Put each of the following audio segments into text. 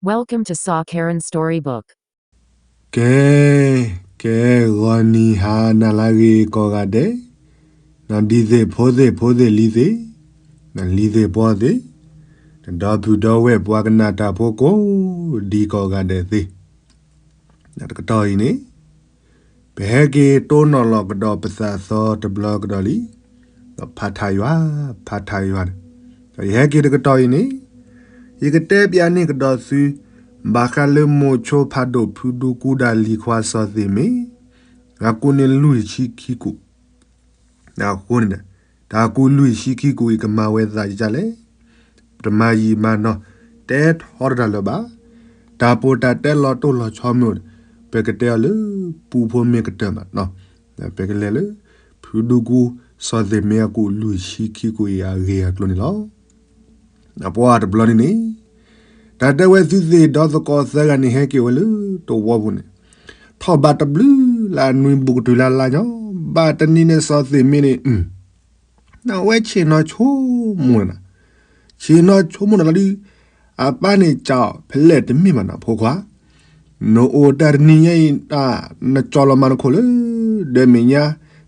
Welcome to Sa Karen Storybook. ကဲ, ကဲ, ဂီၤနံၤဟါနၤလၢအဂ့ၤကိးဂၤဒဲး, နဒီးသ့ၣ်ဖိသ့ၣ်ဖိသ့ၣ်လံၤသ့ၣ်, နလံၤသ့ၣ်ပှီၢ်သ့ၣ်, နဒီပုၢ်ဒီဝဲၢ်ပှၤကနၣ်တၢ်ဖိကိးဒံကိးဂၤဒဲးသ့ၣ်, တကတီၢ်အံၤန့ၣ် ပဟဲက့ၤတိၢ်နီၣ်လီၤကဒီးပသးသီတဘျီကဒီးလံ, ဒီးဖးထးယွၤ, ဖးထးယွၤန့ၣ်, ဒီးယဟဲက့ၤတကတီၢ်အံၤန့ၣ်, ယကတဲပျးန့ၢ်ကဒီးသု, ဘၣ်ဃးလၢမိၤဆိဖးဒိၣ်ဖုဒူကူဒီးလံၤခွါစီၤသ့ၣ်မ့ၢ်, အကူးန့ၣ်လွံၢ်ဆံခံကူး အဃိန့ၣ်ဒီး, တၢ်ကူးလွံၢ်ဆံခံကူးအံၤကမၤဝဲသးဒ်လဲၣ်, ပတမၤယံာ်မၤနီၢ်, တဲထီတတၢ်လၢၤဘၣ်, တၢ်ပီးတၢ်တဲလီၤတိၢ်လီၤဆီမ့ၢ်အိၣ်ဒီး, ပကတဲအီၤလၢ ပူဖိမ့ၢ်ကတၢၢ်မး, ပကလဲၤလၢ ဖုဒူကူ စီၤသ့ၣ်မ့ၢ်အကူးလွံၢ်ဆံခံကူးအံၤအဂ့ၢ်အကျိၤန့ၣ်လီၤ. အပှၤတဘျီန့ၣ်န့ၣ်, တၢ်တဲဝဲသုသ့ၣ်ဒီသကိးသၢဂၤန့ၣ်ဟဲက့ၤဝဲလၢတဝီပူၤန့ၣ်, ထီၣ်ဘးတဘျုးလၢအနွံဘူးကတုၤလၢ်လၢ်ညီ, ဘၣ်တနံၤန့ၣ်စီၤသ့ၣ်မ့ၢ်န့ၣ်, အဝဲဆ့ၣ်နီၤဆိကမိၣ်နၤ, ဆ့ၣ်နီၤဆိကမိၣ်နၤလီၤဒုး, အပၢ်န့ၣ်စံးအီၤ ဖဲလဲၣ်တမ့ၢ်ဘၣ်နၤဖိခွါ, နအိၣ်တၢ်တနံၤညါအံၤ, နကၠီလီၤမၤနခိၣ်လၢ ဒီးမဲာ်ညါ,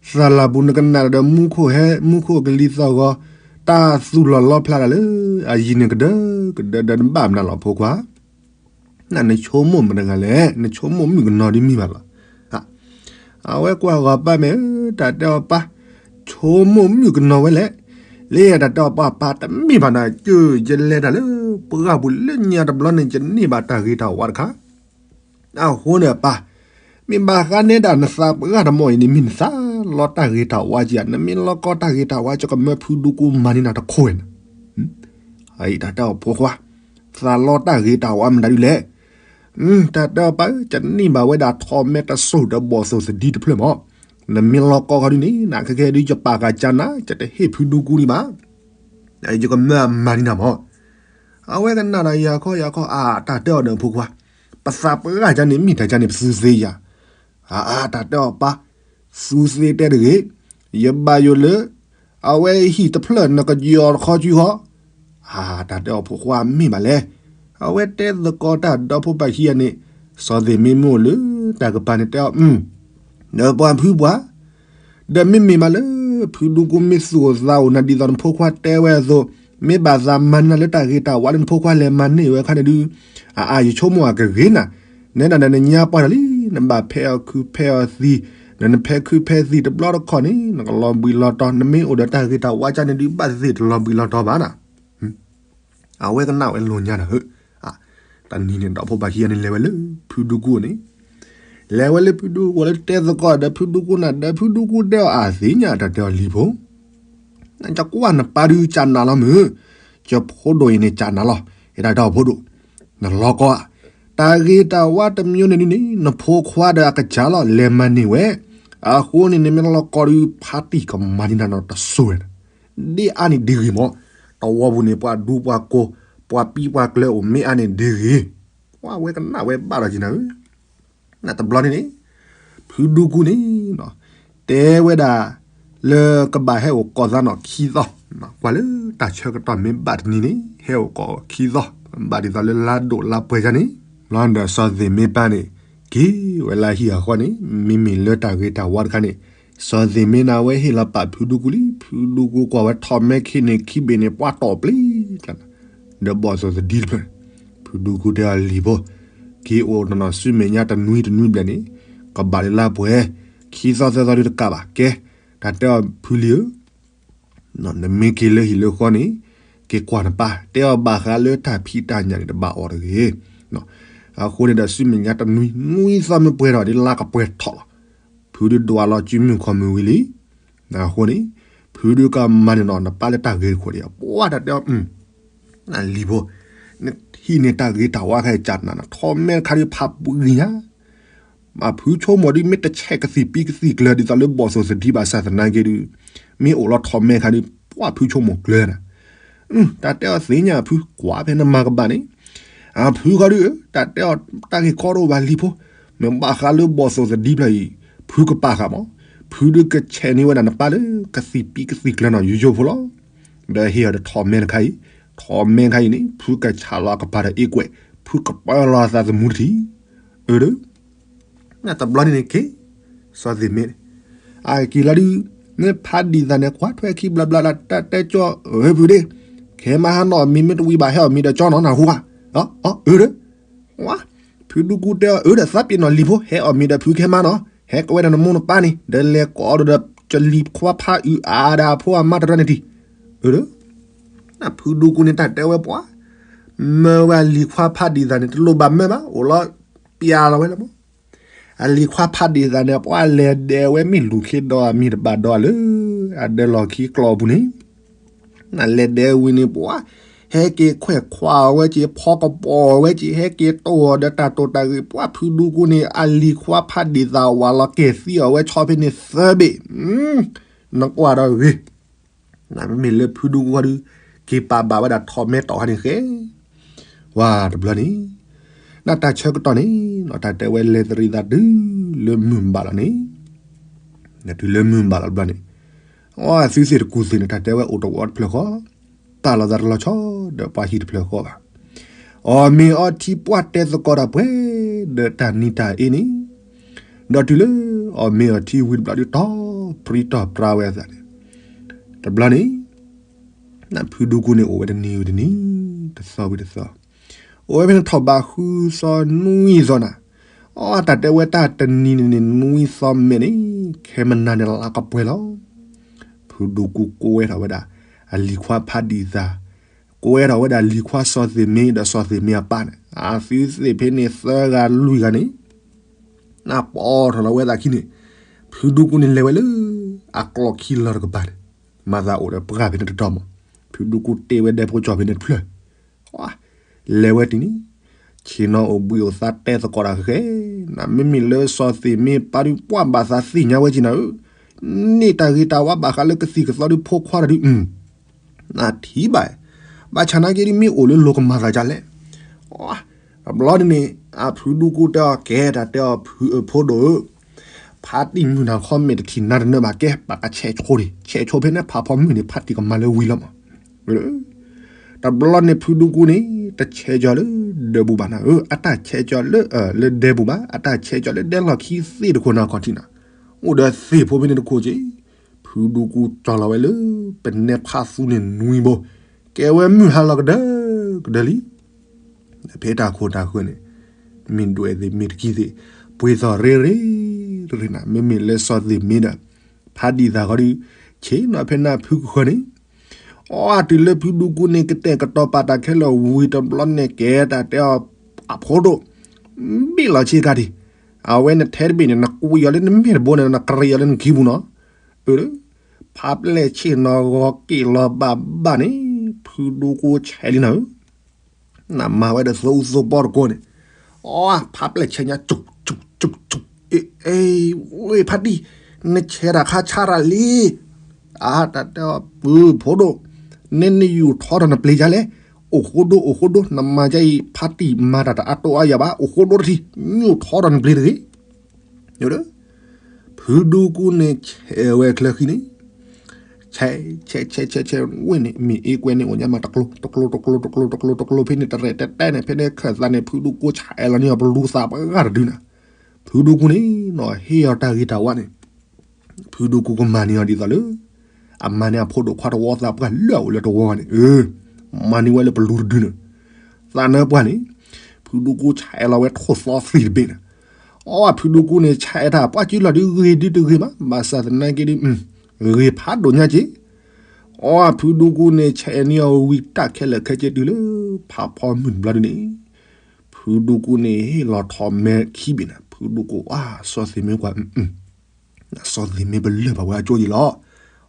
သးလၤပူၤနကနၣ်ဒီးမူခိၣ်ဟဲ မူခိၣ်ကလံၤသီၣ်ဂီၤ, တၢ်သူၣ်လီၤလီဖျါတၢ်လၢ အယံၤန့ၣ်ကဒၢကဒၢဒီးနဘၣ်မနုၤလီၤဖိခွါ နဆိကမိၣ်မတၤတဂၤလဲၣ်, နဆိကမိၣ်မုၣ်ကနီၤဒ်မ့ၢ်ဘၣ်လီၤ. အဝဲကွၢ်ဂီၤပၢ်မဲာ်, တၢ်တဲအီၤပၢ်, ဆိကမိၣ်မုၣ်ကနီၤဝဲလဲၣ်, လၢယတၢ်တဲအီၤပၢ်ပၢ်တမ့ၢ်ဘၣ်နၤ, ယလဲၤတၢ်လၢပှၢ်ပူၤလၢညါတဘျီန့ၣ် ယန့ၢ်ဘၣ်တၢ်ဂ့ၤတၢ်ဝါတခါ အဃိန့ၣ်ပၢ်, မ့ၢ်ဘၣ်ဃးနဲဒၣ်နသးပှၢ်တမီၢ်အံၤန့ၣ် မ့ၢ်နသးလီတၢ်ဂ့ၤတၢ်ဝါက့ဧါ, နမ့ၢ်လီကီတၢ်ဂ့ၤတၢ်ဝါ ယကမၢဖုဒူကူမၤန့ၢ်နၤတခိၣ်ဝဲန့ၣ်, တၢ်တဲအီၤဖိခွါ, သးလီတၢ်ဂ့ၤတၢ်ဝါမတၤဒုလဲၣ်, တၢ်တဲအီၤပၢ်ဧၢ, ယန့ၢ်ဘၣ်ဝဲဒၣ်ထီၣ်မဲတစိၢ်ဒီးဘီၣ်သိၣ်သဒံတဖျၢၣ်မး, နမ့ၢ်လီကီခီဒုန့ၣ် နခဲခဲဒုးယပာ်ဃာ်ကၢနၤ, ယတဟ့ၣ်ဖုဒူကူဒံးဘၣ် ယကမၢအမၤန့ၢ်နၤမး. အဝဲကနၣ်ဒီးယၤခီယၤခီ အါ တၢ်တဲအီၤဒီးဖိခွါ, ပသးပှၢ်ကန့ၣ် မ့ၢ်တၢ်ကန့ၣ် ပသူသ့ယၤ, အါ တၢ်တဲအီၤပၢ်, သူသ့တဲတဂ့ၤ, ယဘၣ်ယိၣ်လၢ အဝဲဟံၣ်တဖျၢၣ်နကယီၤတခီကၠူဟီ, အါ တၢ်တဲအီၤဖိခွါမ့ၢ်ဘၣ်လဲၣ်, အဝဲတဲသကိးတၢ်ဒီဖိပၢ်ခံဂၤန့ၣ်, စီၤသ့ၣ်မ့ၢ်မ့ၢ်အိၣ်လၢတၢ်ကပၤန့ၣ်တဲအီၤ, ဒီးပှၤဖုပှၤ ဒီးမ့မ့ၢ်မးလၢ ဖုဒူကူမ့ၢ်သူၣ်အိၣ်သးအိၣ်နၤဒ်သိးနဖိခွါတဲဝဲအသိး, မ့ၢ်ဘၣ်သးမၤန့ၢ်နၤလၢတၢ်ဂ့ၤတၢ်ဝါလၢနဖိခွါလဲၤမၤန့ၢ်ဝဲအခါန့ၣ်ဒုး, အါ ယဆိကမိၣ်အကဂ့ၤနၤ, နဲဒၣ်ဒီးနညါပှၢ်တၢ်လံ, နဘၣ်ဖဲအီၣ်ခုးဖဲအီၣ်သံ, ဒီးနဖဲခုးဖဲသံတဘျီတခီၣ်န့ၣ် နကလီၤဘှံးလီၤတီၤ, နမ့ၢ်အိၣ်ဒီးတၢ်ဂ့ၤတၢ်ဝါကန့ၣ်ဒုး ဘၣ်သ့ၣ်သ့ၣ်တလီၤဘှံးလီၤတီၤဘၣ်နၤ အဝဲကနၣ်ဝဲလိာ်ညါဒီး, တနံၤန့ၣ်ဒီးဖိပၢ်ခံဂၤန့ၣ်လဲၤဝဲလၢဖုဒူကူန့ၣ်, လဲၤဝဲလၢဖုဒူကူလၢတဲသကိးဒီးဖုဒူကူနၤဒီးဖုဒူကူတဲအီၤအသ့ၣ်ညါတၢ်တဲအီၤလံၤဖိ, နကကွၢ်နပၢ်ဒုးကနၣ်လီၤမုၢ်, ယဖိဒိၣ်အံၤန့ၣ်ကနၣ်လီၤ, ယတၢ်တဲအီၤဖိဒိၣ်, နလီကီဧါ, တၢ်ဂ့ၤတၢ်ဝါတမံၤန့ၣ်ဒုးန့ၣ် နဖိခွါဒီးအကစၢ်လီၤ လဲၤမၤန့ၢ်ဝဲ, အဃိန့ၣ် နမ့ၢ်လီကီဒုး ဖါတံၢ်ကမၤန့ၢ်နၤနီတစိၤဝဲ, ဒ်အါန့ၣ်ဒ်ဂ့ၤမး, တဝီပူၤန့ၣ် ပှၤဒူပှၤကိၢ်, ပှၤပံပှၤကျၢၤအိၣ် မ့ၢ်အါန့ၣ်ဒ်ဂ့ၤ, ပှၤဝဲကနၣ်ဝဲဘၣ်ဒီးက့ၤနၤဧၢ တဘျီန့ၣ်န့ၣ်, ဖုဒူကူန့ၣ်, တဲဝဲဒၣ်, လၢကဘၣ်ဟဲအိၣ်ကီၢ်သးနီၣ်ခံသီ, ကွၢ်လၢတၢ်ဆၢကတီၢ်မ့ၢ်ဘၣ်တနံၤန့ၣ် ဟဲအိၣ်ကီၢ်ခံသီ, ဘၣ်ဒ်သိးလၢလါဒိၣ်လါပှဲၤယါန့ၣ်, ဘျီဒီးစီၤသ့ၣ်မ့ၢ်ပၢ်န့ၣ်, က့ၤဝဲလၢဟံၣ်အဃီန့ၣ်, မ့မ့ၢ်လၢတၢ်ဂ့ၤတၢ်ဝါတခါန့ၣ်, စီၤသ့ၣ်မ့ၢ်နၤဝဲဟ့ၣ်လီၤပာ်ဖုဒူကူလံ, ဖုဒူကူကွၢ်ဝဲထီၣ်မဲခံန့ၣ်ခံဘ့ၣ်န့ၣ် ပှၤတီၢ်ပျံၤ ဒီးဘီၣ်သိၣ်သဒံတဖျၢၣ်, ဖုဒူကူတဲအီၤလံၤဖိ, က့ၤအိၣ်နီၢ်နီၢ်ဆူမဲာ်ညါတနွံတနွံဘျဲၣ်န့ၣ်, ကဘၣ်လၢလါပှဲၤ, ခံသီသၢသီဒုးတကးဘၣ်, ကဲ, တၢ်တဲအီၤဖုလံၤဧၢ, နမ့ၢ်က့ၤလၢဟံၣ်လၢဃီန့ၣ်, က့ၤကွၢ်နပၢ်, တဲအီၤဘၣ်ဃးလၢတၢ်ဖံးတၢ်ညၣ်န့ၣ်တဘၣ်အီၤတဂ့ၤ, အဃိန့ၣ်ဒီးဆူမဲာ်ညါတနွံ, နွံသီမ့ၢ်ပှဲၤဒီးဒ်လါကပှဲၤထီၣ်လီၤ, ဖုဒုးဒွးလီၤစုမုၢ်ခီၣ်မုၢ်ဝံၤလံ, အဃိန့ၣ်, ဖုဒုးကမၤန့ၢ်နီၢ်နပၢ်လၢတၢ်ဂ့ၤတခိၣ်ဒီး ပှၤတၢ်တဲအီၤ လံၤဖိ, နဟံၣ်န့ၣ်တၢ်ဂ့ၤတၢ်ဝါခါအံၤကနၣ်နထီၣ်မဲတခါဒုးဖးပှံၤညါ, မ့ၢ်ဖုဆိကမိၣ်ဒုးမ့ၢ်တဆဲးကသံၣ်ပံကသံၣ်ကျၢၤဒ်သိးလၢဘီၣ်သိၣ်သဒံဘၣ်ဆၣ်သနာ်က့ဒုး, မ့ၢ်အိၣ်လီၤထီၣ်မဲခါဒုး ပှၤဖုဆိကမိၣ်ကျၢၤနၤ တၢ်တဲအီၤသ့ၣ်ညါအဖုကွၢ်ဖဲနမၤကဘၣ်န့ၣ်, အဖုဃီဒုးဧၢ, တၢ်တဲအီၤတၢ်ဂ့ၢ်ကီတအိၣ်ဘၣ်လံၤဖိ, မ့ၢ်ဘၣ်ဃးလၢဘီၣ်သိၣ်သဒံဖျၢၣ်အံၤ, ဖုကပာ်ဃာ်မး, ဖုဒုးကဆဲးန့ၢ်ဝဲဒၣ်နပၢ်လၢကသံၣ်ပံကသံၣ်ကျၢၤနီၢ်ယိယိဖိလီၤ. ဒီးဟ့ၣ်အီၤဒီးထီၣ်မဲတခါအံၤ, ထီၣ်မဲခါအံၤန့ၣ် ဖုကဆးလီၤအကပၤဒီးအ့ကွဲး, ဖုကပၢလီၤအသးသမူတထံၣ်, အၢ ဒီး တဘျီန့ၣ်န့ၣ်က့ၤ စီၤသ့ၣ်မ့ၢ်န့ၣ် အက့ၤလီၤဒုး မ့ၢ်ဖးဒံးသးန့ၣ် ကွၢ်ထွဲခံဘျီဘျီဒီး တၢ်တဲကၠီ အၢ ဖုဒ့ ခဲမါဟါနီၤ မ့ၢ်မ့ၢ်တဝံၤဘၣ် ဟဲအီၣ်မ့ၤဒီးကၠီနီၤ နၢ်ဟူဧါ, အၢ ဒီး ဝါ ဖုဒူကူတဲအီၤ အၢ ဒီးသးပ့ၤနီၣ်လံၤဖိ ဟဲအီၣ်မ့ၤဒီးဖုခဲမါနီၤ ဟဲကဝဲဒီးနမိၢ်နပၢ်န့ၣ် ဒီးလဲၤကိးဒီး ကလံၤခွါဖးအုးအါဒီးအဖိအမါတရၢန့ၣ်တံၢ်, အၢ ဒီး ဖုဒူကူန့ၣ်တၢ်တဲဝဲပှၤ မၢဝဲအလံၤခွါဖးဒံးသးန့ၣ် တလိၣ်ဘၣ်မၢဘၣ် အိၣ်လီၤ ပျဲလီၤဝဲလၢမး, အလံၤခွါဖးဒံးသးန့ၣ် ပှၤလဲၤဒဲးဝဲမ့ၢ်လူၤခ့ဒီးအမံၤတဘၣ်ဒီးလၢ အဒၢးလီၢ်ခံကျီၢ်အပူၤန့ၣ် နလဲၤဒဲးဝံၤန့ၣ် ပှၤ ဟဲက့ၤခွဲးခွါအီၤဝဲက့ၤ ဖီကပီၤအီၤဝဲက့ၤ ဟဲက့ၤတိၢ်အီၤဒီးတၢ်တိာ်တၢ်ဂ့ၤ ပှၤဖုဒူကူန့ၣ် အလံၤခွါဖးဒံးသးဝးလီၤကဲၤသံအီၤဝဲဆီဖဲန့ၣ်သၢဘ့ၣ်, နကွၢ်ဒီးဂ့ၤ နမ့မ့ၢ်လၢဖုဒူကူဒီး က့ၤပာ်ဘၣ်ဝဲဒၣ်ထီၣ်မဲထီၣ်ခါန့ၣ်ဃဲ, ဝါတဘျီန့ၣ် နတၢ်ဆၢကတီၢ်န့ၣ် နတၢ်တဲဝဲလဲၤတရံးသးတုၤလၢမုၢ်ဘၣ်လီၤန့ၣ်, တုၤလၢမုၢ်ဘၣ်လီၤတဘျီန့ၣ်, အသုသ့ၣ်တကူၣ်သ့ၣ်န့ၣ် တၢ်တဲဝဲအိၣ်တဝီတဖျၢၣ်ဃီ, တၢ်လီၤသးတလီၤဆီဒီးပှၤဟံၣ်တဖျၢၣ်ဃီဘၣ်, အီၣ်မ့ၤအီထံပှၢ်တဲသကိးတၢ်ပှဲၤ ဒီးတၢ်နံၤတၢ်အ့န့ၣ် ဒီးတုၤလၢ အီၣ်မ့ၤအီထံဝံၤတဘျီဒုး တီၢ်ပြံတီၢ်ပြါဝဲအသးန့ၣ်, တဘျီန့ၣ် နဖုဒူကူန့ၣ်အိၣ်ဝဲတနံၤဝံၤတနံၤ, တသီဝံၤတသီ, အိၣ်ဝဲဖဲန့ၣ်ထီၣ်ဘးဃုသီနွံသီနၤ, အတၢ်တဲဝဲတၢ်တနံၤန့ၣ်န့ၣ် နွံသီမဲာ်န့ၣ် ခဲမနၤန့ၣ်လါကပှဲၤလီၤ. ဖုဒူကူကိးဝဲထီၣ်ဝဲဒၣ် အလံၤခွါဖးဒံးသး, ကိးဝဲထီၣ်ဝဲဒၣ်လံၤခွါစီၤသ့ၣ်မ့ဒီးစီၤသ့ၣ်မ့အပၢ်န့ၣ် အသုသ့ၣ်ဖဲန့ၣ်သၢဂၤလွံၢ်ဂၤန့ၣ် နပိာ်ထီၣ်လီၤဝဲသးခံန့ၣ်, ဖုဒူကူန့ၣ်လဲၤဝဲလၢ အကျိးခံလီၤတကပၤန့ၣ်, မၤသးအိၣ်ဒီးပှၢ်ဖဲန့ၣ်တတီၤမး, ဖုဒူကူတ့ဝဲဒဲဖိကၠီၣ်ဖဲန့ၣ်တဖျၢၣ်, လဲၤဝဲတံၢ်န့ၣ်, ဆ့ၣ်နီၤအိၣ်ဘှံးအိၣ်သါတဲသကိးတၢ်ဃဲ, နမ့မ့ၢ်လၢစီၤသ့ၣ်မ့ပၢ်ဒုးပှၢ်ဘၣ်သးသ့ၣ်ညါဝဲက့ၤနၤဧၢ, န့ၢ်တၢ်ဂ့ၤတၢ်ဝါဘၣ်ဃးလၢကသံၣ်ကသီဒုးဖိခွါတၢ်ဒုး နထံၣ်ဘၣ်, ဘၣ်ဆၣ်နာ်က့ဒ်မ့ၢ်အိၣ်လၢလိၤကမၤသးဒ်လဲၣ်, တဘျီန့ၣ်န့ၣ် အဖုဒူကူတဲအီၤ ကဲတၢ်တဲအီၤ ဖုဖိဒိၣ်ဧၢ, ဖါတံၢ်မုၢ်နၤခီမဲာ်တထံၣ်နါတနၢဘၣ် ကဲပှၤကဆဲးဆိဒံး ဆဲးဆိဖဲန့ၣ် ဖးဖီမုၢ်န့ၣ် ဖါတံၢ်ကမၤလၢဝံၤလီၤမး, တဘျီန့ၣ်ဖုဒူကူန့ၣ် တဆဲးကၠီၤလၢဒဲပူၤဘၣ်နၤဧၢ, အတၢ်ဆဲးကၠီၤလၢ လၢဒဲပူၤဘၣ် အတၢ်ဆဲးကၠီၤလၢဒဲလီၢ်ခံသ့ၣ်တခိၣ်နၤခီၣ်ထံးနၤ, အိၣ်ဒီးသ့ၣ်ဖိဖဲန့ၣ်တခိၣ်က့ၤ ဖုဒူကူကၠီၤလီၤဝဲလၢ ပနဲဖးသူန့ၣ်နွံဘိ, ကဲဝဲမုၢ်ဟါလီၤကဒၢကဒၢလံ, ဖဲတၢ်ခိၣ်တၢ်ဃၢၤန့ၣ် မ့ၢ်ဒွဲၣ်သ့ၣ်မ့ၢ်တကံသ့ၣ် ပှ့ၤသီၣ်ရ့ရ့ရ့နၤ, မ့မ့ၢ်လၢစီၤသ့ၣ်မ့ဒီး ဖးဒံးသးဃီဒီး ဆ့ၣ်နီၤဖဲနၢ်ဖုကဃၢၤန့ၣ်, အီ တုၤလၢဖုဒူကူန့ၣ် ကတဲာ်ကတီၤပာ်တၢ်ခဲလၢာ်ဝံၤတဘျီန့ၣ် ကဲတၢ်တဲအီၤ အဖိဒိၣ်, ဘ့ၣ်လီၤဆ့ကၤဒံး, အဝဲနထဲတဘ့ၣ်န့ၣ် နကွံာ်အီၤလၢနမဲာ်တဘိန့ၣ် နကြံးအီၤလၢနခံပူၤနီၤ, အၢ ဖးပျဲၢ်ဆ့ၣ်နီၤဂီၤက့ၣ်လီၤဘၣ်ဘၣ်န့ၣ် ဖုဒူကူဆဲးလံနၤဧၢ, နမၤဝဲဒီးသိအူသိပီတကိးန့ၣ်, အီ ဖးပျဲၢ်ဆဲးညါ ကၠူၣ် ကၠူၣ် ကၠူၣ် ကၠူၣ်, အ့ ဝ့ၢ်ဖါတံၢ်, နဆဲးတၢ်ခါဆါတၢ်လံ, အါ တၢ်တဲအီၤ ပုၢ်ဖိဒိၣ်, နဲနယူာ်ထီဒီးနပျ့ၤဒ်လဲၣ်, အိၣ်ဃိဒိ အိၣ်ဃိဒိ နမၤဒ်အံၤ ဖါတံၢ်မၤတၢ်တအါတိအါယၤဘၣ် အိၣ်ဃိဒိတထံၣ်, ယူာ်ထီဒီးနပျ့ၤတဂ့ၤ ဖုဒူကူန့ၣ်ဆဲးဝဲချၢဃံန့ၣ်, ဆဲး ဆဲး ဆဲး ဆဲး ဆဲး ဝ့ၢ်န့ၣ် မ့ၢ်အ့ကွဲန့ၣ် အိၣ်ညါမးတကျိ တကျိ တကျိ တကျိ တကျိ တကျိ ဖဲန့ၣ် တရဲၣ်တဲတဲန့ၣ် ဖဲန့ၣ်ခၢၣ်သးန့ၣ် ဖုဒူကူဆဲးလီၤန့ၢ်အီၤပလူသးပှၢ်တဒုနၤ, ဖုဒူကူန့ၣ်နီၤ ဟ့ၣ်အီၤတၢ်ဂ့ၤတၢ်ဝါန့ၣ် ဖုဒူကူကမၤန့ၢ်အီၤဒ်သိးလၢ အမၤန့ၢ်အဖိဒိၣ်ခွါတဝီသးပှၢ်လၢအအိၣ်လၢတဝီဂၤန့ၣ်, မၤန့ၢ်ဝဲလၢပလူတဒုန့ၣ်, သးနၢပှၢ်န့ၣ်, ဖုဒူကူဆဲးလီၤဝဲထိၣ်သီသံၣ်တဘ့ၣ်န့ၣ်, အီ ဖုဒူကူန့ၣ် ဆဲးတၢ်ပှၢ်စုလီၤဒုးဂ့ၤဒုးတဂ့ၤမး ဘၣ်ဆၣ်သနာ်က့ဒုး ဂ့ၤဖးဒိၣ်ညါက့, အီ ဖုဒူကူန့ၣ် ဆဲးန့ၢ်အီၤဝံၤတၢ်ခဲလၢာ်ခဲဆ့တုၤလၢ ဖးဖီမုၢ်တဘျီဒုန့ၣ်, ဖုဒူကူန့ၣ် ဟ့ၣ်လီၤထီၣ်မဲခံဘ့ၣ်န့ၣ် ဖုဒူကူ အါ စီၤသ့ၣ်မ့ကွၢ် စီၤသ့ၣ်မ့ပလၢၢ်ဘၣ်ဝဲအကၠိယံၤလီၤ,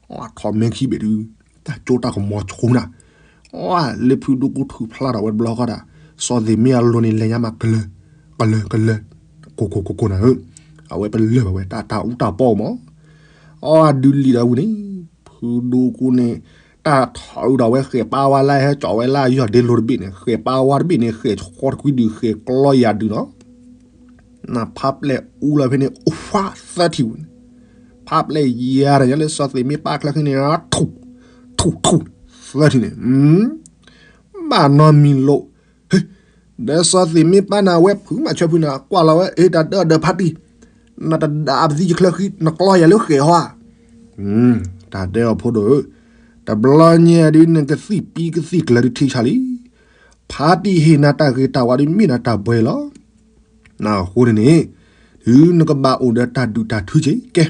အီ ထီၣ်မဲခံဘ့ၣ်ဒုး တၢ်ကၠိတၢ်ကမီၤဆိနၤ, အီ လၢဖုဒူကူထုးဖျါထီၣ်ဝဲတဘျီဃီဒၣ်, စီၤသ့ၣ်မ့အလိၤန့ၣ် လဲၤညါမးကလၢၤ ကလၢၤ ကလၢၤ ကိၢ်ကိၢ်ကိၢ်ကိၢ်နၤဧၢ, အဝဲပလၢၢ်ဘၣ်ဝဲတၢ်တၢ်အူတၢ်ပီအမး, အီ အဒုးလံာ်ဒီးဝံၤန့ၣ်, ဖုဒူကူန့ၣ် တၢ်ထီၣ်အုးဒီးဝဲဃဲၤပၢ်ဝါလၢဟဲကၠီဝဲလၢအယီၢ်ဒ့လိၤတဘ့ၣ်န့ၣ် ဃဲၤပၢ်ဝါတဘ့ၣ်န့ၣ် ဃဲၤဃီတကွံဒုး ဃဲၤကျီယၤဒုးနီၤ, နဖးပျဲၢ်အူလီၤဖဲန့ၣ် အိၣ်ဝါသၢထံၣ်ဝံၤန့ၣ်, ဖးပျဲၢ်ယၤဒီးညါလၢစီၤသ့ၣ်မ့ပၢ်ချၢဃံန့ၣ် ထူၣ် ထူၣ် ထူၣ် သၢထံၣ်န့ၣ်, ဘၣ်နီတမံၤလိာ်, ဟ့ၣ်, ဒီးစီၤသ့ၣ်မ့ၢ်ပၢ်န့ၣ် အဝဲဖုးမးဆၢဖုးန့ၣ် ကွၢ်လီၤဝဲ အ့ တၢ်ဒၢအဒၢးဖါတံၢ်, နတဒၣ်ပသံယချၢဃံ နကျီယၤလၢဃဲးဟီဧါ. တၢ်တဲအီၤဖိဒိၣ်ဧၢ, တဘျီညါဒုး နကသံၣ်ပံကသံၣ်ကျၢၤဒုးထံဆးလံ. ဖါတံၢ်ဟ့ၣ်နၤတၢ်ဂ့ၤတၢ်ဝါဒုးမ့ၢ်နၤတၢ်ပှဲၤလီၤ. အဃိန့ၣ်န့ၣ် ဒုးနကဘၣ်အိၣ်ဒီးတၢ်ဒုၣ်တၢ်ထုက့ၤကဲ,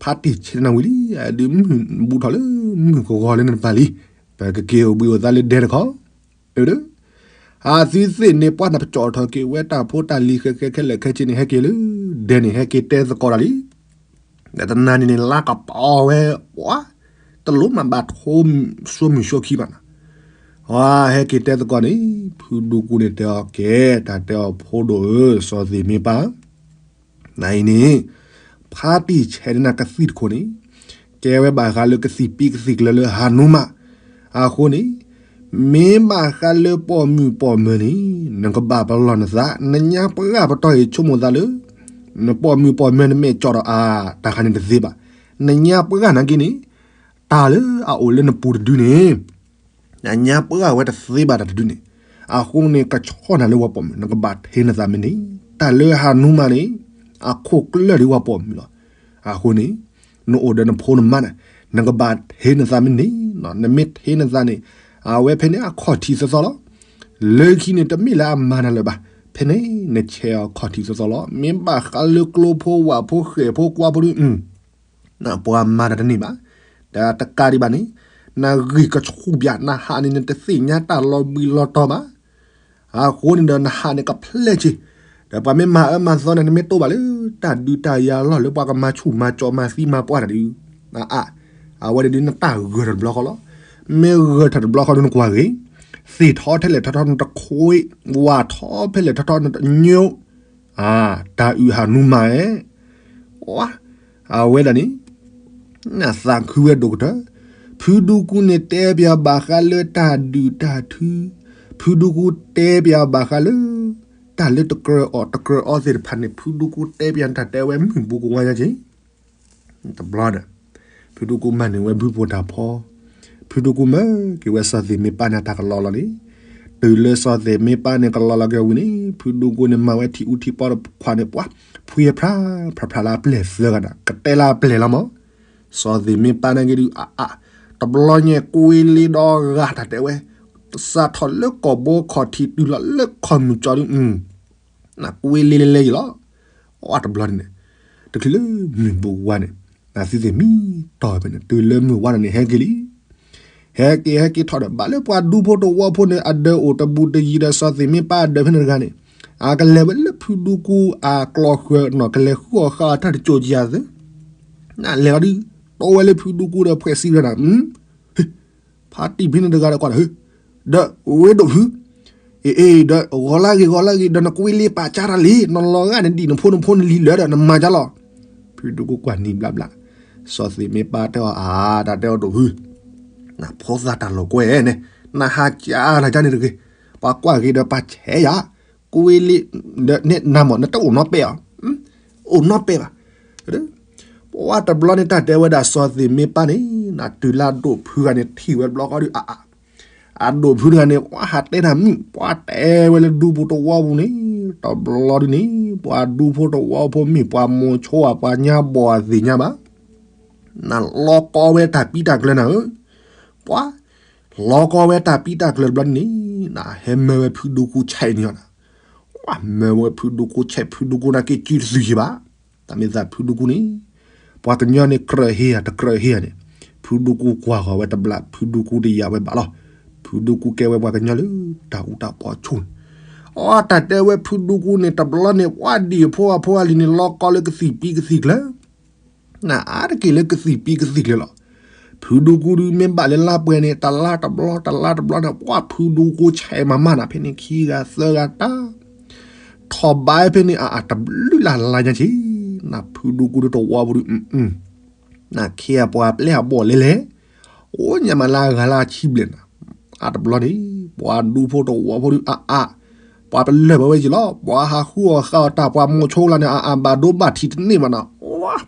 ဖါတံၢ်ဆဲးနၤဝံၤလံ, ဒုးမုၢ်ဘူးထီၣ်လၢမုၢ်ကဂီၤလၢနတပၤလံ, ပကက့ၤအိၣ်ဘှံးအိၣ်သါလၢဒဲတခီ, အၢ အသုသ့ၣ်န့ၣ် ပှၤနပကၠီၣ်ထီၣ်က့ၤဝဲတၢ်ဖိတၢ်လံၤဃဲဃဲခဲလၢာ်ခဲဆ့န့ၣ် ဟဲက့ၤလၢဒဲန့ၣ် ဟဲက့ၤတဲသကိးတၢ်လံ. ဒီးတနၤန့ၣ်န့ၣ် လါကပီၤဝဲ, ပှၤ တလိၣ်မၤဘၣ်ထိ ဆိမုၢ်ဆိခံဘၣ်နီၤ. ဟဲက့ၤတဲသကိးန့ၣ် ဖုဒူကူန့ၣ်တဲအီၤကဲ, တၢ်တဲအီၤဖိဒိၣ်ဧၢ, စီၤသ့ၣ်မ့ၢ်ပၢ် နအံၤန့ၣ် ဖါတံၢ်ဆဲးန့ၢ်နၤကသံၣ်တခိၣ်န့ၣ် ကဲဝဲဘၣ်ဃးလၢကသံၣ်ပံကသံၣ်ကျၢၤလၢဟးနူမး. အဃိန့ၣ် မ့ၢ်ဘၣ်ဃးလၢပိာ်မုၣ်ပိာ်မၢၤန့ၣ် နကဘၣ်ပလီၢ်နသး, နညါပှၢ်ပတီၢ်အံၤဆိကမိၣ်သးလၢ နပိာ်မုၣ်ပိာ်မၢၤနမ့ၢ်ကၠီၣ်ထီၣ်အါ တၢ်ခါန့ၣ်တသ့ဘၣ်. နညါပှၢ်နာ်က့န့ၣ် တၢ်လၢအအိၣ်လၢနပူၤတဒုန့ၣ် နညါပှၢ်ဝဲတသ့ဘၣ်တၢ်တဒုန့ၣ်, အဃိန့ၣ် ကဆီၣ်နၤလၢပှၤပိာ်မုၣ် နကဘၣ်ထ့နသးမ့ၢ်န့ၣ်, တၢ်လၢဟးနူမးန့ၣ် အခိၣ်ကျၢၢ်ဒ်ပှၤပိာ်မုၣ်လီၤ. အဃိန့ၣ် နအိၣ်ဒီးနဖိနမါန့ၣ် နကဘၣ်ထ့နသးမ့ၢ်န့ၣ်, နမ့ၢ်ထ့နသးန့ၣ် အဝဲဖဲန့ၣ်အခီၣ်ထံးသီသီလီၤ. လၢခံန့ၣ်တမ့ၢ်လၢအမၤနၤလၢၤဘၣ်, ဖဲန့ၣ်နဆဲးအခီၣ်ထံးသီသီလီၤ. မ့ၢ်ဘၣ်ဃးလၢကျိဖိဝၣ်ဖိဃဲၣ်ဖိကွါဖိဒု ပှၤမၤတၢ်တန့ၢ်ဘၣ်. ဒီးတကးဒံးဘၣ်န့ၣ် နဂံၢ်ကဆူၣ်ဘၣ်, နဟးန့ၣ် နတသ့ၣ်ညါတၢ်လီၤဘှံးလီၤတီၤဘၣ်. အဃိန့ၣ်ဒီးနဟးန့ၣ်ကဖျဲၣ်ဆ့, ဒီးပှၤမ့ၢ်မၤအၢမၤသီန့ၣ် နမ့ၢ်တိၢ်ဘၣ်လၢတၢ်ဒုးတၢ်ယၤလီၢ်လၢပှၤကမၤဆူၣ်မၤကၠီမၤသံမၤပှၢ်တၢ်ဒုး, အါ, အဝဲန့ၣ်ဒုးနတၢ်ဂၢၢ်ထီၣ်တဘျီဃီလီၤ. မ့ၢ်ဂၢၢ်ထီၣ်တဘျီဃီဒုးနကွၢ်ဂ့ၤ, သ့ၣ်ထီထဲလဲၣ်ထီထီၣ်နတခွ့, ဝၣ်ထီဖဲလဲၣ်ထီထီၣ်နတညိ, တၢ်အုၣ်ဟးနူမးဧါ. အဝဲဒၣ်န့ၣ် နသးခုဝဲဒိၣ်ကတၢၢ်, ဖုဒူကူန့ၣ်တဲပၠးဘၣ်ဃးလၢတၢ်ဒုၣ်တၢ်ထု, ဖုဒူကူတဲပၠးဘၣ်ဃးလၢ တၢ်လၢတကြၢးအီၣ်တကြၢးအီသ့ၣ်တဖၣ်န့ၣ် ဖုဒူကူတဲပၠးနတၢ်တဲဝဲမုၢ်ဘူးကဝါညါက့ၤ တဘျီဒီး ဖုဒူကူမၤန့ၢ်ဝဲဘုဖိတၢ်ဖီ, ဖုဒူကူမၢက့ၤဝဲစီၤသ့ၣ်မ့ၢ်ပၢ်န့ၣ်တၢ်ကလီလီၤန့ၣ်, တုၤလၢစီၤသ့ၣ်မ့ၢ်ပၢ်န့ၣ်ကလီလီၤက့ၤဝံၤန့ၣ် ဖုဒူကူန့ၣ်မၤဝဲထံအူထံပီတခွးန့ၣ် ပှၤ ဖှံဖျါ ဖျါဖျါလၢအပျဲၢ်သၢဂၤဒီး ကတဲလၢအပျဲၢ်လီၤမး, စီၤသ့ၣ်မ့ၢ်ပၢ်န့ၣ်က့ၤဒုး အါအါ, တဘျီညါကွ့လ့ဒီဂၤတၢ်တဲဝဲ, စးထီၣ်လၢကီၢ်ဘိခီၣ်ထံးတုၤလီၤလၢခီၣ်မုၢ်ကၠီဒုး နကွ့လ့လဲလဲယံၤလီၤ. အတဘျီန့ၣ် တချုးလၢမုၢ်ဘူးဝါန့ၣ် နသုသ့ၣ်မံတီၢ်ဖဲန့ၣ် တုၤလၢမုၢ်ဝါန့ၣ်န့ၣ် ဟဲက့ၤလံ. ဟဲက့ၤဟဲက့ၤထီၣ်ဒီး ဘၣ်လၢပှၤဒူဖိတဝီဖိန့ၣ် အဒၢးအိၣ်တဘူးတယံၤဒီးစီၤသ့ၣ်မ့ၢ်ပၢ်အဒၢးဖဲန့ၣ်တဂၤန့ၣ် အကလဲၤဝဲလၢဖုဒူကူအကျီၢ်ဃၢၤနီၤ ကလဲၤဃုအီၣ်ဃာ်အီၣ်တၢ်တစိၤကယၤသၢ နလဲၤလီၤဒုး တိဝဲလၢဖုဒူကူဒီးဖှဲးစံရၢနၤ ဖါတံၢ်ဖဲန့ၣ်တဂၤဒီးကွၢ်ဒီး ဒီးဝဲဒိၣ်ဖု, အ့ အ့ ဒီးဂီၤလၢဂ့ၤ ဂီၤလၢဂ့ၤ ဒီးနကွ့လ့ပာ်ကၢ်တၢ်လံ နလီၤဂာ်နဒံၣ်နဖိနဖိနလံၤလၢာ်ဒီး နမၤကၢ်လီၤ. ဖုဒူကူကွၢ်နံၤဘျးဘျး, စီၤသ့ၣ်မ့ၢ်ပၢ်တဲအီၤ အါ တၢ်တဲအီၤဒိၣ်ဖု, နဖိသၣ်တၢ်လိာ်ကွဲန့ၣ် နဟးကၢ်တၢ်ကၢ်န့ၣ်တဂ့ၤ, ပှၤကွၢ်ဂ့ၤဒီးပာ်ဆဲးယၤ, ကွ့လ့ ဒီးနမ့ၢ် နတအိၣ်နီပဲာ်အီၤ, အိၣ်နီပဲာ်ဘၣ် ပှၤတဘျီန့ၣ် တၢ်တဲဝဲဒၣ်စီၤသ့ၣ်မ့ၢ်ပၢ်န့ၣ် နတုၤလၢအဒိၣ်ဖုဂၤန့ၣ် ထံၣ်ဝဲတဘျီဃီဒုး အါအါ, အဒိၣ်ဖုတဂၤန့ၣ် ပှၤဟးတဲတၢ်မုၣ် ပှၤတဲဝဲလၢဒူဖိတဝီပူၤန့ၣ် တဘျီဒုးန့ၣ် ပှၤဒူဖိတဝီဖိမ့ၢ်ပှၤမိၤဆိအပှၤညါဘီၣ်အသ့ၣ်ညါဘၣ်, နလီၤကီဝဲတၢ်ပံတၢ်ကျၢၤနၤဧၢ, ပှၤ လီၤကီဝဲတၢ်ပံတၢ်ကျၢၤတဘျီန့ၣ် နဟဲမၢဝဲဖုဒူကူဆဲးန့ၣ်လီၤ, ပှၤမၢဝဲဖုဒူကူဆဲး ဖုဒူကူန့ၣ်က့ၤစုတသုယံၤဘၣ်, တၢ်မ့ၢ်သးဖုဒူကူန့ၣ် ပှၤကညီန့ၣ်ကြၢးဟ့ယၤတကြၢးဟ့ယၤန့ၣ် ဖုဒူကူကွၢ်ဃီၤဝဲတဘျီ ဖုဒူကူတယာ်ဝဲဘၣ်လီၤ, ဖုဒူကူကဲဝဲပှၤကညီလၢတၢ်အူတၢ်ပီအဆူၣ်န့ၣ်, အတၢ်တဲဝဲဖုဒူကူန့ၣ် တဘျီန့ၣ် ပှၤဒံၣ်အဖိအဖိအလံၤန့ၣ် လီၤကီလၢကသံၣ်ပံကသံၣ်ကျၢၤ နအါတက့ၢ်လၢကသံၣ်ပံကသံၣ်ကျၢၤလီၤ. ဖုဒူကူဒုးမ့ၢ်ဘၣ်လၢလါပှဲၤန့ၣ် တလါတဘျီ တလါတဘျီန့ၣ် ပှၤဖုဒူကူဆဲးမၤမးနၤဖဲန့ၣ် ခံဂၤသၢဂၤတၢ် ထီၣ်ဘးဖဲန့ၣ် အအတဘျုးလၢ်လါညါဆံး, နဖုဒူကူဒုးတဝီပူၤဒုး နခ့အပှၤပျဲၢ်အဘီၣ်လဲၤလဲၤ, အိၣ်ညါမးလၢအဂၤလၢအဆံဘျဲၣ်နၤ, အတဘျီန့ၣ် ပှၤဒူဖိတဝီဖိဒုးအါအါ, ပှၤပလၢၢ်ဘၣ်ဝဲယံၤလီၤ, ပှၤဟးဃုအီၣ်ဃာ်အီၣ်တၢ် ပှၤမိၤဆိလၢန့ၣ် အအဘၣ်ဒိဘၣ်ထံးတန့ၢ်ဘၣ်နၤ,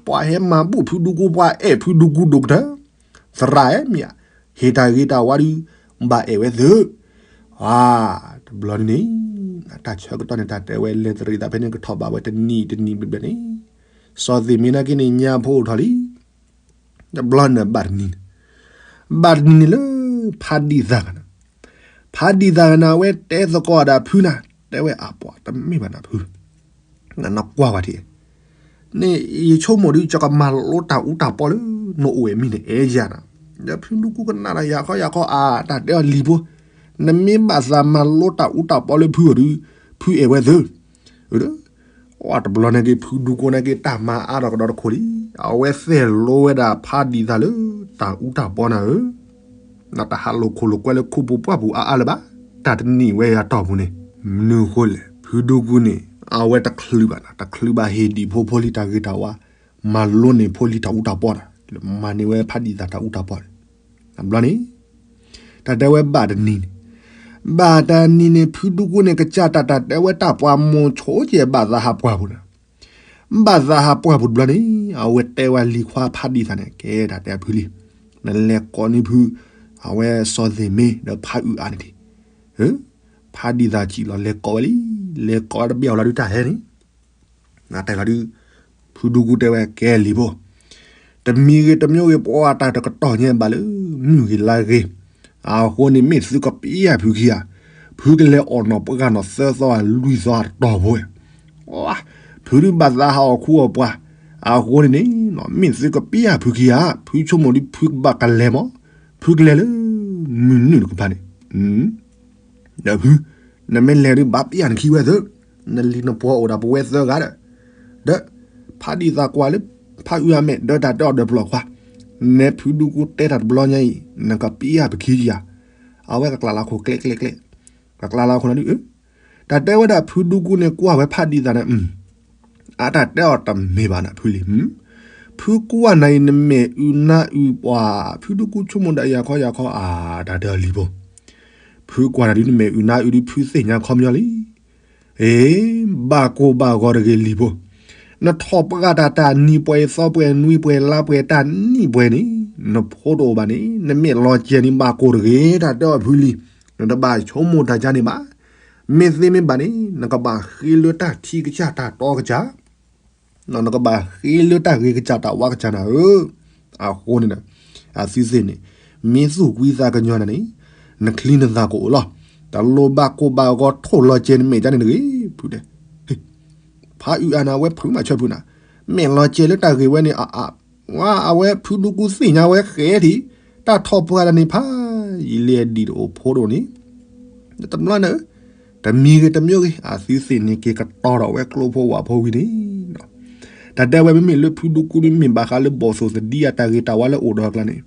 ပှၤဟဲမၤဘူၣ်ဖုဒူကူ ပှၤအဲၣ်ဖုဒူကူဒိၣ်ကတၢၢ်, သရၣ်အဲၣ်မ့ၢ်ဧါ, ဟ့ၣ်တၢ်ဂ့ၤတၢ်ဝါဒုး ဘၣ်အဲၣ်ဝဲသုး, တဘျီန့ၣ် တၢ်ဆၢကတီၢ်န့ၣ် တၢ်တဲဝဲလဲၤတရံးသးဖဲန့ၣ် ကထီၣ်ဘးဝဲတနံၤတနံၤဘျဲၣ်ဘျဲၣ်န့ၣ်, စီၤသ့ၣ်မ့ၢ်နာ်က့န့ၣ် ညါဖိအိၣ်ထီၣ်လံ. တဘျီန့ၣ်ဘၣ်တနံၤန့ၣ်, ဘၣ်တနံၤန့ၣ်လၢ ဖးဒံၣ်သၣ်ဂၤန့ၣ်, ဖးဒံၣ်သၣ်ဂၤန့ၣ် အဝဲတဲသကိးဒၣ်ဖုနၤ, တဲဝဲအပှၤတမ့ၢ်ဘၣ်နၤဖု, နနကွၢ်ဝဲထံၣ် န့ၣ် ယဆိကမိၣ်ဒုး ယကမၤလိတၢ်အူတၢ်ပီလၢ နအိၣ်ဝဲမံၤန့ၣ် အဲၣ်ယၤနၤ, ဒီးဖုဒူကူကနၣ်ဒီး ယၤခီယၤခီအါ တၢ်တဲအီၤလံၤဖိ, နမ့ၢ်ဘၣ်သးမၤလိတၢ်အူတၢ်ပီလၢဖုအီၤဒုး, ဖုအဲၣ်ဝဲသု, ဒီး အတဘျီန့ၣ်က့ၤ ဖုဒူကူန့ၣ်က့ၤ တၢ်မၤအါထီၣ်ကဒီးတခိၣ်လံ, အဝဲသဲၣ်လိဝဲဒၣ်ဖးဒံၣ်သၣ်လၢ တၢ်အူတၢ်ပီနၤဧၢ နတဟးလိာ်ခိၣ်လိာ်ကွဲလၢခိပူၤပှၢ်ပူၤအါအါလၢၤဘၣ်, တၢ်တနံၣ်ဝဲယၤတီၢ်ပူၤန့ၣ်, မနုၤအဃိလဲၣ်, ဖုဒူကူန့ၣ် အဝဲတချုးဘၣ်နၤ, တချုးဘၣ်ဟ့ၣ်ဒံၣ်ဖိဖိလံၤတၢ်ဂ့ၤတၢ်ဝါ, မၤလိန့ၢ်ဖိလံၤတၢ်အူတၢ်ပီနၤ, လၢမၤန့ၢ်ဝဲဖးဒံၣ်သၣ်တၢ်အူတၢ်ပီန့ၣ်, တဘျီန့ၣ် တၢ်တဲဝဲဘၣ်တနံၤန့ၣ်, ဘၣ်တနံၤန့ၣ် ဖုဒူကူန့ၣ် ကစၢ်တၢ်တၢ်တဲဝဲတၢ်ပှၤမိၤဆိကဲဘၣ်သးဟးပှၢ်ပူၤန့ၣ်, ဘၣ်သးဟးပှၢ်ပူၤတဘျီန့ၣ် အဝဲတဲဝဲလံၤခွါဖးဒံၣ်သၣ်န့ၣ် ကဲတၢ်တဲဖုလံၤ, နလဲၤကိးန့ၢ်ဖု, အဝဲစီၤသ့ၣ်မ့ၢ်ဒီးဖးအုးအါန့ၣ်ဒံး, ဖးဒံၣ်သၣ်စံၣ်လီၤလဲၤကိးဝဲလံ, လဲၤကိးဝဲတဘ့ၣ်အီၤလီၤဒုးတၢ်ဟဲန့ၣ် နတဲလီၤဒုး, ဖုဒူကူတဲဝဲကဲလံၤဖိ, တမံၤဂ့ၤတမံၤဂ့ၤ ပှၤတၢ်တကတီၢ်ညါဘၣ်လၢ မုၢ်ဂ့ၤလါဂ့ၤ, အဃိန့ၣ်မ့ၢ်သုကပျၢ်ဖုခံဂၤ, ဖုကလဲၤအီၣ်နီၢ်ပှၢ်နီၢ်သၢသီလွံၢ်သီတတီၢ်ဖိဝဲ, ဖုဒုးဘၣ်သးဟးအီၣ်ခူအီၣ်ပှၤ, အဃိန့ၣ်န့ၣ် မ့ၢ်သုကပျၢ်ဖုခံဂၤ, ဖုဆိကမိၣ်ဒုးဖုကဘၣ်ကလဲၤမး, ဖုကလဲၤလၢ မုၢ်နုာ်တကပၤန့ၣ် ဒီးဖု, နမ့ၢ်လဲၤဒုးဘၣ်ပျၢ်နခံဝဲသၢ, နလံၤနပှီၤအိၣ်ဒၣ်ပဝဲသၢဂၤဒီး, ဒီး, ဖးဒံၣ်သၣ်ကွၢ်လၢ ဖးအုးအမဲာ် ဒီးတၢ်တဲအီၤဒီးပလီၢ်ခွါ, နဲဖုဒူကူတဲတၢ်တဘျီညါအံၤ နကပျၢ်ပခံယၤ, အဝဲကကျးလၢခိၣ်ကျဲကျဲကျဲ, ကကျးလၢခိၣ်နၤဒုး, တၢ်တဲဝဲဒၣ်ဖုဒူကူန့ၣ်ကွၢ်ဝဲဖးဒံၣ်သၣ်န့ၣ် အတၢ်တဲအီၤတမ့ၢ်ဘၣ်နဖုလံၤ, ဖုကွၢ်နၤအံၤနမဲာ်အုးနါအုးပှၤ, ဖုဒူကူဆိကမိၣ်ဒၣ်ယၤခီယၤခီအါ တၢ်တဲအီၤလံၤဖိ, ဖုကွၢ်နၤဒုးနမဲာ်အုးနါအုးဒုးဖုသ့ၣ်ညါခီပညီလံ, အ့, ဘၣ်ကိၢ်ဘၣ်ဂီၤတဂ့ၤလံၤဖိ, နထီၣ်ပှၢ်တၢ်တၢ်နံၤပှဲၤသီပှဲၤနွံပှဲၤလါပှဲၤတၢ်နံၣ်ပှဲၤန့ၣ်, နဖိတအိၣ်ဘၣ်န့ၣ် နမဲာ်လီၤကဲၤန့ၣ်ဘၣ်ကိၢ်တဂ့ၤ တၢ်တဲအီၤဖုလံၤ, နတဘၣ်ဆိကမိၣ်တၢ်ကါန့ၣ်ဘၣ်, မ့ၢ်သ့မ့ၢ်ဘၣ်န့ၣ် နကဘၣ်ဃ့လၢတၢ်ထံကစၢ်တၢ်တီကစၢ် နကဘၣ်ဃ့လၢတၢ်ဂ့ၤကစၢ်တၢ်ဝါကစၢ်နၤဧၢ, အဃိန့ၣ်, အသုသ့ၣ်န့ၣ်, မ့ၢ်သူၣ်ကွံသးကညီၤနၤန့ၣ်, နချံနသၣ်ကအိၣ်လီၤ, တလိၣ်ဘၣ်ကိၢ်ဘၣ်ဂီၤထိၣ်လီၤကဲၤနမဲာ်ကါန့ၣ်တဂ့ၤ, ဖုဒဲး, ဖးအုးအါနၤဝဲဖုးမးဆၢဖုးနၤ, မဲာ်လီၤကဲၤလၢတၢ်ဂ့ၤဝဲန့ၣ်အါအါ, ဝါအဝဲဖုဒူကူသ့ၣ်ညါဝဲဃဲထံး, တၢ်ထီၣ်ပှၢ်တၢ်န့ၣ်ဖး, ယလဲၤဒံၣ်တအိၣ်ဖိတအိၣ်န့ၣ် တဘျီန့ၣ်, တမံၤဂ့ၤတမံၤဂ့ၤ အသုသ့ၣ်န့ၣ်က့ၤကတီၤထီၣ်ဝဲကျိဖိဝၣ်ဖိဝံၤန့ၣ်, တၢ်တဲဝဲမ့မ့ၢ်လၢဖုဒူကူဒုးမ့ၢ်ဘၣ်ဃးလၢဘီၣ်သိၣ်သဒံအတၢ်ဂ့ၤတၢ်ဝါလၢအိၣ်ဒီးအကျါန့ၣ်,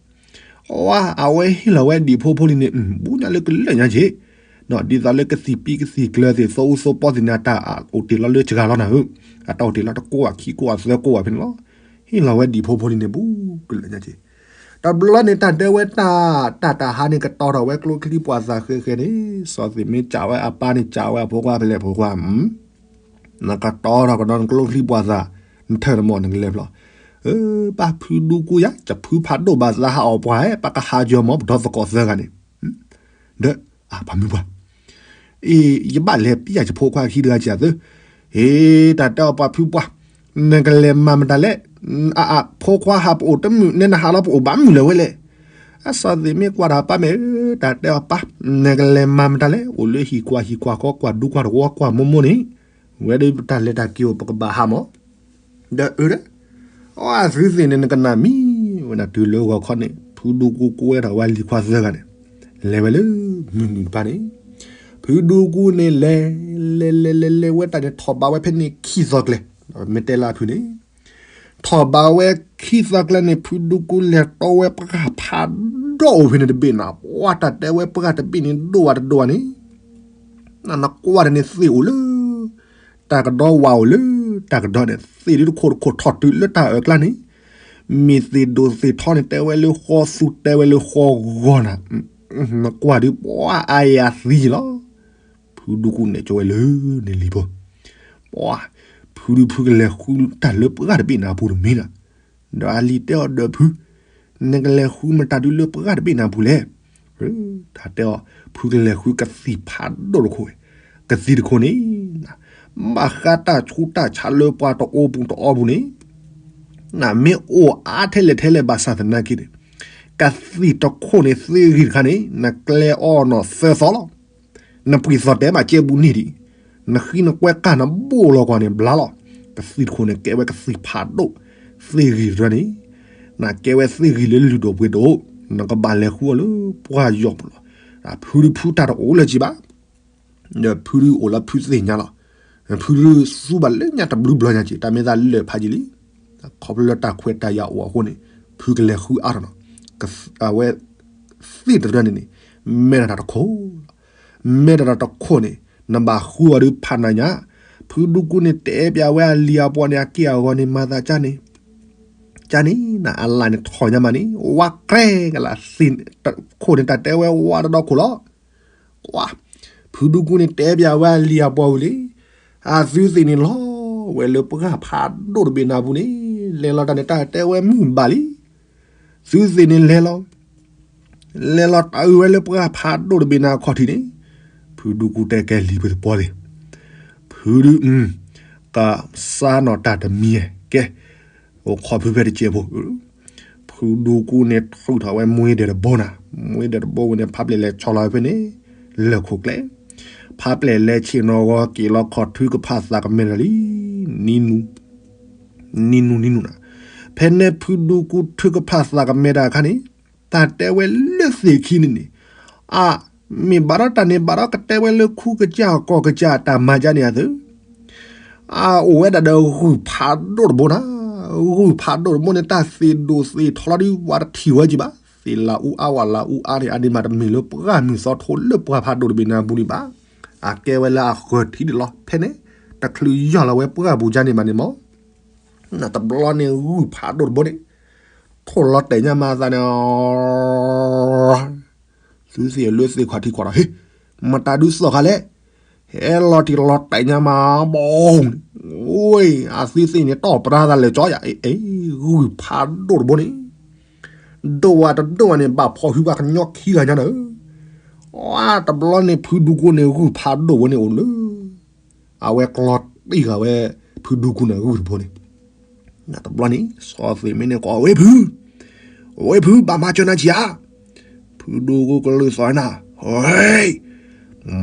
အဝဲဟ့ၣ်လီၤဝဲဒံၣ်ဖိဖိလံၤန့ၣ် ဘူးညါလၢကလၢာ်ညါက့ၤ, ဒ်သိးလၢကသံၣ်ပံကသံၣ်ကျၢၤသ့ၣ် သိအူသိပီသ့ၣ်န့ၣ် အတၢ်အိၣ်တ့ၢ်လီၤလၢစှၤလီၤနၤဧၢ, အတၢ်အိၣ်တ့ၢ်လီၤတကိးအခံကိးအသၢကိးအဖဲန့ၣ်လီၤ, ဟ့ၣ်လီၤဝဲဒံၣ်ဖိဖိလံၤန့ၣ် ဘူးကလၢာ်ညါက့ၤ တဘျီန့ၣ် တၢ်တဲဝဲတၢ် တၢ်တဟါန့ၣ် ကတီၤထီၣ်ဝဲကျိချံပှၤသးဃဲဃဲန့ၣ်, စီၤသ့ၣ်မ့ၢ်စံးဝဲအပၢ်န့ၣ် စံးဝဲအဖိခွါဖဲလဲၣ်ဖိခွါ, နကတီၤထီၣ်ကဒီးနကျိချံပှၤသး, နထၢၣ်တမီၢ်နကလဲၤဖျီ, ပၢ်ဖုဒူကူယၤ ယဖုဖးဒိၣ်ဘၣ်သးဟးအီၣ်ပှၤဧၢ, ပကဟးယီၤမီၢ်ပဒီသကိးသၢဂၤန့ၣ်, ဒီး, အပှၤမုၣ်ပှၢ် အ့, ယဘၣ်လဲၤပျၢ်ယဖိခွါခံတဂၤကသၢ, အ့, တၢ်တဲအီၤပှၤဖုပှၢ်, နကလဲၤမၤမတၤလဲၣ်, အအဖိခွါဟးပအိၣ်တမုာ် နဲနဟးလီၤပအိၣ်ဘၣ်မုာ်လၢၤဝဲလဲၣ်, အစီၤသ့ၣ်မ့ၢ်ကွၢ်တၢ်ပၢ်မဲာ်, တၢ်တဲအီၤပၢ်, နကလဲၤမၤမတၤလဲၣ် အိၣ်လၢဟံၣ်ကွၢ်ဟံၣ်ကွၢ်ဃီကွၢ်ဒူကွၢ်တဝီကွၢ်မိၢ်မိၢ်န့ၣ်, ဝဲဒၣ်ပတၢ်လဲၤတၢ်က့ၤအိၣ်ပကဘၣ်ဟးမီၢ် ဒီးအၢ, အသုသ့ၣ်န့ၣ် နကနၣ်မံၤဝဲဒၣ်တုၤလၢဂီၤခီန့ၣ် ဖုဒူကူကူဝဲဒၣ်ဝဲလံၤခွါသၢဂၤန့ၣ်, လဲၤဝဲလၢမုၢ်နုာ်တဖၣ်န့ၣ်, ဖုဒူကူန့ၣ်လဲၤ, လဲၤလဲၤလဲၤလဲၤဝဲတၢ်န့ၣ် ထီၣ်ဘးဝဲဖဲန့ၣ်ခံသီကျဲ, မ့ၢ်တဲလၢအဖုန့ၣ်, ထီၣ်ဘးဝဲခံသီကျဲန့ၣ် ဖုဒူကူလဲၤတီဝဲပှၢ်ဖးဒိၣ်အိၣ်ဖဲန့ၣ်တဘ့ၣ်နၤ, ပှၢ်တၢ်တဲဝဲပှၢ်တဘ့ၣ်န့ၣ်ဒိၣ်ဝဲတဒိၣ်ဝဲန့ၣ် နကွၢ်တန့ၣ်သ့ၣ်အိၣ်လၢ တၢ်ကဒီဝၣ်အိၣ်လၢတၢ်ကဒီန့ၣ် သ့ၣ်ဒုတခိၣ်တခိၣ်ထီၣ်တုၤလၢတၢ်အၢၣ်ကျါန့ၣ်, မ့ၢ်သ့ၣ်ဒိၣ်သ့ၣ်ထီန့ၣ် တဲဝဲလၢဃီသူတဲဝဲလၢဃီဂီၤနၤ, နကွၢ်ဒုးပှၤအါယၤသံလီၤ. ဖုဒူကူန့ၣ်ကၠိဝဲလၢန့ၣ်လံၤဖိ, ပှၤ, ဖုဒုးဖုကလဲၤဃုတၢ်လၢပှၢ်တဘ့ၣ်နၤပူၤတမ့ၢ်နၤ, ဒီးအလံၤတဲအီၤဒီးဖု နကလဲၤဃုမတၤဒုလၢပှၢ်တဘ့ၣ်နၤပူၤလဲၣ်. တၢ်တဲအီၤ ဖုကလဲၤဃုကသံၣ်ဖးဒိၣ်တခိၣ်ဝဲ, ကသံၣ်တခိၣ်န့ၣ် ဘၣ်ဃးတၢ်ဆူးတၢ်ဆါလၢပှၤတအိၣ်ပူၤတအီပူၤန့ၣ် မ့ၢ်အိၣ်အါထဲလဲၣ်ထဲလဲၣ်ဘၣ်ဆၣ်သနာ်က့န့ၣ် ကသံၣ်တခိၣ်န့ၣ်သ့ဂံၢ်တခါန့ၣ် နကျဲအီၣ်နီၣ်သၢသီလီၤ. နပှံၤသီၣ်တဲမးကဲဘူးန့ၢ်ဒံး, နဃံနကွဲၢ်ကၢ်နဘိၣ်လီၤကွၢ်န့ၣ်ဘျါလီၤ. ကသံၣ်တခိၣ်န့ၣ်ကဲဝဲကသံၣ်ဖးဒိၣ်သ့ဂံၢ်တရၢန့ၣ် နကဲဝဲသ့ဂံၢ်လၢလုၢ်ဒိၣ်ပှ့ၤဒိၣ်, နကဘၣ်လဲၤဃုအီၤလၢပှၢ်ယီၤပူၤလီၤ. ဖုဒုဖုတၢ်တအိၣ်လၢၤက့ဘၣ် ဒီးဖုဒုအိၣ်လၢဖုသ့ၣ်ညါလီၤ. ဖုဒုသူဘၣ်လၢညါတဘျုးဘျီညါက့ တၢ်မ့ၢ်သးလၢာ်ဖးယံာ်လံ. ခီဖျိလၢတၢ်ခွဲးတၢ်ယာ်အိၣ်အဃိန့ၣ် ဖုကလဲၤဃုအါထီၣ်နီၤ. အဝဲသ့ၣ်တရၢန့ၣ်န့ၣ် မဲထီၣ်တၢ်တခိၣ်လီၤ. မဲထီၣ်တၢ်တခိၣ်န့ၣ် နဘၣ်ဃုအီၤဒုးဖးနၤညါ, ဖုဒုကူန့ၣ်တဲပျးဝဲအလံၤအပှၤန့ၣ် အက့ၢ်အဂီၤန့ၣ် မၤသးကန့ၣ် ကန့ၣ် နအလၢ်န့ၣ်ထီၣ်ညါမးန့ၣ် ဝါကြဲကလးသ့ၣ်ခိၣ်န့ၣ် တၢ်တဲဝဲဝါတဒီခိၣ်လီၤ. ကွၢ်, ဖုဒုကူန့ၣ်တဲပျးဝဲအလံၤအပှၤဝံၤလံ, အသုသ့ၣ်န့ၣ်လီၤဝဲလၢပှၢ်ဖးဒိၣ်တဘ့ၣ်နၤပူၤန့ၣ် လဲၤလီၤတၢ်န့ၣ် တၢ်တဲဝဲမုၢ်ဘၣ်လံ. သုသ့ၣ်န့ၣ်လဲၤလီၤ, လဲၤလီၤတၢ်အုးဝဲလၢပှၢ်ဖးဒိၣ်တဘ့ၣ်နၤအခီၣ်ထံးန့ၣ်, ဖုဒုကူတဲကဲလံာ်ပသပီသ့ၣ်, ဖုဒု ကစၢ်နီၣ်တၢ်တမံၤကဲ, အိၣ်ခိးဖုဖဲတစဲးဖိ ဖုဒူကူန့ၣ်ထုးထီၣ်ဝဲမွ့ဒဲးတဘိနၤ, မွ့ဒဲးတဘိဝဲန့ၣ် ဖးပျဲၢ်လဲၤဆီလီၤဝဲဖဲန့ၣ်, လၢၢ်ခိၣ်ကျဲ, ဖးပျဲၢ်လဲၤဆ့ၣ်နီၤဂီၤက့ၤလီၤခီၣ်ထုကဖၣ်သးကမဲတၢ်လံ, နံၤနူၤ, နံၤနူၤနံၤနူၤနၤ, ဖဲန့ၣ်ဖုဒူကူထုကဖၣ်သးကမဲတၢ်အခါန့ၣ်, တၢ်တဲဝဲလၢသ့ၣ်ခံန့ၣ်န့ၣ်, အ, မ့ၢ်ဘၣ်ဒီးတၢ်န့ၣ်ဘၣ်ဒီးကတဲဝဲလၢခူကစၢ်ကီၢ်ကစၢ်တၢ်မၤကန့ၣ်အသိး အအိၣ်ဝဲဒၣ်ဒီးဂုၢ်ဖးဒိၣ်တဘိနၤ, ဂုၢ်ဖးဒိၣ်တဘိန့ၣ် တၢ်သ့ၣ်ဒိၣ်သ့ၣ်ထီလီၤဒုး ပှၤတထံၣ်ဝဲက့ဘၣ်, သ့ၣ်လၤအူအါဝဲလၤအူအါန့ၣ် အန့ၣ်မးတမ့ၢ်လၢပှၢ်မုၢ်သီထိလၢပှၢ်ဖးဒိၣ်တဘ့ၣ်နၤအပူၤန့ၣ်ဘၣ်, အကဲဝဲလၢအဃၢၤထံဒၣ်လီၤ, ဖဲန့ၣ် တချုးယီၢ်လီၤဝဲပှၢ်ပူၤကန့ၣ်မးန့ၣ်မး, နတဘျီန့ၣ်ဂုၢ်ဖးဒိၣ်တဘိန့ၣ် ထိၣ်လီၤတဲာ်ညါမးအသးန့ၣ် သုသ့ၣ်လၢသ့ၣ်ခီၣ်ထံးခီၣ်ဒီး ဟ့ၣ်, မတၤဒုးသီၣ်ဃာ်လဲၣ်, ဟဲလီၤတံၢ်လီၤတဲာ်ညါမးဘီ, အိၣ်, အသုသ့ၣ်န့ၣ်တီၢ်ပြါသးလဲၤကၠီယၤ, အ့ ဂုၢ်ဖးဒိၣ်တဘိန့ၣ်, ဒိၣ်ဝဲတဒိၣ်ဝဲန့ၣ် ဘၣ်ဖီၣ်ဟုပှၤကညီခံဂၤညါနၤ, အတဘျီန့ၣ် ဖုဒူကူန့ၣ် ဂုၢ်ဖးဒိၣ်ဝဲန့ၣ်အိၣ်လၢ အဝဲကျီတံၢ်ဃာ်ဝဲ ဖုဒူကူန့ၣ်ဂုၢ်တဘိန့ၣ်, နတဘျီန့ၣ် စီၤသ့ၣ်မ့ၢ်န့ၣ်ကိး ဝ့ၢ်ဖု, ဝ့ၢ်ဖု ဘၣ်မၤစၢၤနၤဆံးဧါ, ဖုဒူကူကလုၢ်သီၣ်နၤ, ဝ့ၢ်,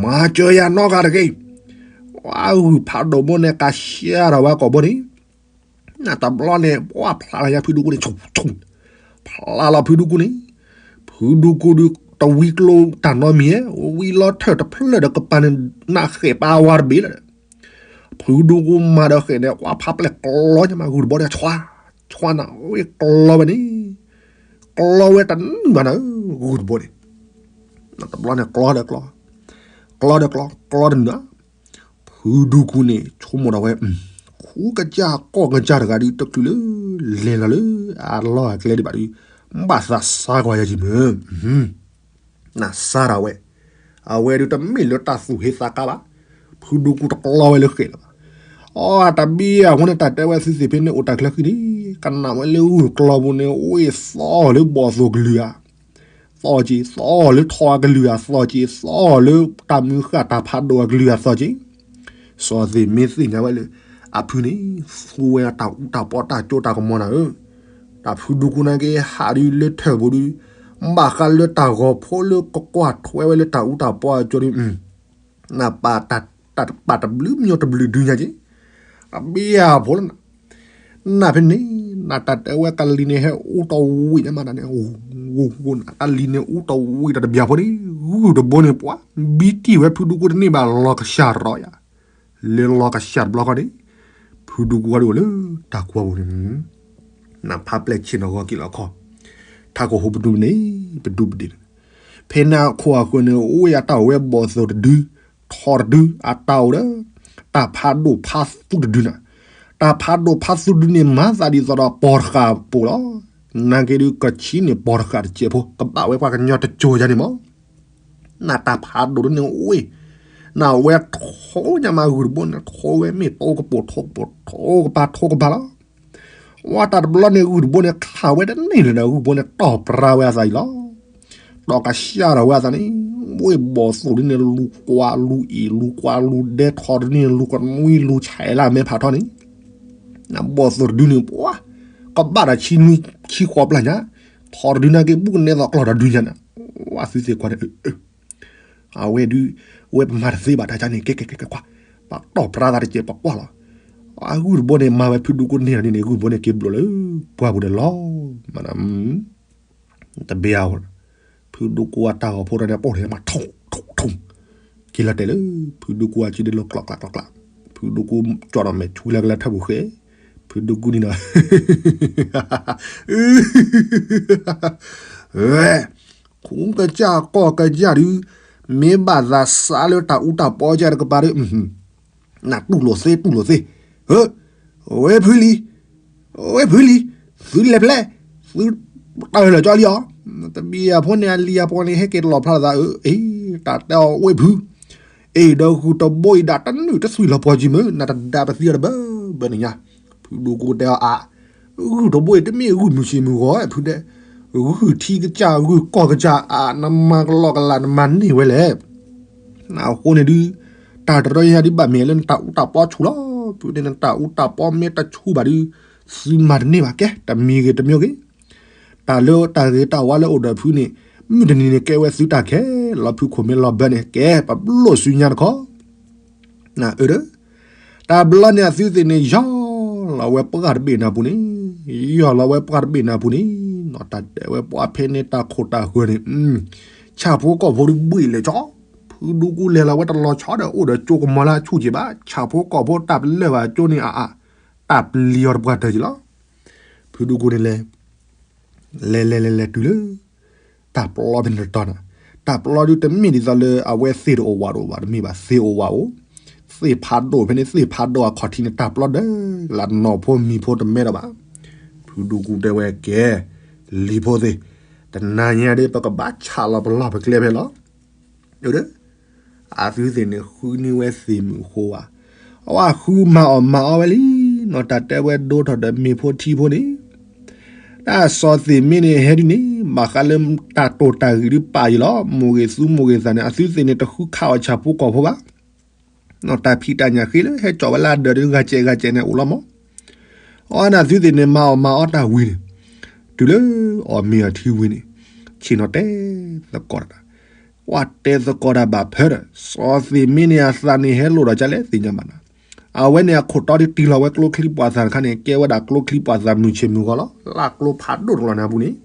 မၤစၢၤယၤနီတဂၤတဂ့ၤ, ဝဲဂုၢ်ဖးဒိၣ်ဘိန့ၣ် ကးရှၢထီၣ်ဝဲကိာ်ဘိန့ၣ်, နတဘျီန့ၣ် ပှၤဖျါလီၤယၤဖုဒူကူန့ၣ် ဆူၣ်ဆူၣ်, ဖျါလီၤဖုဒူကူန့ၣ်, ဖုဒူကူဒုးတဝံကျိတၢ်နီတမံၤ, ဝံလီၤထၢၣ်တဖျၢၣ်ဒီးကပၤန့ၣ် နဃဲၣ်ပာ်ဝါတဘ့ၣ်လီၤ, ဖုဒူကူမၤဒီးဃဲၣ်န့ၣ် ပှၤဖးပျဲၢ်ကျီညါမး ဂုၢ်တဘိန့ၣ် ဆွါ, ဆွါနၤ ဝ့ၢ်ကျီဝဲန့ၣ်, ကျီဝဲတနုာ်ဘၣ်နၤ, ဂုၢ်တဘိန့ၣ်, နတဘျီန့ၣ် ကျီဒီးကျီ, ကျီဒီးကျီ, ကျီတနုာ် ဖုဒူကူန့ၣ် ဆိကမိၣ်ဒၣ်ဝဲ, ခူကစၢ်ကီၢ်ကစၢ်တဂၤဒုး တချုးလၢ လဲၤလီၤလၢ အလီၢ်အကျဲဒံးဘၣ်ဒုး, ဘၣ်သးစါကွၢ်ယၤက့ၤမး, နစါဒၣ်ဝဲ, အဝဲဒုးတမ့ၢ်လၢတၢ်သူၣ်ဟ့သးကါဘၣ်, ဖုဒူကူတကျီဝဲလၢဃဲၣ်လၢၤဘၣ်, အတဘံအဃိန့ၣ် တၢ်တဲဝဲသုသ့ၣ်ဖဲန့ၣ်အိၣ်တၢ်ချၢဃံန့ၣ်, ကနၣ်ဝဲလၢဂုၢ်ကျီပူၤန့ၣ် အိၣ်သီၣ်လၢဘီၣ်သိၣ်ကလုၢ်ဧါ သီၣ်က့ၤ, သီၣ်လၢထီအကလုၢ်အသီၣ်က့ၤ, သီၣ်လၢတၢ်မုၢ်ဃၢ်တၢ်ဖးဒိၣ်အကလုၢ်အသီၣ်က့ၤ, စီၤသ့ၣ်မ့ၢ်သ့ၣ်ညါဝဲလၢ အဖုန့ၣ် သူဝဲတၢ်အူတၢ်ပီတၢ်ကၠိတၢ်ကမီၤနၤဧၢ, တၢ်ဖုဒူကူန့ၣ်က့ၤဟးဒုးလၢထၢၣ်ပူၤဒုး, ဘၣ်ဃးလၢတၢ်ဂီၤဖိလၢကကွၢ်ထွဲဝဲလၢတၢ်အူတၢ်ပီအကၠိဒုး, နပာ်တၢ်ပာ်တဘျုးမံၤတဘျုးဒုညါက့ၤ, အဘံအဖိလၢန နဖဲန့ၣ် နတၢ်တဲဝဲကလံၤန့ၣ်ဟဲအူတဝံၣ်န့ၣ်မးတၢ်န့ၣ်, ကလံၤန့ၣ်အူတဝံၣ်တၢ်တဘံၣ်ဖိန့ၣ်, ဂုၢ်တဘိန့ၣ်ပှၤ ဘံတံၢ်ဝဲဖုဒူကူတန့ၢ်ဘၣ်လီၤကစၢ်တရီယၤ, လၢလီၤကစၢ်တဘျီဃီန့ၣ်, ဖုဒူကူဝဲဒၣ်အိၣ်လၢတၢ်ကွီပူၤန့ၣ်, နဖးပျဲၢ်ဆ့ၣ်နီၤဂီၤက့ၤလီၤခီၣ်, ထးခိၣ်ဟူးပဒူန့ၣ်, ပဒူပဒ့ၣ်န့ၣ်, ဖဲန့ၣ်အခိၣ်အဃၢၤန့ၣ် အိၣ်ဝဲယတၢ်ဝဲဘီၣ်သိၣ်တဒု ထီတဒု အတၢ်အိၣ်ဒီး တၢ်ဖးဒိၣ်ဖးသူတဒုနၤ, တၢ်ဖးဒိၣ်ဖးသူတဒုန့ၣ် မၤသးဒ်သိးဒီးပီၢ်တဃၣ်ပူၤလီၤ. နာ်က့ဒုးကဆံန့ၣ်ပီၢ်တဃၣ်တစဲးဖိ ကဘၣ်ဝဲပှၤကညီတစိၤယါန့ၣ်မး, နတၢ်ဖးဒိၣ်ဒုန့ၣ်အိၣ်, နဝဲထိညါမးဂုၢ်တဘိန့ၣ် ထိဝဲမ့ၢ်ထိကပိာ်ထိကပိာ် ထိကပၤထိကပၤလီၤ. ဝဲတၢ်တဘျီန့ၣ်ဂုၢ်တဘိန့ၣ် ခးဝဲတန့ၢ်လၢၤဒီး ဂုၢ်တဘိန့ၣ် တီၢ်ပြါဝဲအသးအံၤလီၤ. တီၢ်ကစၢ်ထီၣ်ဝဲအသးန့ၣ်, ဝ့ၢ်ဘီၣ်သိၣ်ဒုန့ၣ် လူၤကွၢ်လူၤအ့ၣ် လူၤကွၢ်လူၤဒဲ ထီၣ်တဒုန့ၣ် လူၤကနွံလူၤဆဲးလၢအမဲဖးထီန့ၣ်, နဘီၣ်သိၣ်တဒုန့ၣ် ပှၤ ကဘၣ်ဒီးဆံနွံဆံဃိးပျၢ်ညါ, ထီၣ်တဒုန့ၣ်က့ၤ ဘူးကနဲသိးကျီၢ်တဒုညါန့ၣ်, ဝဲသုသ့ၣ်ခွါန့ၣ် အဝဲဒုး, ဝဲပမၤတသ့ဘၣ်တၢ်ကန့ၣ် ကဲကဲကဲကဲခွါ, ပတီၢ်ပြးသးတကဲးပကွၢ်လီၤ. အဂုၢ်တဘိန့ၣ် မၤဝဲဖုဒိၣ်ကိန့ၢ်ဒီးန့ၣ် ဂုၢ်ဘိန့ၣ်က့ၤဘျိးလၢပှၢ်ပူၤဒီးလီၤ. မနုၤ တဘ့ၣ်ဧါ, ဖုဒိၣ်ကိအတၢ်ဂီၤဖိတၢ်န့ၣ် ပိၢ်န့ၣ်မး ထိၣ်ထိၣ်ထိၣ်, က့ၤလီၤတဲာ်လၢ ဖုဒိၣ်ကိအစုဒ့လိၤ ကျီၢ်ကျးကျီၢ်ကျး, ဖုဒိၣ်ကိကၠီဒီးမဲာ်ဆူလၢကလၢထၢၣ်ပူၤဃဲ, ဖုဒိၣ်ကိန့ၣ်ဒီး ဝဲ, ခူကစၢ်ကီၢ်ကစၢ်ဒုး, မ့ၢ်ဘၣ်သးစးလၢတၢ်အူတၢ်ပီကစၢ်တကပၤဒီး, နတူၢ်လိာ်သ့တူၢ်လိာ်သ့, ဝဲဖုလံ, ဝဲဖုလံ, သုလဲၤဖဲလဲၣ်, သုတၢ်လၢာ်ကၠီလံအီၤ, တဘံယၤဖိန့ၣ် အလံၤအပှၤန့ၣ် ဟဲက့ၤတလီၢ်ဖျါသးဧၢ, အ့, တၢ်တဲအီၤဝဲဖု, အ့ဒီးဂုၢ်တဘိအံၤဒၣ်တနုာ်တသွံၣ်လီၤပှီၢ်ကံမုၢ် နတဒါပသံအီၤတဘၢဘၢန့ၣ်ညါ, ဖုဒိၣ်ကိတဲအီၤအါ, ဂုၢ်တဘိအံၤတမ့ၢ်ဂုၢ်မုၢ်ဆ့ၣ်မုၢ်ဂီၤဖုဒဲး, ဂုၢ်ထံကစၢ်ဂုၢ်ကီၢ်ကစၢ်အါ နမၤကလီကလးနမၤန့ၢ်ဝဲလဲၣ် အဃိန့ၣ်ဒုး, တၢ်တရီညါဒုးဘၣ်မ့ၢ်လၢနတၢ်အူတၢ်ပီဆူၣ်လီၤ, ဖုန့ၣ်နတၢ်အူတၢ်ပီမ့ၢ်တဆူၣ်ဘၣ်ဒုး, သုမၤတန့ၢ်ဘၣ်ကဲ, တမံၤဂ့ၤတမံၤဂ့ၤ, တၢ်လၢတၢ်ဂ့ၤတၢ်ဝါလၢအိၣ်ဒီးဖုန့ၣ်, မုၢ်တနံၤန့ၣ် ကဲဝဲသုတၢ်ခဲလီၤဖုခိၣ်မ့ၢ်လီၤဘၢန့ၣ် ကဲပဘျိၣ်စုညါတခီ နအၢဒီး, တၢ်ဘျီန့ၣ်အသုသ့ၣ်န့ၣ် ယီၢ်လီၤဝဲပှၢ်တဘ့ၣ်နၤပူၤန့ၣ်, ယီၢ်လီၤဝဲပှၢ်တဘ့ၣ်နၤပူၤန့ၣ်, နီၢ်တၢ်တဲဝဲပှၤဖဲန့ၣ်တၢ်ခိၣ်တၢ်ဃၢၤန့ၣ်, ဆၣ်ဖိကီၢ်ဖိဒုးဘှံးလဲၤကၠီ, ဖုဒိၣ်ကိလဲၤလီၤဝဲတလီၤဆီဒီးအိၣ်ဒီးကၠိကမီၤလၢအဆူၣ်က့ၤဘၣ်, ဆၣ်ဖိကီၢ်ဖိတၢ်ပလၢၢ်ဘၣ်ကၠိန့ၣ်အါအါ, တၢ်ပျံၤအီၤတပှၢ်တၢၢ်က့ၤလီၤ, ဖုဒိၣ်ကိန့ၣ်လဲၤ လဲၤလဲၤလဲၤလဲၤတုၤလၢ တၢ်ပျီဖဲန့ၣ်တတီၤန့ၣ်, တၢ်ပျီဒုးတမ့ၢ်ဒ်သိးလၢအဝဲသ့ၣ်တအိၣ်ဝးတအိၣ်ဘၣ်တမ့ၢ်ဘၣ်, သ့ၣ်အိၣ်ဝးအိၣ်, သ့ၣ်ဖးဒိၣ်ဖဲန့ၣ် သ့ၣ်ဖးဒိၣ်အခီၣ်ထံးန့ၣ် တၢ်ပျီဒၢလၢနီၢ်ဖိမံၤဖိတမဲဒီးဘၣ်, ဖုဒိၣ်ကိတဲဝဲကဲ, လံၤဖိသ့ၣ်, တနၤညါဒ်ပကဘၣ်ဆးလီၤပလီၢ်ပကျဲဖဲလီၤ ဒီး အသုသ့ၣ်န့ၣ်ဃုန့ၢ်ဝဲသ့ၣ်မုၣ်ဃိဧါ, အဝဲဃုမၤအီၣ်မၤအီဝဲလံ, နီၢ်တၢ်တဲဝဲဒိထီၣ်ဒီးမ့ၤဖိထံဖိန့ၣ်, တၢ်စီၤသ့ၣ်မ့န့ၣ်ဟဲဒုးန့ၣ် ဘၣ်ဃးလၢတၢ်တိာ်တၢ်ဂံၢ်ဒုးပာ်ယံၤလီၤ, မိၢ်ဂ့ၤသူမိၢ်ဂ့ၤသးန့ၣ် အသုသ့ၣ်န့ၣ်တဃုခးအီၣ်ဆၣ်ဖိကီၢ်ဖိဘၣ် နီၢ်တၢ်ဖံးတၢ်ညၣ်ဃ့လၢဟဲကၠီၣ်ဝဲလၢအဒၢးဒုးဂၤစဲးဂၤစဲးန့ၣ်အိၣ်လီၤမး, အဝဲန့ၣ်သုသ့ၣ်န့ၣ်မၤအီၣ်မၤအီတၢ်ဝံၤန့ၣ်, တုၤလၢအီၣ်မ့ၤအီထံဝံၤန့ၣ်, ဆ့ၣ်နီၤတဲသကိးတၢ်, ကွၢ်တဲသကိးတၢ်ဘၣ်ဖၢဒီး စီၤသ့ၣ်မ့န့ၣ်အသးန့ၣ်ဟဲလိာ်ဒီးကလဲၣ်သ့ၣ်ညါဘၣ်နၤ, အဝဲန့ၣ်အခိၣ်တီဒုးတ့ၢ်လီၤဝဲကျိချံပှာ်သၣ်တခါန့ၣ် ကဲဝဲဒၣ်ကျိချံပှာ်သၣ်မုၢ်ဆ့ၣ်မုၢ်ဂီၤလီၤ, လၢကျိဖးဒိၣ်တလီၤန့ၣ်အပူၤန့ၣ်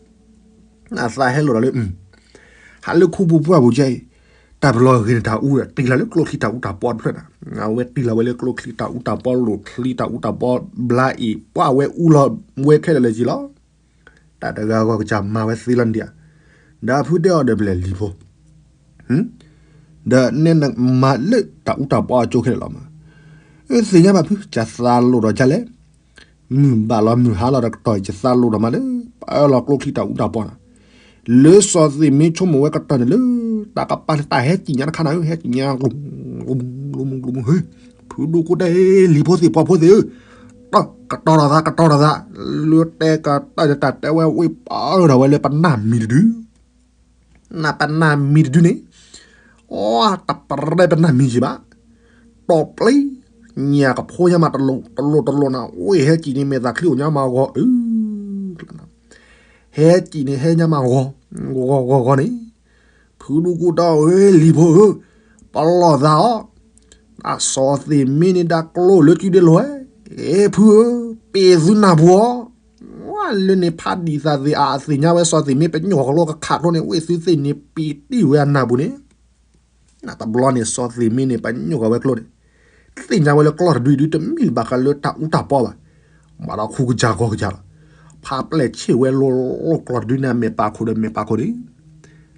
အသးဟဲလိာ်ဒီးလၢ ဟးလၢခူပူၤပှၢ်ပူၤကဲအံၤ, တၢ်ပလီၢ်ဂ့ၤန့ၣ်တၢ်အူဒီး တ့ၢ်လီၤလၢကျိချံတၢ်အူတၢ်ပီတဖျၢၣ်နၤ, အဝဲတ့ၢ်လီၤဝဲလၢကျိချံတၢ်အူတၢ်ပီ လိာ်ချံတၢ်အူတၢ်ပီဘျါအံၤ ပှၤဝဲအူလီၤဝဲခဲလၢာ်လၢာ်က့ၤလီၤ. တၢ်တဂၤဂီၢ်ကစၢ်မၤဝဲသ့လီၤဒံးဧါ, ဒီးဖုတဲအီၤဒီးပလဲၤလံၤဖိ ဒီးနဲနမၤလၢတၢ်အူတၢ်ပီအကၠိခဲလၢာ်လီၤမး, သ့ၣ်ညါဘၣ်ဖု ကသးလိာ်ဒီးကလဲၣ်, မုၢ်ဘၣ်လီၤမုၢ်ဟါလီၤဒီးကတီၢ် ယသးလိာ်ဒီးမးလၢ ပအၢလီၤကျိချံတၢ်အူတၢ်ပီနၤ, လၢစီၤသ့ၣ်မ့ဆိကမိၣ်ဝဲကတီၢ်န့ၣ်လၢ တၢ်ကပၤန့ၣ်တၢ်ဟဲစံၣ်ညါတခါနၤဧၢ, ဟဲစံၣ်ညါ ကျူၤကျူၤကျူၤ, ဖုဒိၣ်ကိတဲ လံၤဖိသ့ၣ်ပှၢ်ဖိသ့ၣ်ဧၢ, ကတီၤထီၣ်သး ကတီၤထီၣ်သး, လၢတဲကတီၤတၢ်တဲဝဲဝ့ၢ်ပာ်အၢထီၣ်ဝဲလၢပနၢ်မံၤတဒု နပနၢ်မံၤတဒုန့ၣ်, အတပရဲပနၢ်မံၤယံၤဘၣ်, တီၢ်ပျံၤ, ညၣ်ကဖိညါမးတလိၣ်တလိၣ်တလိၣ်နၤ, ဝ့ၢ်ဟဲစံၣ်န့ၣ် မဲာ်သၣ်ချံအိၣ်ညါမးဂီၤ, ဟဲစံၣ်န့ၣ်ဟဲညါမးဂီၤ, ဂီၤဂီၤဂီၤဂီၤန့ၣ်, ဖုဒိၣ်ကိတဲအီၤ လံၤဖိဧၢ, ပလီၢ်သးအီၤ, အစီၤသ့ၣ်မ့န့ၣ်ဒၣ်ကျိလၢကုဒဲလီၤ, အဲၣ်ဖုဧၢ, ပ့ၤသုနၢ်ပူၤအီၤ ဝဲလၢန့ၣ်ဖးဒံၣ်သးသ့ၣ်အသ့ၣ်ညါဝဲစီၤသ့ၣ်မ့ ပညိၣ်ဃီၤကျိကခးကျိန့ၣ် ဝ့ၢ်သုသ့ၣ်န့ၣ် ပ့ၤတံၢ်ဝဲအနၢ်ပူၤန့ၣ်, နတဘျီန့ၣ် စီၤသ့ၣ်မ့န့ၣ် ပညိၣ်ဃီၤဝဲကျိန့ၣ်, သ့ၣ်ညါဝဲလၢကျိတဒုဒုတမ့ၢ်ဘၣ်ဃးလၢတၢ်အူတၢ်ပီဘၣ်, ဘၣ်ဒီးခူကစၢ်ဂီၤကစၢ်လီၤ, ဖးပျဲၢ်ဆ့ၣ်ဝဲလိၤလိၤကျိတဒုန့ၣ် အမဲာ်ပာ်ခိၣ်ဒီးမဲာ်ပာ်ခိၣ်န့ၣ်,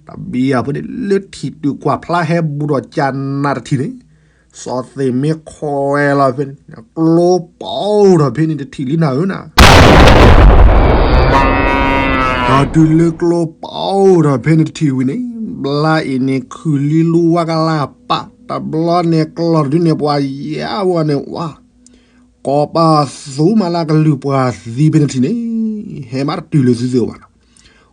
တဘံယၤဖိန့ၣ် လၢထံၣ်တုၤကွၢ်ဖျါဟဲဘူးဒီးကၢ်နးတထံၣ်န့ၣ် စီၤသ့ၣ်မ့ခွဲးလီၤဖဲန့ၣ် ကျိပအိၣ်ထီၣ်ဖဲန့ၣ်တထံၣ်လံနၤဧၢနၤ, ဒီးတုၤလၢကျိပအိၣ်ထီၣ်ဖဲန့ၣ်တထံၣ်ဝံၤန့ၣ် ဘျါအံၤန့ၣ်ခုၣ်လံလူဝါကလၢ်ပာ် တဘျီန့ၣ်ကျိတဒုန့ၣ် ပှၤယါဝဲန့ၣ်ဝါ ကိးပသူမးလၢကလုၢ်ပှၤသံဖဲန့ၣ်တထံၣ်န့ၣ်, ဟဲမးတတုၤလၢသုသ့ၣ်အိၣ်ဘၣ်နၤ,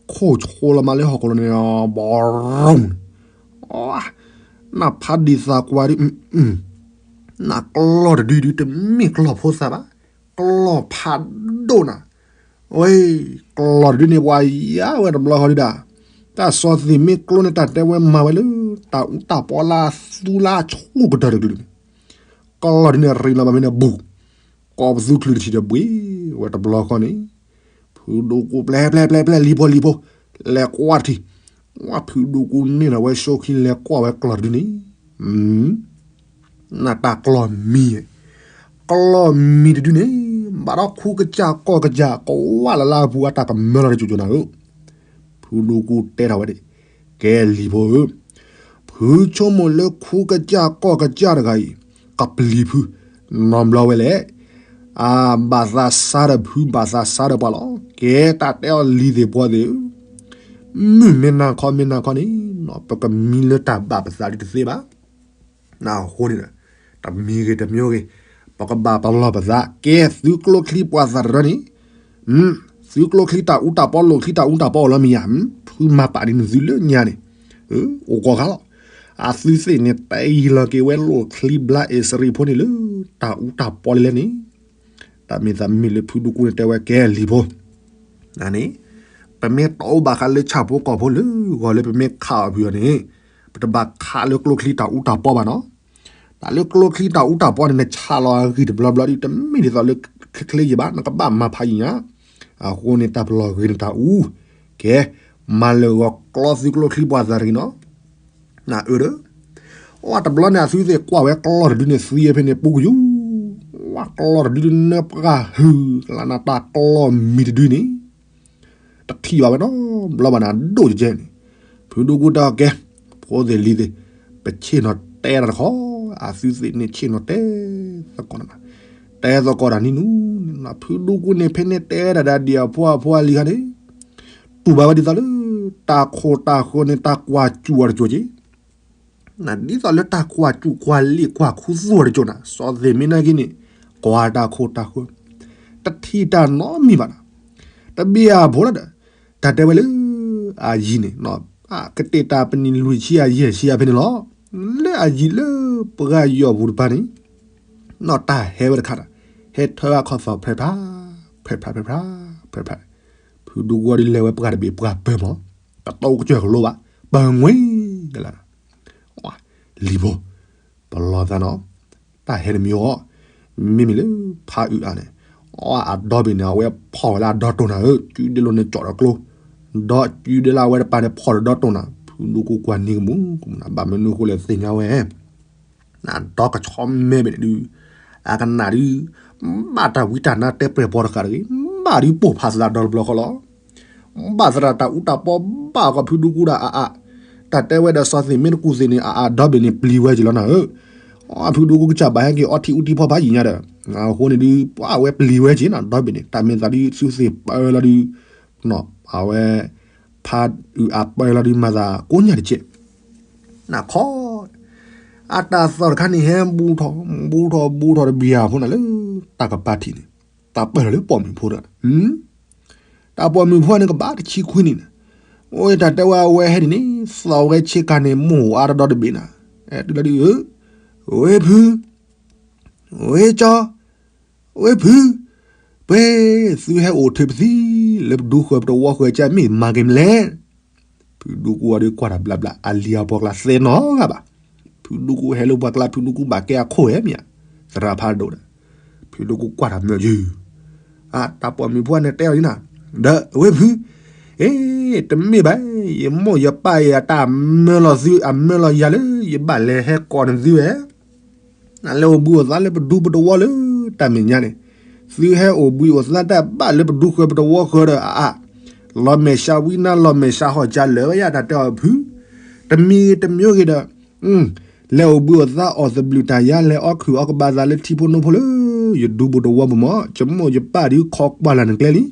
ခိၣ်ဆိလီၤမးလၢဟီၣ်ခိၣ်လီၤန့ၣ် ဘီရူန့ၣ် နဖးဒံးသးကွၢ်ဒုး, နကျီၢ်တဒုဒုးတမ့ၢ်ကျီၢ်ဖိသၣ်ဘၣ်, ကျီၢ်ဖးဒိၣ်နၤ, ဝဲ, ကျီၢ်တဒုန့ၣ် ပှၤယါဝဲတဘျီဃီဒုဒၣ်, တၢ်စီၤသ့ၣ်မ့ၢ်ကျိန့ၣ် တၢ်တဲဝဲမၤဝဲလၢ တၢ်အူတၢ်ပီလၢသူလၢဆိကတၢၢ်တကလုာ်န့ၣ်, ကျီၢ်ဒုန့ၣ်ရ့လီၤဘၣ်မ့ၢ်န့ၣ်ဘူး, ကိးပသူချုးတထံၣ်ဒီးဘှ့ဝဲတဘျီဃီန့ၣ်, ဖုဒိၣ်ကူပျဲပျဲပျဲပျဲ လံၤဖိလံၤဖိ, လဲၤကွၢ်တထံၣ်, ဝဲဖုဒိၣ်ကူန့ၢ်လီၤဝဲဆိခံ လဲၤကွၢ်ဝဲကျီၢ်တဒုန့ၣ်, နတၢ်ကျီၢ်မံၤ, ကျီၢ်မံၤတဒုန့ၣ်, ဘၣ်ဒီးခူကစၢ်ကီၢ်ကစၢ် ကဝၢ်လၢ်လၢ်ပူၤအတၢ်ကမၢလီၤတစိၤစိၤနၤဧၢ, ဖုဒိၣ်ကူတဲထီၣ်ဝဲဒၣ်, ကဲလံၤဖိဧၢ, ဖုဆိကမိၣ်လၢခူကစၢ်ကီၢ်ကစၢ်တဂၤအံၤ, ကပျံၤဖု, နီတဘျီဝဲလဲၣ်, အဘၣ်သးဆါဒီးဖု ဘၣ်သးဆါဒီးပှၤလီၤ, ကဲတၢ်တဲအီၤလံၤသ့ၣ်ပှၤသ့ၣ်ဧၢ, မုၢ်မ့ၢ်နၤခီမ့ၢ်နၤခီန့ၣ်, ပကမံလၢတၢ်ဘၣ်ပသးဒုတသ့ဘၣ် နအဃိန့ၣ်ဒီး, တမံၤဂ့ၤတမံၤဂ့ၤ, ပကဘၣ်ပလီၢ်ပသး, ကဲသုကျိချံပှၤသးတရၢန့ၣ်, သုကျိချံတၢ်အူတၢ်ပီ လိၣ်ချံတၢ်အူတၢ်ပီအိၣ်လီၤမ့ၢ်ဧါ, ဖုမၤပာ်ဒ်န့ၣ်သုလၢညါန့ၣ်, အိၣ်ကီၢ်ခါလီၤ, အသုသ့ၣ်န့ၣ် တဲယံၤလီၤက့ၤဝဲလိၣ်ချံဘျါအ့စရံဖိန့ၣ်လၢ တၢ်အူတၢ်ပီလဲၣ်လဲၣ်န့ၣ်, တၢ်မ့ၢ်သးမ့ၢ်လၢဖုဒိၣ်ကူန့ၣ်တဲဝဲကဲလံၤဖိ နန့ၣ်, ပမ့ၢ်တအိၣ်ဘၣ်ဃးလၢဆၣ်ဖိကီၢ်ဖိလၢဂီၤလၢပမ့ၢ်ခးအီၤဖုးအီၤန့ၣ်, ပတဘၣ်ခးလၢကျိချံတၢ်အူတၢ်ပီဘၣ်နီၤ, တၢ်လၢကျိချံတၢ်အူတၢ်ပီန့ၣ် နဆးလီၤအဂံၢ်တဘျီဘျီဒုး တမ့ၢ်ဒ်သိးလၢချ့ချ့ယံၤဘၣ် နကဘၣ်မၤဖးယံၤညါ, အဃိန့ၣ် တၢ်ပလီၢ်ဂ့ၤန့ၣ်တၢ်အူ, ကဲ, မၤလၢာ်ဂီၤကျီသုကျိချံပှၤသးတဂ့ၤနီၤ နအၢဒီး, အတဘျီန့ၣ် အသုသ့ၣ်ကွၢ်ဝဲကျီၢ်တဒုန့ၣ် သံဝဲဖဲန့ၣ်ပူကယူၤ, ဝဲကျီၢ်တဒုဒုနၢပှၢ်ဟုၣ်ကလါနၤ တၢ်ကျီၢ်မံၤတဒုန့ၣ်, တထံၣ်ဘၣ်ဝဲနီတဘျီဘၣ်န့ၣ် အဒိၣ်ကဲကဲန့ၣ်, ဖုဒိၣ်ကူတဲအီၤကဲ, ဖိသ့ၣ်လံၤသ့ၣ်, ပဆ့ၣ်နီၤတဲတၢ်တခီ, အသုသ့ၣ်န့ၣ်ဆ့ၣ်နီၤတဲသကိးနၤ, တဲသကိးတၢ်နံၤနူၤ, ဖုဒိၣ်ကူန့ၣ် ဖဲန့ၣ်တဲဒၣ်ဒၣ်ဒံးအဖိအဖိအလံၤခါန့ၣ်, တူၢ်ဘၣ်ဝဲဒ်သိးလၢ တၢ်ခိၣ်တၢ်ဃၢၤန့ၣ် တၢ်ကွၢ်စူၣ်အီၤတစိၤက့ၤ ဒ်သိးလၢတၢ်ကွၢ်စူၣ်ကွၢ်လံာ်ကွၢ်ခူသူၣ်အီၤတစိၤနၤ, စီၤသ့ၣ်မ့ၢ်နာ်က့န့ၣ်, ကွၢ်တၢ်ခိၣ်တၢ်ဃၢၤ, တထံၣ်တၢ်နီတမံၤဘၣ်နၤ, တဘၣ်အဖိလၢဒီး, တၢ်တဲဝဲလၢ, အယံၤန့ၣ်, ကတ့ၢ်တၢ်ပနံၤလွံၢ်ဆံအယဲၢ်ဆံအဖဲန့ၣ်လီၤ, လၢအယံၤလၢပှၤယီၢ်ပူၤတပၤန့ၣ်, နီၢ်တၢ်ဟဲဝဲတခါဒီး, ဟဲထၢအခီၣ်သီၣ်ဖဲဖျါ, ဖဲဖျါဖဲဖျါ, ဖဲဖျါ, ဖုဒိၣ်ကူအီၤဒုးလဲၤဝဲပှၤတဘ့ၣ်ပှၤပၢၢ်မး, ပတအိၣ်ကစၢၢ်ကလိဘၣ်, ပၢၢ်ငွ့ကလါ လံၤဖိ, ပလီၢ်သးနီၤ, တၢ်ဟဲတမံၤအီၤ, မ့မ့ၢ်လၢဖးအုးအါန့ၣ်, အဒီဘ့ၣ်န့ၣ် အဝဲဖီၣ်ဝဲလၢအဒီတိၢ်နၤဧၢ, ကုဒဲလိာ်န့ၣ်ကၠီၣ်ဒီးကျိ, ဒီးကုဒဲလၢအဝဲတပၤန့ၣ် ဖီၣ်ဒီးဒီတိၢ်နၤ, ဖုဒိၣ်ကူကွၢ်န့ၢ်ကမူကမူနၤ, ဘၣ်မနုၤအဃိလဲၣ်သ့ၣ်ညါဝဲ နဒီကဆီမဲဘ့ၣ်န့ၣ်ဒုး, အကနၣ်ဒုး, ဘၣ်တၢ်ဝံတၢ်နါတဲပှဲၤပီၤတဃာ်တဂ့ၤ, ဘၣ်ဒုးပိာ်ဖးသးဒီတဘျီဃီလီၤ. ဘၣ်သရၣ်တၢ်အူတၢ်ပီဘၣ်ကီးဖုဒူကူဒီးအအါ, တၢ်တဲဝဲဒီးစီၤသ့ၣ်မ့ၢ်တကူၣ်သ့ၣ်န့ၣ် အအါဒီဘ့ၣ်န့ၣ်ပျံၤဝဲက့ၤလီၤနၤဧၢ. ဖုဒူကူကစၢ်ဘၣ်ဟဲက့ၤအီထံအူထံဖီဖးယံာ်ညါဒီး, အဃိန့ၣ်ဒုး ပှၤဝဲပျံၤဝဲက့ၤနၤဒီဘ့ၣ်န့ၣ် တၢ်မ့ၢ်သးဒုးသုသ့ၣ်ပၢလီၤဒုး ဖးအုးအါပၢလီၤဒုးမၤသးကိးညါတကဲး နခီ, အတၢ်သီၣ်တခါန့ၣ် ဟဲဘူးထီၣ်ဘူးထီၣ်ဘူးထီၣ်တဘျီဖိနၤလၢတၢ်ကပၤထံးန့ၣ်, တၢ်ပၢၢ်ထီၣ်လၢပိာ်မုၣ်ဖိဒီး, တၢ်ပိာ်မုၣ်ဖိန့ၣ်ကဘၣ်တဆံခွံနံၣ်န့ၣ်, အိၣ်တၢ်တဲဝဲအဝဲဟဲဒ်န့ၣ် သီၣ်ဝဲဆ့ကၤန့ၣ် မိၢ်အါတဒီတဘ့ၣ်နၤ, တုၤလီၤဒုး, ဝ့ၢ်ဖု, ဝ့ၢ်ကၠီ, ဝ့ၢ်ဖု, ပှဲၤ, သုဟဲအိၣ်ထၢပသံ လၢပဒူဃၢၤပတဝီဃၢၤကမ့ၢ်မၤက့ၤမလဲၣ်. ဖုဒူကူအီၤဒုးကွၢ်တၢ်ဘျးဘျး အလံၤအပှၤကျါသဲနီတဂၤဘၣ်. ဖုဒူကူဟဲလၢပှၤကျါ ဖုဒူကူဘၣ်ကဲအခိၣ်ဝဲမ့ၢ်ဧါ, သရၣ်ဖးဒိၣ်ဒီး, ဖုဒူကူကွၢ်တၢ်မၢယုၢ်, အတၢ်ပိာ်မုၣ်ဖိန့ၣ်တဲအီၤဒ်နၤ, ဒီးဝ့ၢ်ဖု, အ့, တမ့ၢ်ဘၣ်, ယမိၢ်ယပၢ်အံၤအတၢ်မၢလီၤသု အမၢလီၤယၤလၢ ယဘၣ်လဲၤဟဲကိးနသုဝဲ နလဲၤအိၣ်ဘှံးအိၣ်သါလၢပဒူပတဝီလၢတၢ်မဲာ်ညါန့ၣ်, သုဟဲအိၣ်ဘှံးအိၣ်သါတၢ်ဘၣ်လၢပဒူဃၢၤပတဝီဃၢၤဒီးအအါ, လီၤမဲာ်ဆှးဝံနါ လီၤမဲာ်ဆှးဟီၣ်ကၢလၢာ်ဝဲယါ တၢ်တဲအီၤဖု, တမံၤဂ့ၤတမံၤဂ့ၤဒီး, လဲၤအိၣ်ဘှံးအိၣ်သါအီၣ်သဘျုးတၢ်ယါ လဲၤအီၣ်ခုၣ်အီၣ်ကဘၣ်သးလၢထံဖိနိဖိလၢ ယဒူပူၤတဝီပူၤမး ယမိၢ်ယပၢ်ဒုးခီကွၢ်လၢ်နကျဲလံ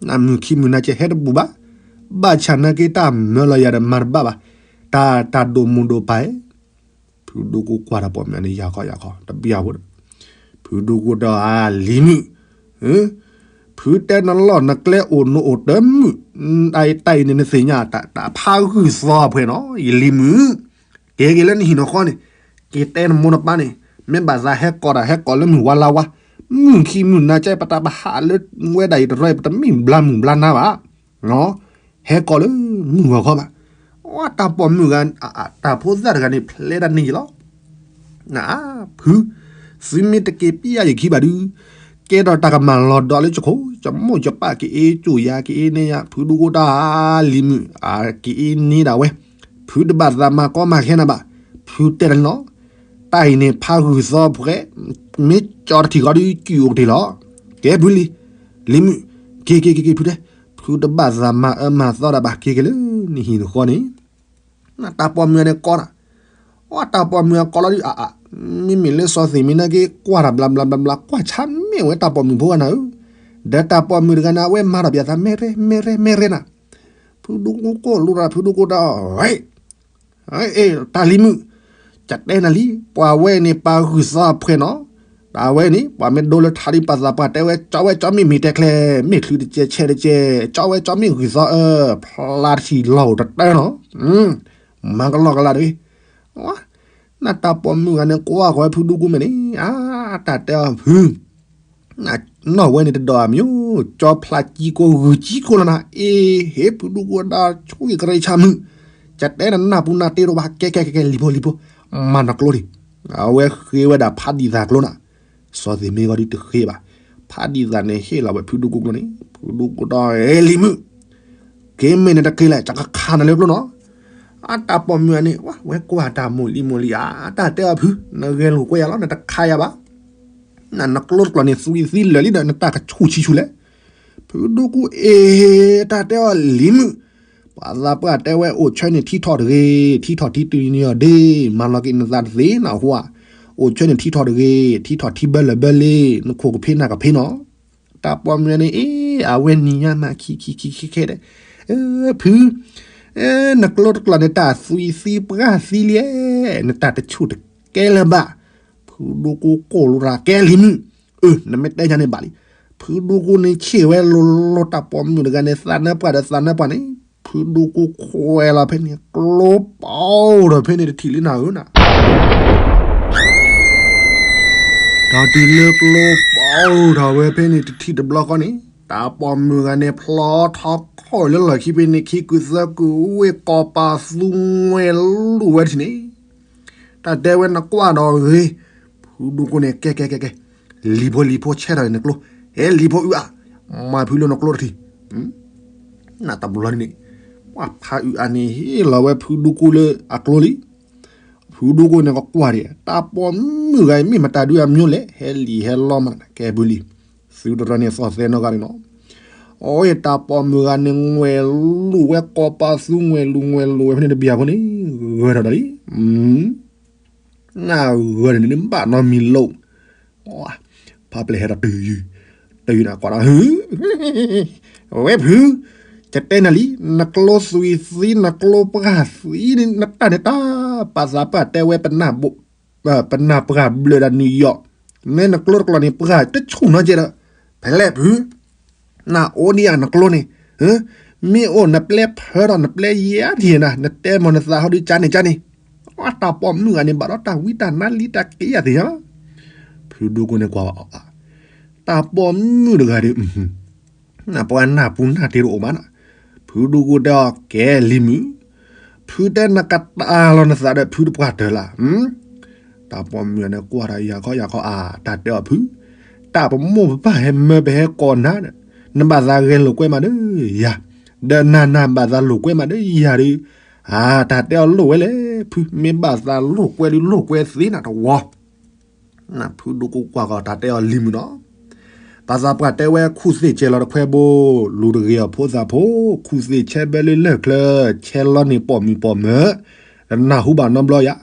နမုၢ်ခံမုၢ်နၤကဟဲတဘူၣ်ဘၣ်, ဘၣ်ဆၣ်နာ်က့တၢ်မၢလီၤယၤဒီးမၤတဘၣ်ဘၣ်, တၢ်တၢ်ဒိၣ်မုၢ်ဒိၣ်ပၢ်ဧၢ. ဖုဒူကူကွၢ်တၢ်ပိာ်မုၣ်န့ၣ် ယၤခီယၤခီ တဘျီဖိဒီး, ဖုဒူကူဒီးအလံၤမုၣ်, ဖုတဲနလီၢ်နကျဲအိၣ်နအိၣ်တမုာ်, တၢ်အံၤတၢ်အံၤန့ၣ်နသ့ၣ်ညါ တၢ်ဖးဂုၢ်သီအဖှဲးနီၤ ယလံၤမုၣ်, က့ၤက့ၤလၢနဟံၣ်နဃီန့ၣ်, က့ၤတဲနမိၢ်နပၢ်န့ၣ်, မ့ၢ်ဘၣ်သးဟဲကိးတၢ်ဟဲကိးလၢမုၢ်ဝါလါဝါ, မုၢ်ခံမုၢ်နၤကဲ ပတၢ်ပဟးလၢဝဲဒၣ်အံၤတရီအံၤ ပတမ့ၢ်ဘျါမုၢ်ဘျါနၤဘၣ်, ဟဲကိးလၢမုၢ်ဂီၤခီဘၣ်, တၢ်ပိာ်မုၣ်ဂၤ, တၢ်ဖိသၣ်တဂၤန့ၣ် ဖျဲတၢ်န့ၢ်ယလီၤ ဖု, သုမ့ၢ်တက့ၤပျၢ်ယခံဘၣ်ဒုး, ကဲထီၣ်တၢ်ကမၣ်လီၤဒီးလၢယခိၣ်, ယမိၢ်ယပၢ်ကအ့ၣ်ကၠိၣ်ယၤ ကအ့ၣ်န့ၢ်ယၤ ဖုဒူကိၣ်တၢ်လံၤမုၣ်, ကအ့ၣ်န့ၢ်ဒၣ်ဝဲ, ဖုတဘၣ်သးမၤကီမၤခဲနၤဘၣ်, ဖုတဲတၢ်န့ၣ်လီၤ, တၢ်အံၤန့ၣ်ဖးဂုၢ်သီဖှဲး, မ့ၢ်ကၠီတထံၣ်ဃီဒုး ကၠုၣ်အိၣ်ကတ့ၢ်လီၤ, ကဲဖုလံၤ, လံၤမုၣ်, က့ၤက့ၤက့ၤက့ၤဖုတဲ, ဖုတဘၣ်သးမၤအၢမၤသီတၢ်ဘၣ် က့ၤက့ၤလၢနဟံၣ်နဃီန့ၣ် တၢ်ပိာ်မုၣ်န့ၣ်ကိးတၢ်, အတၢ်ပိာ်မုၣ်အကိးလီၤဒုးအါအါ, မ့မ့ၢ်လၢစီၤသ့ၣ်မ့ၢ်နာ်က့ၤကွၢ်တၢ်ဘျးဘျးဘျးဘျး ကွၢ်ဆါမ့ၢ်ဝဲတၢ်ပိာ်မုၣ်ဖိဂၤနၤဧၢ, ဒီးတၢ်ပိာ်မုၣ်တဂၤန့ၣ် အဝဲမၤထီၣ်ပၠးသး မဲရဲမဲရဲမဲရဲနၤ, ဖုဒူကိၣ်ကိၣ်လိတၢ် ဖုဒူကိၣ်တၢ်, အ့ တၢ်လံၤမုၣ်, ကတဲနၤလံ, ပှၤဝဲန့ၣ်ပှၤဂုၢ်သီအဖှဲးနီၤ, တၢ်ဝဲန့ၣ် ပှၤမ့ၢ်ဒိလၢထါဒ်ပှၤသးပှၢ်တဲဝဲ ကၠီဝဲကၠီမ့ၢ်မ့ၢ်တဲချဲ, မ့ၢ်ချုးတကဲးဆဲးတကဲး, ကၠီဝဲကၠီမ့ၢ်ဂုၢ်သီအၢ, ဖျါတထံၣ်လီၤအိၣ်တတၢနီၤ, မၤကလီကလီတဂ့ၤ, နတၢ်ပိာ်မုၣ်ဂၤန့ၣ် ကွၢ်ဃီၤဝဲဖုဒူကိၣ်မဲာ်န့ၣ်, အါ တၢ်တဲအီၤဖု နီၢ်ဝဲန့ၣ်တဒီးအမံၤ, ကၠီဖျါကံကိၣ်ဂုၢ်ကံကိၣ်လီၤနၤ, အ့ ဟ့ၣ်ဖုဒူကိၣ်ဒၣ်ဆိၣ်ဂ့ၤကရၢဆါမုၣ်, ကတဲနနၢ်ပူၤနၢ်တ့တအိၣ်ဘၣ်, ကဲကဲကဲကဲ လံၤဖိလံၤဖိ, မၤနကျိတထံၣ်, အဝဲဃ့ဝဲဒၣ်ဖးဒံၣ်သၣ်ကျိနၤ, စီၤသ့ၣ်မ့ၢ်ဂီၤဒုးတဃ့ဘၣ်, ဖးဒံၣ်သၣ်န့ၣ်ဟ့ၣ်လီၤဝဲဖုဒူကိၣ်ကျိန့ၣ်, ဖုဒူကိၣ်ဒီး အ့ လံၤမုၣ် က့ၤမ့ၢ်နတက့ၤလဲၣ် ကခးနၤလၢကျိနီၤ, အတၢ်ပိာ်မုၣ်ဂၤန့ၣ် ဝဲကွၢ်တၢ်မိၢ်လံမိၢ်လံဧါ, တၢ်တဲအီၤဖု နဂဲၤလိာ်ကွဲယၤလီၤ နတခးယၤဘၣ် နကျိတကျိာ်န့ၣ် သွံၣ်သံလၢာ်လံဒီး နတၢ်ကဆူၣ်ဆံဆူၣ်လဲၣ်. ဖုဒူကိၣ်အ့ၣ် တၢ်တဲအီၤလံၤမုၣ်, ပှၤသးပှၢ်တဲဝဲအိၣ်ဆၢန့ၣ်ထံထီၣ်တဂ့ၤ, ထံထီၣ်ထံတုၤန့ၢ်အီၤဒ့, မၤလီၤက့ၤနသးတသ့နၢ်ဟူဧါ, အိၣ်ဆၢန့ၣ်ထံထီၣ်တဂ့ၤ, ထံထီၣ်ထံဘၢလၢာ်ဘၢလ့, နခိၣ်ကဖ့နၢ်ကဖ့နီၤ. တၢ်ပိာ်မုၣ်န့ၣ် အ့ၣ် အဝဲနံၤညါမးခံခံခံခဲခဲဒဲး, ဖု နကျိတကျိာ်န့ၣ် တၢ်သွံၣ်သံပှၢ်သံလံ, နတၢ်တဆူၣ်တကဲလၢၤဘၣ်. ဖုဒူကိၣ်ကိၣ်လိာ်တၢ်ကဲလံၤမုၣ်, အၢ နမ့ၢ်တဲယၤန့ၣ်ဘၣ်လံ. ဖုဒူကိၣ်န့ၣ်ဆ့ၣ်ဝဲလိၤလိၤ တၢ်ပိာ်မုၣ်တဂၤန့ၣ် သးနၢပှၢ်ဒီးသးနၢပှၢ်န့ၣ်, ဖုဒူကိၣ်ခွဲးလီၤဖဲန့ၣ် ကျိပီၤထီၣ်ဖဲန့ၣ်တထံၣ်လံနၤဧၢနၤ တၢ်တုၤလၢကျိပီၤထီၣ်ဝဲဖဲန့ၣ်တထံၣ်တဘျီဃီန့ၣ်, တၢ်ပိာ်မုၣ်ဂၤန့ၣ် ဖျီထီၣ်ခီၣ်လၢလီၢ်ခံဖဲန့ၣ် ခံကုသၢကုဝ့ၢ် ကိးပာ်သူငွဲၣ်လူၤဝဲတထံၣ်န့ၣ်, တၢ်တဲဝဲနကွၢ်ဒီးဂ့ၤ, ဖုဒူကိၣ်န့ၣ် ကဲကဲကဲကဲ, လံၤဖိလံၤဖိဆဲထီၣ်န့ၣ်နကျိ, ဟဲလံၤဖိအုးအါ, မၤဖုလၢနကျိတထံၣ် နတဘျီန့ၣ်, ပှၤဖးအုးအါန့ၣ် ဟ့ၣ်လီၤဝဲဖုဒူကိၣ်လၢအကျိလံ. ဖုဒူကိၣ်န့ၣ်ကကွၢ်ဒံး တၢ်ပိာ်မုၣ်ဂၤအံၤ မ့ၢ်မတၤဒုအမျိုးလဲၣ်, ဟဲလံၤဟဲလီၤမး ကဲဘုလံ, သုတရီန့ၣ်သီၣ်သဲနီၢ်ဂၤန့ၣ်နီၤ. အီ တၢ်ပိာ်မုၣ်ဂၤန့ၣ် ငွဲၣ်လူၤဝဲ ကိးပာ်သူ ငွဲၣ်လူၤငွဲၣ်လူၤဝဲဖဲန့ၣ်တဘျီဖိန့ၣ် ဂၢၢ်ထီၣ်ဒီးလံ, နဂၢၢ်န့ၣ်န့ၣ် ဘၣ်နီတမံၤလီၤ. ဖးပျဲၢ်ဟဲဒီးတုၤယုၢ်, တုၤနၤကိးဒီးဟု, ဝဲဖု, ကတဲနၤလံ, နကျိသွံၣ်သံ နကျိပှၢ်သံန့ၣ် နတၢ်န့ၣ်တၢ်, ပှၤသးပှၢ်တဲဝဲ ပနၢ်ပှၢ်ဘျၢၣ်ဒီးနံၤယီၤ, မ့ၢ်နကျိတကျိာ်န့ၣ် ပှၢ်တဆူၣ်နီတကဲဒီး, ဖဲလဲၣ်ဖု နအိၣ်ဒံးဧါနကျိန့ၣ်, မ့ၢ်အိၣ်နပျဲၢ်ဖၢဒီးနပျဲၢ်ယဲၢ်ဒံးနၤ, နတဲမၤနသးဟီဒုးကၢန့ၣ်ကၢန့ၣ်, အတၢ်ပိာ်မုၣ်ဂၤန့ၣ် ဘၣ်ဒီးတၢ်ဝံတၢ်နါလံတၢ်က့ယၤသ့ၣ်ညါ, ဖုဒူကိၣ်န့ၣ်ကွၢ်အီၤ, တၢ်ပိာ်မုၣ်တဂၤဒီး နပှၤနၢ်ပူၤနၢ်တ့တအိၣ်မးနီၤ, ဖုဒူကိၣ်တဲအီၤ ကဲလံၤမုၣ်, ဖုတဲနကတၢ်လီၤနသးဒီးဖုတပှၢ်တၢၢ်လၢ်, တၢ်ပိာ်မုၣ်န့ၣ်ကွၢ်ဒီးယၤခီယၤခီအါ, တၢ်တဲအီၤဖု, တၢ်ပမိၢ်ပပၢ်ဟဲမၢပဟဲကိးနၤဒီး, နဘၣ်သးဂဲၤလိာ်ကွဲမးဒီးယၤ, ဒီးနၤနၤဘၣ်သးလိာ်ကွဲမးဒီးယၤဒီး, အါ တၢ်တဲအီၤလိာ်ဝဲလဲၣ်, ဖုမ့ၢ်ဘၣ်သးလိာ်ကွဲဒုးလိာ်ကွဲသ့နၤတဝီ ဖုဒူကိၣ်ကွၢ်ကီၤတၢ်တဲအီၤလံၤမုၣ်နီၤ, ပှၤသးပှၢ်တဲဝဲ ခူၣ်သ့ၣ်ကဲၤလီၤတခွဲဘိ, လူၤတဂ့ၤအီၤဖိသၣ်ဖိ, ခူၣ်သ့ၣ်ဆဲဘဲလၢလၢၢ်ချၢ, ဆဲလီၤန့ၣ်ပိာ်မုၣ်ပိာ်မၢၤ, တနၢ်ဟူဘၣ်နီတဘျီယၤ,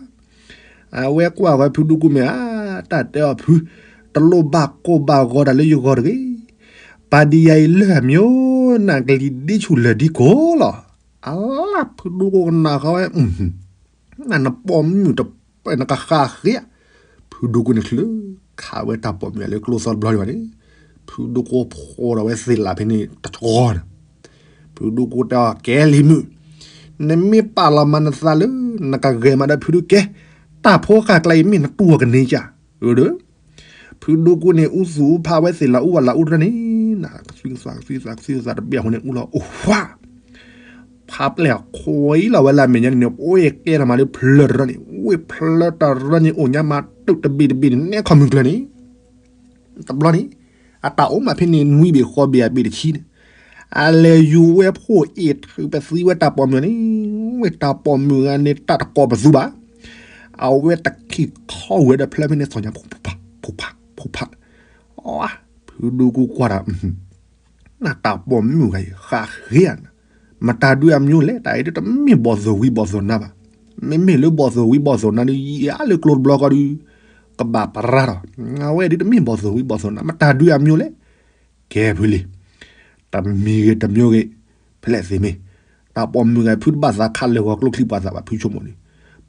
အဝဲကွၢ်ဃီဖုဒူကိၣ်မ့ၢ်ဧါ, တၢ်တဲအီၤဖု, တလိၣ်ဘၣ်ကိၢ်ဘၣ်ဂီၤတၢ်လၢယဂီၢ်တဂ့ၤ, ပာ်ဒံးယၤအံၤလၢအမျိုး, နကလံၤဒ်ဆူၣ်လၢာ်ဒ်ကိၢ်လီၤ, အလၢ်ဖုဒူကိၣ်ကနၣ်ဃီဝဲ နပိာ်မုၣ်တပနကဃၣ်ဃ့ဧါ, ဖုဒူကိၣ်န့ၣ်ချုးခးဝဲတၢ်ပိာ်မုၣ်လၢကျိသီတဘျီဒံးဘၣ်န့ၣ်, ဖ ဖုဒိၣ်ကိဖိးဒီးဝဲသ့ၣ်လးဖဲန့ၣ်တကီၢ်န့ၣ်, ဖုဒိၣ်ကိတဲအီၤ ကဲလံၤမုၣ်, နမ့ၢ်ပာ်လီၤမၤနသးလၢ နကဂဲၤမးဒီးဖုဒိၣ်ကဲ, တၢ်ဖိဃၢ်ကျါအံၤမ့ၢ်နတူၢ်အီၤကန့ၢ်ကၢ်, ဒီး ဖုဒိၣ်ကိန့ၣ် အူသူၣ်အူဖးဝဲသ့ၣ်လးအူဝဲလးအူတရၢန့ၣ်, ကသွံသးကသွံသးကသွံသးတဘ့ၣ်အဃိန့ၣ် အူလီၤအိၣ်ဝါ, ဖးပျဲၢ်ခွံလီၤဝဲလၢအမဲာ်ညါန့ၣ်န့ၣ် အိၣ်ကဲထီၣ်မးလၢဖျၢၣ်တရၢန့ၣ်, ဝ့ၢ်ဖျၢၣ်တရၢန့ၣ် အိၣ်ညါမးတုာ်တဘ့ၣ်တဘ့ၣ်န့ၣ် နဲခီမုၢ်ကျၢၤန့ၣ် တဘျီန့ၣ် အတၢ်အိၣ်မးဖဲန့ၣ် နွံဘ့ၣ်ဃိးဘ့ၣ်အဘ့ၣ်တဆံန့ၣ်, အလဲၤယူၤဝဲဖိအ့ၣ်ထုးပသံဝဲတၢ်ပိာ်မုၣ်န့ၣ်, ဝ့ၢ်တၢ်ပိာ်မုၣ်ဂၤန့ၣ် တၢ်တကိးပသူဘၣ်, အဝဲတခံခီဝဲဒီးဖျၢၣ်ဖဲန့ၣ်သီၣ်ညါ ဖိဖး ဖိဖး ဖိဖး, ဖုဒိၣ်ကိကွၢ်ဒီး နတၢ်ပိာ်မုၣ်ဂၤအံၤ ဃးဃ့ဧါနၤ, မတၤဒုးအမံၤလဲၣ်, တၢ်အံၤဒုးတမ့ၢ်ဘီၣ်သိၣ်ဝံၤဘီၣ်သိၣ်နါဘၣ်, မ့မ့ၢ်လၢဘီၣ်သိၣ်ဝံၤဘီၣ်သိၣ်နါဒုး ယၤလၢကျိတဘျီဃီဒုး ကဘၣ်ပရၢ်ဒီး, အဝဲဒုးတမ့ၢ်ဘီၣ်သိၣ်ဝံၤဘီၣ်သိၣ်နါ, မတၤဒုးအမံၤလဲၣ်, ကဲဖုလံၤ, တမံၤဂ့ၤတမံၤဂ့ၤ, ဖဲလဲၣ်သ့ၣ်မ့ၢ်, တၢ်ပိာ်မုၣ်ဂၤ ဖုတဘၣ်သးခးလၢာ်ဂီၤကျိချံပှၤသးဘၣ် ဖုဆိကမိၣ်န့ၣ်,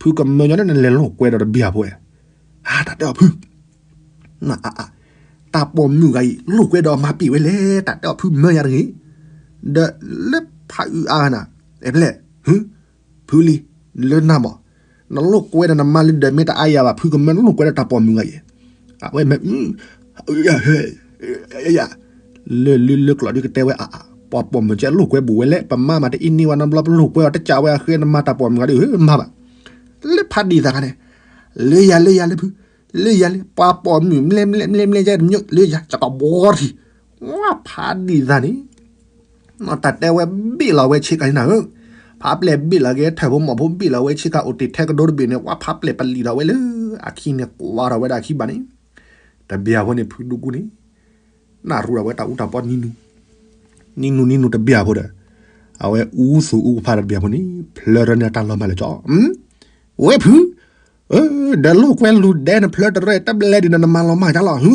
ဖုကမၢညီန့ၣ် နလဲၤလိာ်ကွဲဒီးတဘျီဖိဧါ, အါ တၢ်တဲအီၤဖု နအါအါ, တၢ်ပိာ်မုၣ်ဂၤအံၤ လိာ်ကွဲဒီးမၤပ့ၢ်ဝဲလဲၣ်, တၢ်တဲအီၤဖုမၢယၤတဂ့ၤ, ဒီးလၢဖးအုးအါဂၤနၤ, အဲဖဲလဲၣ်, ဖုလံၤ, လၢနၤမး, နလိာ်ကွဲဒီးနမါလၢဒီးမ့ၢ်တအါယၤဘၣ် ဖုကမၢနလိာ်ကွဲဒီးတၢ်ပိာ်မုၣ်ဂၤအံၤ, အဝဲမ့ၢ် လၢလၢလၢကျိာ်ဒုးကတဲဝဲအါအါ, ပှၤပိာ်မုၣ်ကဲလိာ်ကွဲဘူးဝဲလဲၣ်, ပမါမးတအံးန့ၢ်ဝဲနီတဘျီ ပလိာ်ကွဲအီၤတကးဝဲအဃဲနမါတၢ်ပိာ်မုၣ်ဂၤဒုး မၤဘၣ်, လၢဖးဒံၣ်သးခါန့ၣ်, လၢယၤလၢယၤလၢဖု, လၢယၤလၢ ပှၤပိာ်မုၣ်မ့ၢ်မ့ၢ်မ့ၢ်မ့ၢ်ယဲၢ်တမံၤ လၢယၤ ကကဘီထံး, ဝဲဖးဒံၣ်သးန့ၣ် တၢ်တဲဝဲဘ့ၣ်လီၤဝဲဆ့ကၤန့ၣ်နၤဧၢ, ဖးပျဲၢ်ဘ့ၣ်လီၤက့ၤ ထၢၣ်ဖိမီၢ်ဖိဘ့ၣ်လီၤဝဲဆ့ကၤ အိၣ်တ့ၢ်ထဲကဒိတဘ့ၣ်န့ၣ် ဝဲဖးပျဲၢ်ပလံာ်ဒီးဝဲလၢ အခံန့ၣ် ကွၢ်ထီၣ်ဝဲဒၣ်အခံဘၣ်န့ၣ်, တဘျီဖိန့ၣ် ဖုဒိၣ်ကူန့ၣ် နၢ်ရူဒီးဝဲတၢ်အူတၢ်ပီနံၤနူ, နံၤနူနံၤနူတဘျီဖိဒီး အဝဲအူသူၣ်အူကဖးတဘျီဖိန့ၣ် ဖျၢၣ်တရၢန့ၣ်တၢ်လီၤမၢ်လၢာ်ကၠီ, ဝဲဖု, ဒီးလိာ်ကွဲလူၤဒဲနဖျၢၣ်တရၢတဘျီဒုး နမၤလီၤမၢ်တၢ်လီၤဟု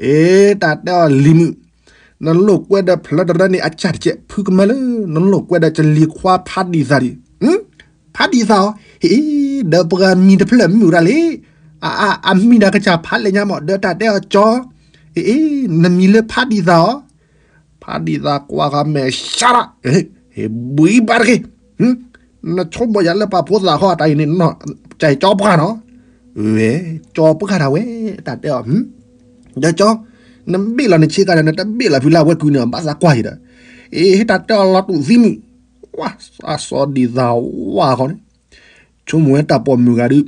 အ့ တၢ်တဲအီၤလံၤမုၣ်, နလိာ်ကွဲဒီးဖျၢၣ်တရၢန့ၣ် အကၢ်တကဲး ဖုကမၢလၢ နလိာ်ကွဲဒီးကလံၤခွါဖးဒံၣ်သးဒံး, ဖးဒံၣ်သးအီၤ, ဟ့ၣ် ဒီးပှၤမံၤတဖျၢၣ်မုၣ်ရၣ်လံ, အ အ အမံၤဒီးကစၢ်ဖးလဲၣ်ညါမး ဒီးတၢ်တဲအီၤကၠီ, အ့ နမံၤလၢဖးဒံၣ်သးအီၤ ဖးဒံၣ်သးကွၢ်ဃီမဲာ် shut up, ဟ့ၣ် ဘှံးဘၣ်တက့ၢ်, နဆိကမိၣ်ယၤလၢပှၤဖိသၣ်ခီတၢ်အံၤန့ၣ် ကၠီပှၢ်နီၤ, ဝဲ ကၠီပှၢ်တၢ်ဝဲ, တၢ်တဲအီၤ, ဒီးကၠီ, နဘ့ၣ်လီၤနဆ့ကၤဒီး နတဘ့ၣ်လီၤဖုလၢအဝဲကုန့ၣ် ဘၣ်သးကွၢ်ယံၤဒီး, အ့ ဟ့ၣ်တၢ်တဲအီၤလီၤတူာ်သံမုၣ်, ဝဲ အစီၤဒံၣ်သးဝါဃီန့ၣ် ဆိကမိၣ်ဝဲတၢ်ပိာ်မုၣ်ဂၤဒုး,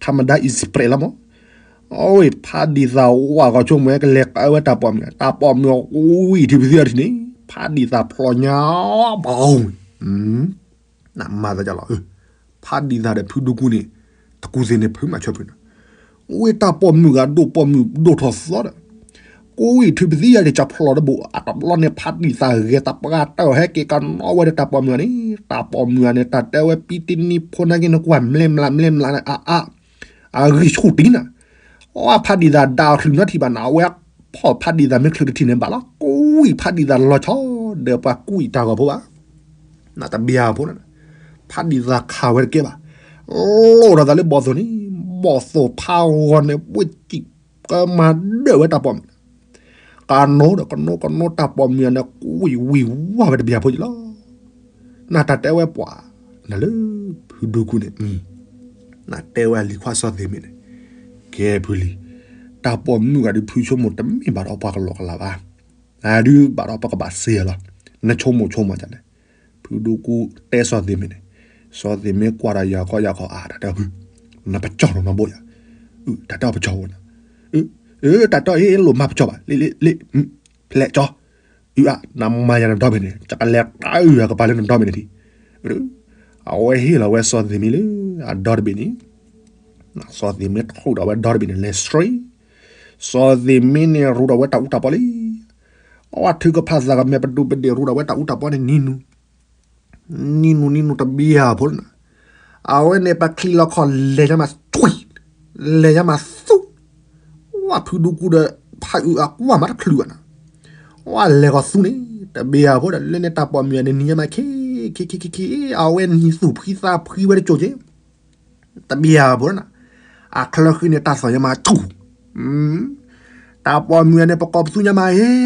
ထါမဒါ is spread လီၤမး, အဝဲဖးဒံၣ်သးဝါဃီဆိကမိၣ်ဝဲ ကလဲၤကဝဲတၢ်ပိာ်မုၣ်, တၢ်ပိာ်မုၣ်အဝံၣ်ထံပသံအီၤထံန့ၣ် ဖးဒံၣ်သးဖျိညါ, ဘီ, နမၤသးလီၤ, ဖးဒံၣ်သးဒီးဖုဒိၣ်ကူန့ၣ် တကူသ့န့ၣ်ဖုမၤဆၢဖုန့ၣ်, ဝဲတၢ်ပိာ်မုၣ်ဂၤဒိၣ်ပိာ်မုၣ်ဒိၣ်ထီၣ်သီဒီး ကိးဝံၣ်ထံပသံယၤဒံး ကဖျိးတဘိး အတဘျီန့ၣ် ဖးဒံၣ်သးဂဲၤတၢ်ပှၢ်တၢ်အီၤ ဟဲက့ၤကနီၣ်ဝဲဒီးတၢ်ပိာ်မုၣ်ဂၤန့ၣ် တၢ်ပိာ်မုၣ်ဂၤန့ၣ် တၢ်တဲဝဲ ပံတနံၤဖိနာ်က့ၤ နကွၢ် မလဲၤမလး မလဲၤမလးန့ၣ် အါအါ အဂံၢ်ဆူၣ်တံၢ်နၤ, အဝဲဖးဒံၣ်သးဒၣ်အီၤချုးနီထံၣ်ဘၣ်နၤ အဝဲဖီၣ်ဖးဒံၣ်သးမ့ၢ်ချုးတထံၣ်န့ၣ်ဘၣ်လီၤ ကိးဝံၣ်ဖးဒံၣ်သးလီၤဆီ ဒီးပှၤကူဝံၣ်တၢ်ဂီၤဖိဘၣ် နတဘျီဖိန့ၣ် ဖးဒံၣ်သးခးဝဲတကဲဘၣ်, လိၣ်ထီၣ်သးလၢဘီၣ်သိၣ်န့ၣ်, ဘီၣ်သိၣ်ဖးဂီၤန့ၣ် ဝ့ၢ်စံၣ်ကမၤဒၢၣ်ဝဲတၢ်ပိာ်မုၣ်န့ၣ်, ကနိဒီးကနိကနိတၢ်ပိာ်မုၣ်န့ၣ် ဝံၣ်ဝံၣ်ဝါဝဲတဘျီဖိယံၤလီၤ. နတၢ်တဲဝဲပှၤ, နလၢ ဖုဒိၣ်ကူန့ၣ်, နတဲဝဲလံၤခွါစီၤသ့ၣ်မ့ၢ်န့ၣ်, ကဲဖုလံၤ, တၢ်ပိာ်မုၣ်ဂၤဒုး ဖုဆိကမိၣ်တမ့ၢ်ဘၣ်ဒီးပှၤကလီကလီဘၣ်, အဒုးဘၣ်ဒီးပကဘၣ်စ့ၢ်လီၤ, နဆိကမိၣ်ဆိကမိၣ်ဒ်လဲၣ်, ဖုဒိၣ်ကူတဲစီၤသ့ၣ်မ့ၢ်န့ၣ်, စီၤသ့ၣ်မ့ၢ်ကွၢ်ဒီးယၤခီယၤခီအါ တၢ်တဲအီၤဖု, နပကၠီၣ်နီၤနီၤဘိယၤ, တၢ်တဲအီၤပကၠီၣ်ဝဲန့ၣ်, တၢ်တဲအီၤအ့ၣ်လိာ်မၤပကၠီၣ်ဘၣ်, လ့လ့လ့, ဖဲလဲၣ်ကၠီ အုအါ, နမၤယၤနဒီဘ့ၣ်န့ၣ် ယကလဲၤတၢ်အုယၤကပၤလၢနဒီဘ့ၣ်န့ၣ်ထံၣ်, အဝဲဟ့ၣ်လီၤဝဲစီၤသ့ၣ်မ့ၢ်လၢ အဒီတဘ့ၣ်န့ၣ်, စီၤသ့ၣ်မ့ၢ်ထူၣ်ဒီးဝဲဒီတဘ့ၣ်န့ၣ် လဲၤ straight, စီၤသ့ၣ်မ့ၢ်န့ၣ် ရူဒီးဝဲတၢ်အူတၢ်ပီလံ, အဝဲထုကဖၣ်သးကမဲာ်ပဒိၣ်ပဒ့ၣ်ရူဒီးဝဲတၢ်အူတၢ်ပီန့ၣ် နံၤနူ နံၤနူနံၤနူတဘျီဖိလီၤ, အဝဲန့ၣ် ပချံးလီၤခီၣ်လဲၤညါမး သွံၣ်, လဲၤညါမးသူ, ဝဲဖုဒိၣ်ကူဒီး ဖးအုးအကွၢ်မးတချုးဘၣ်နၤ, ဝဲလဲၤဃီၤသူန့ၣ် တဘျီဖိဒီး လၢန့ၣ်တၢ်ပိာ်မုၣ်န့ၣ် နံၤညါမးခံ, ခံခံခံခံ, အဝဲနံၤသူၣ်ဖှံသးဖှံဝဲတကၠိၣ်က့ၤ တဘျီဖိနၤ, အချၢဃံန့ၣ် တၢ်သီၣ်ညါမးဆူၣ်, တၢ်ပိာ်မုၣ်န့ၣ် ပကိးပသူညါမးအ့,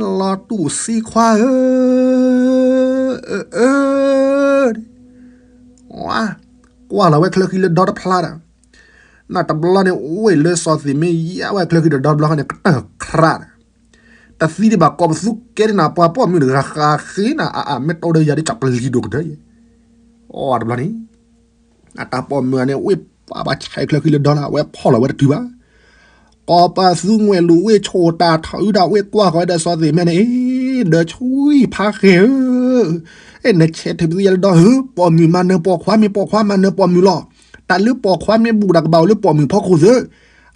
လီၤတူၢ်စံခွါဧၢ, အၢ, ကွၢ်လီၤဝဲချၢဃံလၢဒီတဖျါဒီး, နတဘျီန့ၣ် အိၣ်လၢစီၤသ့ၣ်မ့ၢ်ယါဝဲချၢဃံဒီးဒီတဘျီဃီန့ၣ် ကတၢၢ်ခရးဒီး, တသံဒံးဘၣ် ကိးပသူကဲဒ်နၤပှၤပိာ်မုၣ်တဂၤဃးဃ့နၤအါအါ မ့ၢ်တီဒီးယၤဒ်ကပလံၤဒိၣ်ကတၢၢ်ယဲ, အီတဘျီန့ၣ် အတၢ်ပိာ်မုၣ်န့ၣ် ဝ့ၢ်ပာ်ဘၣ်ဆဲးချၢဃံလၢဒီလၢ အဝဲဖီၣ်လီၤဝဲတတုၤဘၣ်. ကိးပသူငွဲၣ်လိာ်ဝ့ၢ် ဆိၣ်တၢ်ထီၣ်အုးဒီး ဝ့ၢ်ကွၢ်ဃီၤဝဲဒီးစီၤသ့ၣ်မ့ၢ်န့ၣ် အ့ ဒီးဆှံဖးဃဲဧၢ, အဲၣ် နဆဲးထုးပသံယဲလၢဒီဧၢ, ပိာ်မုၣ်မၤနၢၤပိာ်ခွါ မ့ၢ်ပိာ်ခွါမၤနၢၤပိာ်မုၣ်လီၤ. တၢ်လၢပိာ်ခွါမ့ၢ်ဘူးတၢ်ကဘၣ်အိၣ်လၢပိာ်မုၣ်ဖီခိၣ်သ့,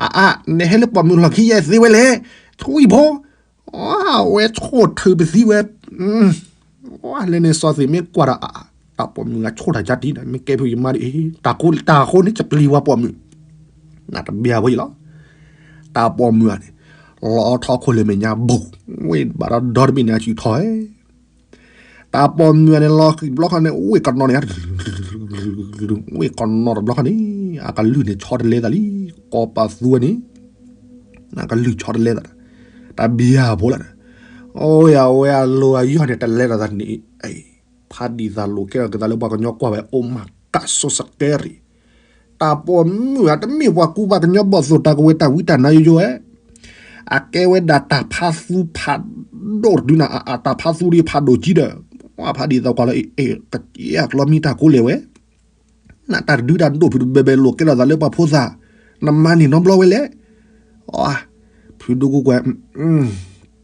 အအါ နဟဲလၢပိာ်မုၣ်လီၢ်ခံယဲသ့ဝဲလဲၣ်, ဆှံဖိ အဝဲဆိၣ်ထုးပသံဝဲ, လၢန့ၣ်စီၤသ့ၣ်မ့ၢ်ကွၢ်ဒီး တၢ်ပိာ်မုၣ်ဂၤဆိၣ်တၢ်ကၢ်တံၢ်ဒီး မ့ၢ်ကဲဖုယမါဒီး တၢ်ဃိန့ၣ် ကပျံၤဝဲပိာ်မုၣ်, နတဘၣ်ဖိယလီၤ. တၢ်ပိာ်မုၣ်ဧါန့ၣ် လီၤထီၣ်ခိၣ်လၢမဲာ်ညါဘူး, ဝ့ၢ်ဘၣ်ဒီးဒီတဘ့ၣ်န့ၣ် အစုထီၣ်ဧဲ တၢ်ပိာ်မုၣ်ဧါန့ၣ် လီၤဃံၤတဘျီဃီန့ၣ် ဝ့ၢ်ကနီၤန့ၣ် ဝ့ၢ်ကနီၤတဘျီဃီန့ၣ် အကလုၢ်န့ၣ်ဆီတလဲသးလံ, ကိးပသူဝဲန့ၣ် အကလုၢ်ဆီတလဲသးဒီး တၢ်ဘၣ်ဖိလီၤဒီး, အိၣ်ယဝဲအလိၤအယီၢ်န့ၣ် တလဲလိာ်သးန့ၣ်, ဖးဒံးသးလိာ်ကဲထီၣ်က့ၤသးလၢပှၤကညီကွၢ်ဝဲ အိၣ်မးကး so scary. တၢ်ပိာ်မုၣ်ဧါ တမ့ၢ်ပှၤကူပှၤကညီဘီၣ်သိၣ် တၢ်ကဝဲၤတၢ်ဝံတၢ်နါယိယိဧဲ, အကဲဝဲဒၣ်တၢ်ဖးသူဖးဒိၣ်တဒုနၤ, တၢ်ဖးသူဒ်ဖးဒိၣ်ကံဒီး, ဖးဒံးသးကွၢ်လီၤ, ကကဲအကျီမံတၢ်ကိးလဲၣ်ဝဲ နတၢ်တဒုတၢ်ဒိၣ်ဖုးတဘဲဘဲလိာ်ကဲထီၣ်သးလၢပှၤဖိသၣ်, နမၤန့ၢ်နီတဘျီဝဲလဲၣ်. ဖုဒူကူကွဲး,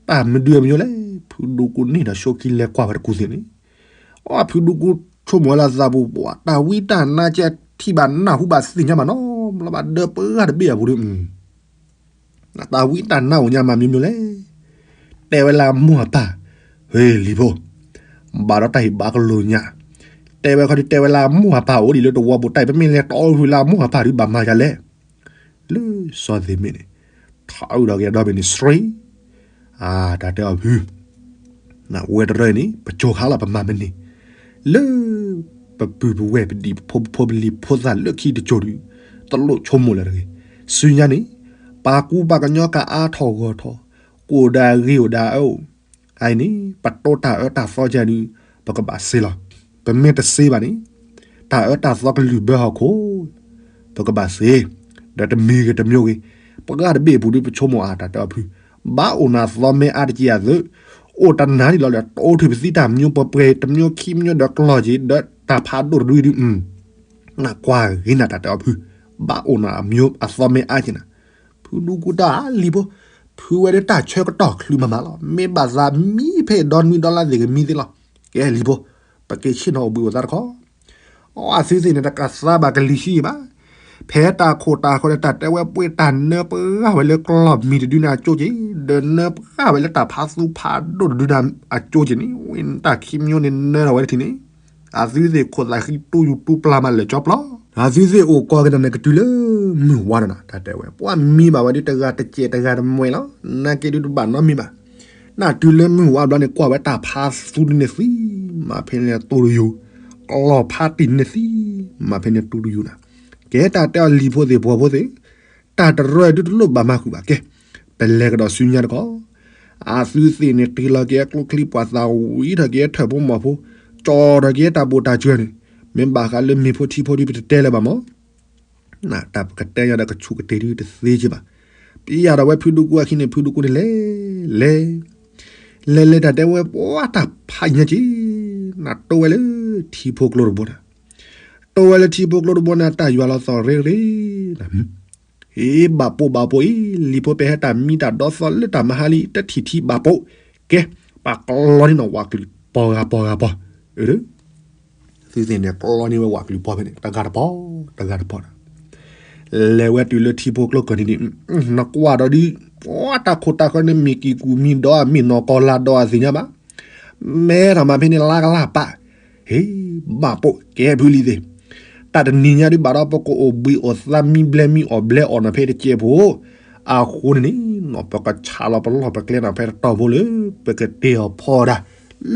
တၢ်မနုၤမနုၤလဲၣ်, ဖုဒူကူန့ၣ်ဒီး ဆိခံလဲၤကွၢ်ဝဲတကူၢ်သ့ၣ်န့ၣ်, အဖုဒူကူဆိကမိၣ်ဝဲလၢသးပူၤ ပှၤတၢ်ဝံတၢ်နါကဲထံၣ်ဘၣ်နၢ်ဟူဘၣ်သ့ၣ်ညါဘၣ်နီတဘျီဘၣ် ဒီးပှၤတဘ့ၣ်အပူၤဒီး တၢ်ဝံတၢ်နါအိၣ်ညါမးမနုၤလဲၣ်. တဲဝဲလၢအမိၢ်အပၢ်, ဟ့ၣ်လံၤဖိ, ဘၣ်ဒီးတၢ်ဟ့ၣ်ဘၣ်ကလိာ်ညါ, တဲဝဲခီဒုး တဲဝဲလၢအမိၢ်အပၢ်အိၣ်ဒံးလၢတဝီပူၤတၢ်အံၤ ပမ့ၢ်လဲၤတီအုၣ်ဖုးလၢအမိၢ်အပၢ်ဒုးဘၣ်မၤယၤလဲၣ်. လၢစီၤသ့ၣ်မ့ၢ်န့ၣ် ထီၣ်အုၣ်ဒီးက့ၤဒီဘ့ၣ်န့ၣ် စရ့, အတၢ်တဲအီၤဖု နဝဲတရၢအံၤန့ၣ် ပကၠိၤခါလီၤ ပမၤမနုၤ, လၢပပုၢ်ပဝဲၢ်ပဒံၣ်ပဖိပဖိပလံၤဖိသၣ်လၢခံတကၠိၤဒုး တလိၣ်ဆိကမိၣ်လၢၤတဂ့ၤ. ဆူညါန့ၣ် ပှၤကူပှၤကညီကအါထီၣ်ဂီၢ်ထီၣ်, ကအိၣ်ဒၣ်ဂ့ၤအိၣ်ဒၣ်အအိၣ်, အအံၤန့ၣ် ပတိတၢ်အၢတၢ်သီကဲဒုး ပကဘၣ်စ့လီၤ. ပမ့ၢ်တစ့ဘၣ်န့ၣ် တၢ်အၢတၢ်သီကလုၢ်ဘၢဟီၣ်ခိၣ် ပကဘၣ်စ့, ဒီးတမံၤဂ့ၤတမံၤဂ့ၤ, ပှၤတဘ့ၣ်အပူၤဒုး ပဆိကမိၣ်အါတၢ်တဲအီၤဖု, ဘၣ်အိၣ်နၤသီမဲအါတက့ၢ်အသုး, အိၣ်တနၤဒံးလီၤဒီး တိထုးပသံတၢ်မံၤပှဲၤပှဲၤ တမံၤခံမံၤဒီးကျီၢ်က့ၤ ဒီးတၢ်ဖးဒိၣ်တဒုဒုး, နကွၢ်ဂ့ၤနၤတၢ်တဲအီၤဖု, ဘၣ်အိၣ်နၤအမံၤအသီမဲအါက့ၢ်နၤ. ဖုဒူကူတၢ်လံၤဖိ, ဖုဝဲဒၣ်တၢ်ဆၢကတီၢ်ချုးမးမးလီၤ. မ့ၢ်ဘၣ်သးမံဖဲဒီနွံဒီလါသ့ၣ်ကမံသ့လီၤ. ကဲလံၤဖိ, ပက့ၤဆ့ၣ်နီၤအိၣ်ဘှံးအိၣ်သါတခီ အသုသ့ၣ်န့ၣ် တကးသါဘၣ်ကလံၤဆံးဘၣ်. ဖဲတၢ်ခိၣ်တၢ်ဃီဒီး တၢ်တဲဝဲပှ့ၤတၢ်နၢပှၢ်ဝဲလၢကျီၢ်မံၤတဒုန့ၣ်အကၠိက့ၤ, ဒီးနၢပှၢ်ဝဲလၢတၢ်ဖးသူဖးဒိၣ်တဒုန့ၣ်အကၠိက့ၤန့ၣ်, ဝဲတၢ်ခံမံၤန့ၣ်နၢထီၣ်ဝဲတထံၣ်န့ၣ်, အသုသ့ၣ်ခိၣ်သးဃံတူယူၢ်တူပျၢ်မးလၢာ်ကၠီပျီ, အသုသ့ၣ်အိၣ်ကီၢ်က့ၤဒီးန့ၣ် ကတုၤလၢမုၢ်ဝါဒီးနၤ တၢ်တဲဝဲ ပှၤမံဘၣ်ဝဲဒုးတဂၤတစဲးတဂၤတမှဲလီၤ. နာ်က့ဒုးတဘၣ်နီတမံၤဘၣ်. နတုၤလၢမုၢ်ဝါဘျီန့ၣ် ကွၢ်ဝဲတၢ်ဖးသူဒုန့ၣ်သံ, မ့ၢ်ဖဲန့ၣ်တူယူၢ်, ကျီၢ်ဖးတံၢ်န့ၣ်သံ, မ့ၢ်ဖဲန့ၣ်တူယူၢ်နၤ. ကဲတၢ်တဲအီၤလံၤဖိသ့ၣ်ပှီၤဖိသ့ၣ်, တၢ်တရၢဒုးတလိၣ်ဘၣ်မၤဃုာ်ဘၣ်ကဲ, ပလဲၤကဒီးဆူညါတခီ, အသုသ့ၣ်န့ၣ် တ့ၢ်လီၤက့ၤအကျိချံပှၤသးဝံၤထီၣ်က့ၤထၢၣ်ဖိမီၤဖိ, ကၠီထီၣ်က့ၤတၢ်ဘိၣ်တၢ်စၢၤန့ၣ်, မ့ၢ်ဘၣ်ဃးလၢမ့ၤဖိထံဖိဒုးပတတဲလၢၤဘၣ်မး တၢ်ပကတဲညါဒီးကဆူးကတ့ၢ်ဒုးတသ့က့ဘၣ်. ပျဲဒၣ်ဝဲဖုဒူကူအခံန့ၣ် ဖုဒူကူန့ၣ်လဲၤ, လဲၤ, လဲၤလဲၤတၢ်တဲဝဲပှၤတၢ်ဖးညါက့ၤ, နတိဝဲလၢထံဖိကျိတဘိတၢ်, တိဝဲလၢထံဖိကျိတဘိန့ၣ် တၢ်ယွၤလီၤသီၣ်ရ့ရ့ အ့ ဘၣ်ပိာ်ဘၣ်ပိာ်အံၤ လံၤဖိပဲဟဲတၢ်မံတၢ်ဒီသီလၢတၢ်မဟါလံ တထံၣ်ထံဘၣ်ပိာ်, ကဲ, ပကျီန့ၢ်နီၣ်ဝးကလုာ်ပီၤဂၤပီၤဂၤပီၤ, အၢ သုသ့ၣ်န့ၣ်ကျီန့ၢ်ဝဲဝးကလုာ်ပီၤဖဲန့ၣ် တဂၤတပီၤ, တဂၤတပီၤဒီး, လဲၤဝဲတုၤလၢထံဖိကျိကၢၢ်န့ၣ်ဒံး, နကွၢ်ဒီးဒုး, ပှၤတၢ်ခိၣ်တၢ်ဃီန့ၣ် မ့ၢ်ကံၢ်ကူၣ်မံၤဒီး မ့ၢ်နီၢ်ကီၢ်လၢ်ဒီးအသ့ၣ်ညါဘၣ်, မဲထီၣ်မးဖဲန့ၣ်လါကလၢ်ပာ်, ဟ့ၣ်, ဘၣ်ပိာ်ကဲဖုလံၤသ့ၣ်, တၢ်တနံၤညါဒုးဘၣ်ဒီး ပကအိၣ်ဘှံးအိၣ်သါမံဘျဲမံအီၣ်ဘျဲအီၣ်နီၤဖဲတကဲးဖိ, အဃိန့ၣ်န့ၣ် ပကဆးလီၤပလီၢ်ပကျဲနီၤဖဲတတီၤဖိလၢ ပကတ့အီၤဖီဒၣ်,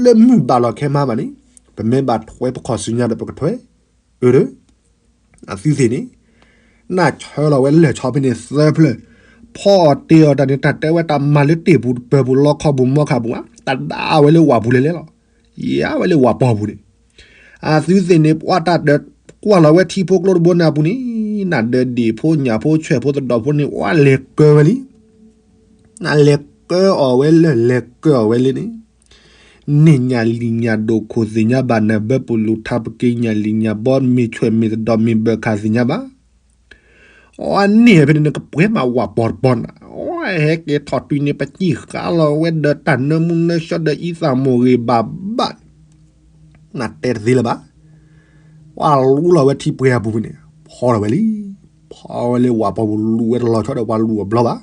လၢမုၢ်ဘၣ်လီၤခဲမးဘၣ်န့ၣ်, ပမ့ၢ်ဘၣ်ထွဲပခီၣ်ဆူညါဒီးပကထွဲ, အၢ အသုသ့ၣ်န့ၣ်, နၢ်ဆၢလီၤဝဲလၢၢ်ဆီဖဲန့ၣ်သၢဖျၢၣ်, ဖီအီၣ်တ့ၢ်အီၣ်တၢ်န့ၣ် တၢ်တဲဝဲတၢ်မၤလၢတ့ၢ်ပူၤတပၢၤပူၤ လီခီပူၤမီခါပူၤဧါ, တဒါဝဲလၢဝၣ်ပူၤလဲၤလဲၤလီၤ. ယါဝဲလၢဝၣ်ပီၢ်ပူၤန့ၣ်, အသုသ့ၣ်န့ၣ် ပှၤတၢ်ဒီးကွၢ်လီၤဝဲထံဖိကျိတဘိန့ၣ်အပူၤန့ၣ်, နဒီးဒ့ၣ်ဖိညၣ်ဖိဆွဲၣ်ဖိသဒီၣ်ဖိန့ၣ် ဝဲလဲၤကၢဝဲလံ. နလဲၤကၢအီၣ်ဝဲလၢ လဲၤကၢအီၣ်ဝဲလၢန့ၣ်, န့ၢ်ညၣ်လံၣ်ညၣ်ဒိၣ်ခိၣ်သ့ၣ်ညါဘၣ်, နဘၢပူၤလူၤထါပက့ၤညၣ်လံၣ်ညၣ်ဘီ မ့ၢ်ဆွဲၣ်မ့ၢ်သဒီၣ်မ့ၢ်ဘၢခၣ်သ့ၣ်ညါဘၣ်. အန့ၣ်ဖဲန့ၣ် နကပှဲၤမးဝၣ်ပီၢ်တပီၢ်နၤ, အဟဲက့ၤထီၣ်တုၤန့ၣ် ပစံၣ်ဃါလီၤဝဲဒီးတၢ်နၢမူနၢဆှီဒီးအံသၣ်မိၢ်ဂ့ၤဘၣ်ဘၣ်, နတဲတသ့လၢၤဘၣ်. ပှၤလူလီၤဝဲထံပှဲၤအပူၤဖဲန့ၣ် ဖီထီၣ်ဝဲလံ. ဖီဝဲလၢဝၣ်ပီၢ်ပူၤလူၤဝဲတလီၤဆီဒီးပှၤလူၤအီၤဘျီဘၣ်.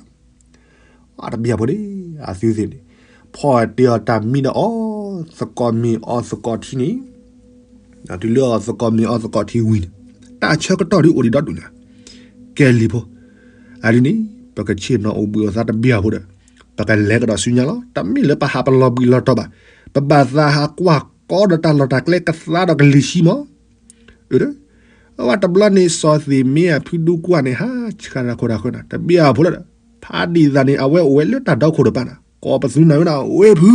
အတဘၣ်ဖိဒံး အသုသ့ၣ်န့ၣ်, ဖီအီၣ်တ့ၢ်အီၣ်တၢ်မံဒီးအီၣ်သကိးမ့ၤအီၣ်သကိးထံန့ၣ်, တုၤလၢအီၣ်သကိးမ့ၤအီၣ်သကိးထံဝံၤန့ၣ်, တၢ်ဆၢကတီၢ်ဒ်အိၣ်ဒံးဒီဒူၣ်နၤ, ကဲလံၤဖိ, အဒ်န့ၣ် ပကဆ့ၣ်နီၤအိၣ်ဘှံးအိၣ်သါတဘၣ်ဖိဒီး, ပကလဲၤကဒီးဆူညါလီၤ. တမ့ၢ်လၢပဟးပလီၤဘှံးလီၤတီၤဘၣ်, ပဘၣ်သးဟးကွၢ်ကီဒီးတၢ်လီၢ်တၢ်ကျဲကသါဒီးကလံၤဆံမီၢ် အဝဲတဘျီန့ၣ် စီၤသ့ၣ်မ့အဖုဒူကူၣ်န့ၣ် ဟးဆှါတၢ်ခိၣ်တၢ်ဃၢနၤ တဘၣ်ဖိလၢဒီး, ဖးဒံၣ်သးန့ၣ် အဝဲအိၣ်ဝဲလၢတၢ်ဒီခိၣ်တပၤနၤ, ကိးပသူနၤဝဲဒၣ် ဝ့ၢ်ဖု,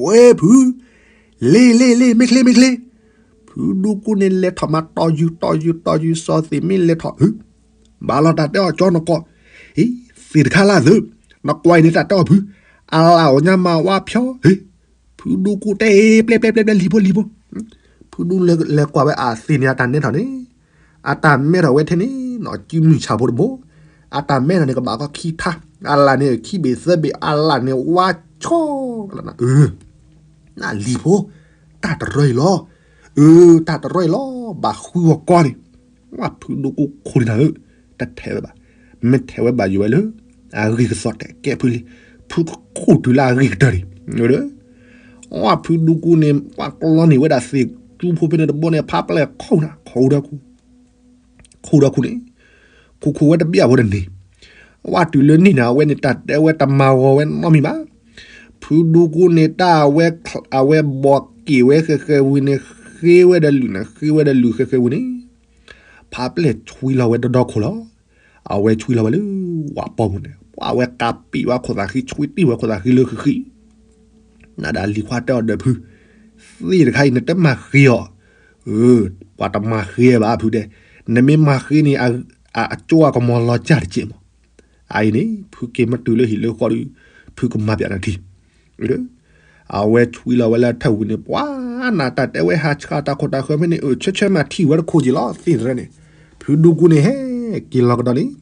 ဝ့ၢ်ဖု, လ့လ့လ့ မ့ၢ်ချ့မ့ၢ်ချ့, ဖုဒူကူၣ်န့ၣ်လဲၤထီၣ်မး တီၢ်ယုၢ်တီၢ်ယုၢ်တီၢ်ယုၢ် စီၤသ့ၣ်မ့လဲၤထီၣ်, ဘၣ်လီၤတၢ်တဲအီၤကၠီနကိး, ဟ့ၣ်, သ့ၣ်တခါလၢသု, နကွၢ်အံၤန့ၣ်တၢ်တဲအီၤဖု, အလၣ်အိၣ်ညါမးဝါဖျီ, ဟ့ၣ် ဖုဒူကူၣ်တဲ ပျဲပျဲပျဲပျဲ လံၤဖိလံၤဖိ, ဖုဒူလၢလဲၤကွၢ်ဝဲအသ့ၣ်န့ၣ် အတၢ်နဲထီၣ်န့ၣ်, အတၢ်မဲထီၣ်ဝဲထဲန့ၣ် နီၢ်ကံမုၢ်ဆၣ်ဖိတဘိ, အတၢ်မဲထီၣ်န့ၣ် ကဘၣ်ကီခံထါ, အလၣ်န့ၣ် ခံဘ့ၣ်သၢဘ့ၣ် အလၣ်န့ၣ် ဝါဆီ, နလံၤဖိ, တၢ်တရၢအံၤလီၤ, အၢ တၢ်တရၢအံၤလီၤ ဘၣ်ဃုအီၤကီန့ၣ်, ဝဲဖုဒူကူၣ်ခိၣ်လံနၤဧၢ, တထဲးဝဲဘၣ်, မ့ၢ်ထဲးဝဲဘၣ်ယိၣ်ဝဲလၢ အဂ့ၢ်ကစီၣ်တဲာ်ကဲဖုလံ, ဖုကခိၣ်တုၤလၢအဂ့ၢ်ကတၢၢ်န့ၣ်, ဝဲဖုဒူကူၣ်န့ၣ် ပှၤကျီန့ၢ်ဝဲဒၣ်သ့ၣ်ကၠူဖိဖဲန့ၣ်တဘိန့ၣ် ဖးပျဲၢ်ခိၣ်နၤ ခိၣ်ဒီးခိၣ်, ခိၣ်ဒီးခိၣ်န့ၣ်, ခိၣ်ခိၣ်ဝဲတဘၣ်ဖိတန့ၢ်, ဝဲတုၤလၢန့ၣ်န့ၣ် အဝဲန့ၣ်တၢ်တဲဝဲတမၤဂီၤဝဲနီတမံၤဘၣ်, ဖုဒူကူၣ်န့ၣ် တၢ်အဝဲ အဝဲဘီးက့ၣ်ဝဲဃဲးဃဲးဝံၤန့ၣ် ဃ့ဝဲဒီးလုၢ်န့ၣ် ဃ့ဝဲဒီးလုၢ်ဃဲးဃဲးဝံၤန့ၣ် ဖးပျဲၢ်ဆွံလီၤဝဲဒီဒီခိၣ်လီၤ. အဝဲဆွံလီၤဝဲလၢဝၣ်ပီၢ်ပူၤန့ၣ် ပှၤဝဲကးပံာ်ဝဲခိၣ်သးဃံ ဆွံတံၢ်ဝဲခိၣ်သးဃံလၢဃံဃံ, နဒၣ်လံၤခွါတဲအီၤဒီးဖု, သ့ၣ်တခါအံၤ နတမၤဃ့အီၤ, အၢ, ပှၤတမၤဃ့ဘၣ်ဖုတဲ, နမ့ၢ်မၤဃ့န့ၣ် အကၠိအကမီၤလီၤစၢ်တက့ၢ်မး, အအံၤန့ၣ် ဖုက့ၤမ့ၢ်တုၤလၢဟံၣ်လၢဃီဒီး ဖုကမၤပၠးနၤထံ အဝဲဆွံလီၤဝဲလၢထၢၣ်ဝံၤန့ၣ် ပှၤနတၢ်တဲဝဲဟးဆှါတၢ်ခိၣ်တၢ်ဃၢၤဖဲန့ၣ် အၢ ဆၢဆၢမၤထံၣ်ဝဲတခိၣ်က့ၤလီၤ သ့ၣ်သရၢန့ၣ်, ဖုဒူကူၣ်န့ၣ်ဟဲက့ၤလီၤကဒီးန့ၣ်,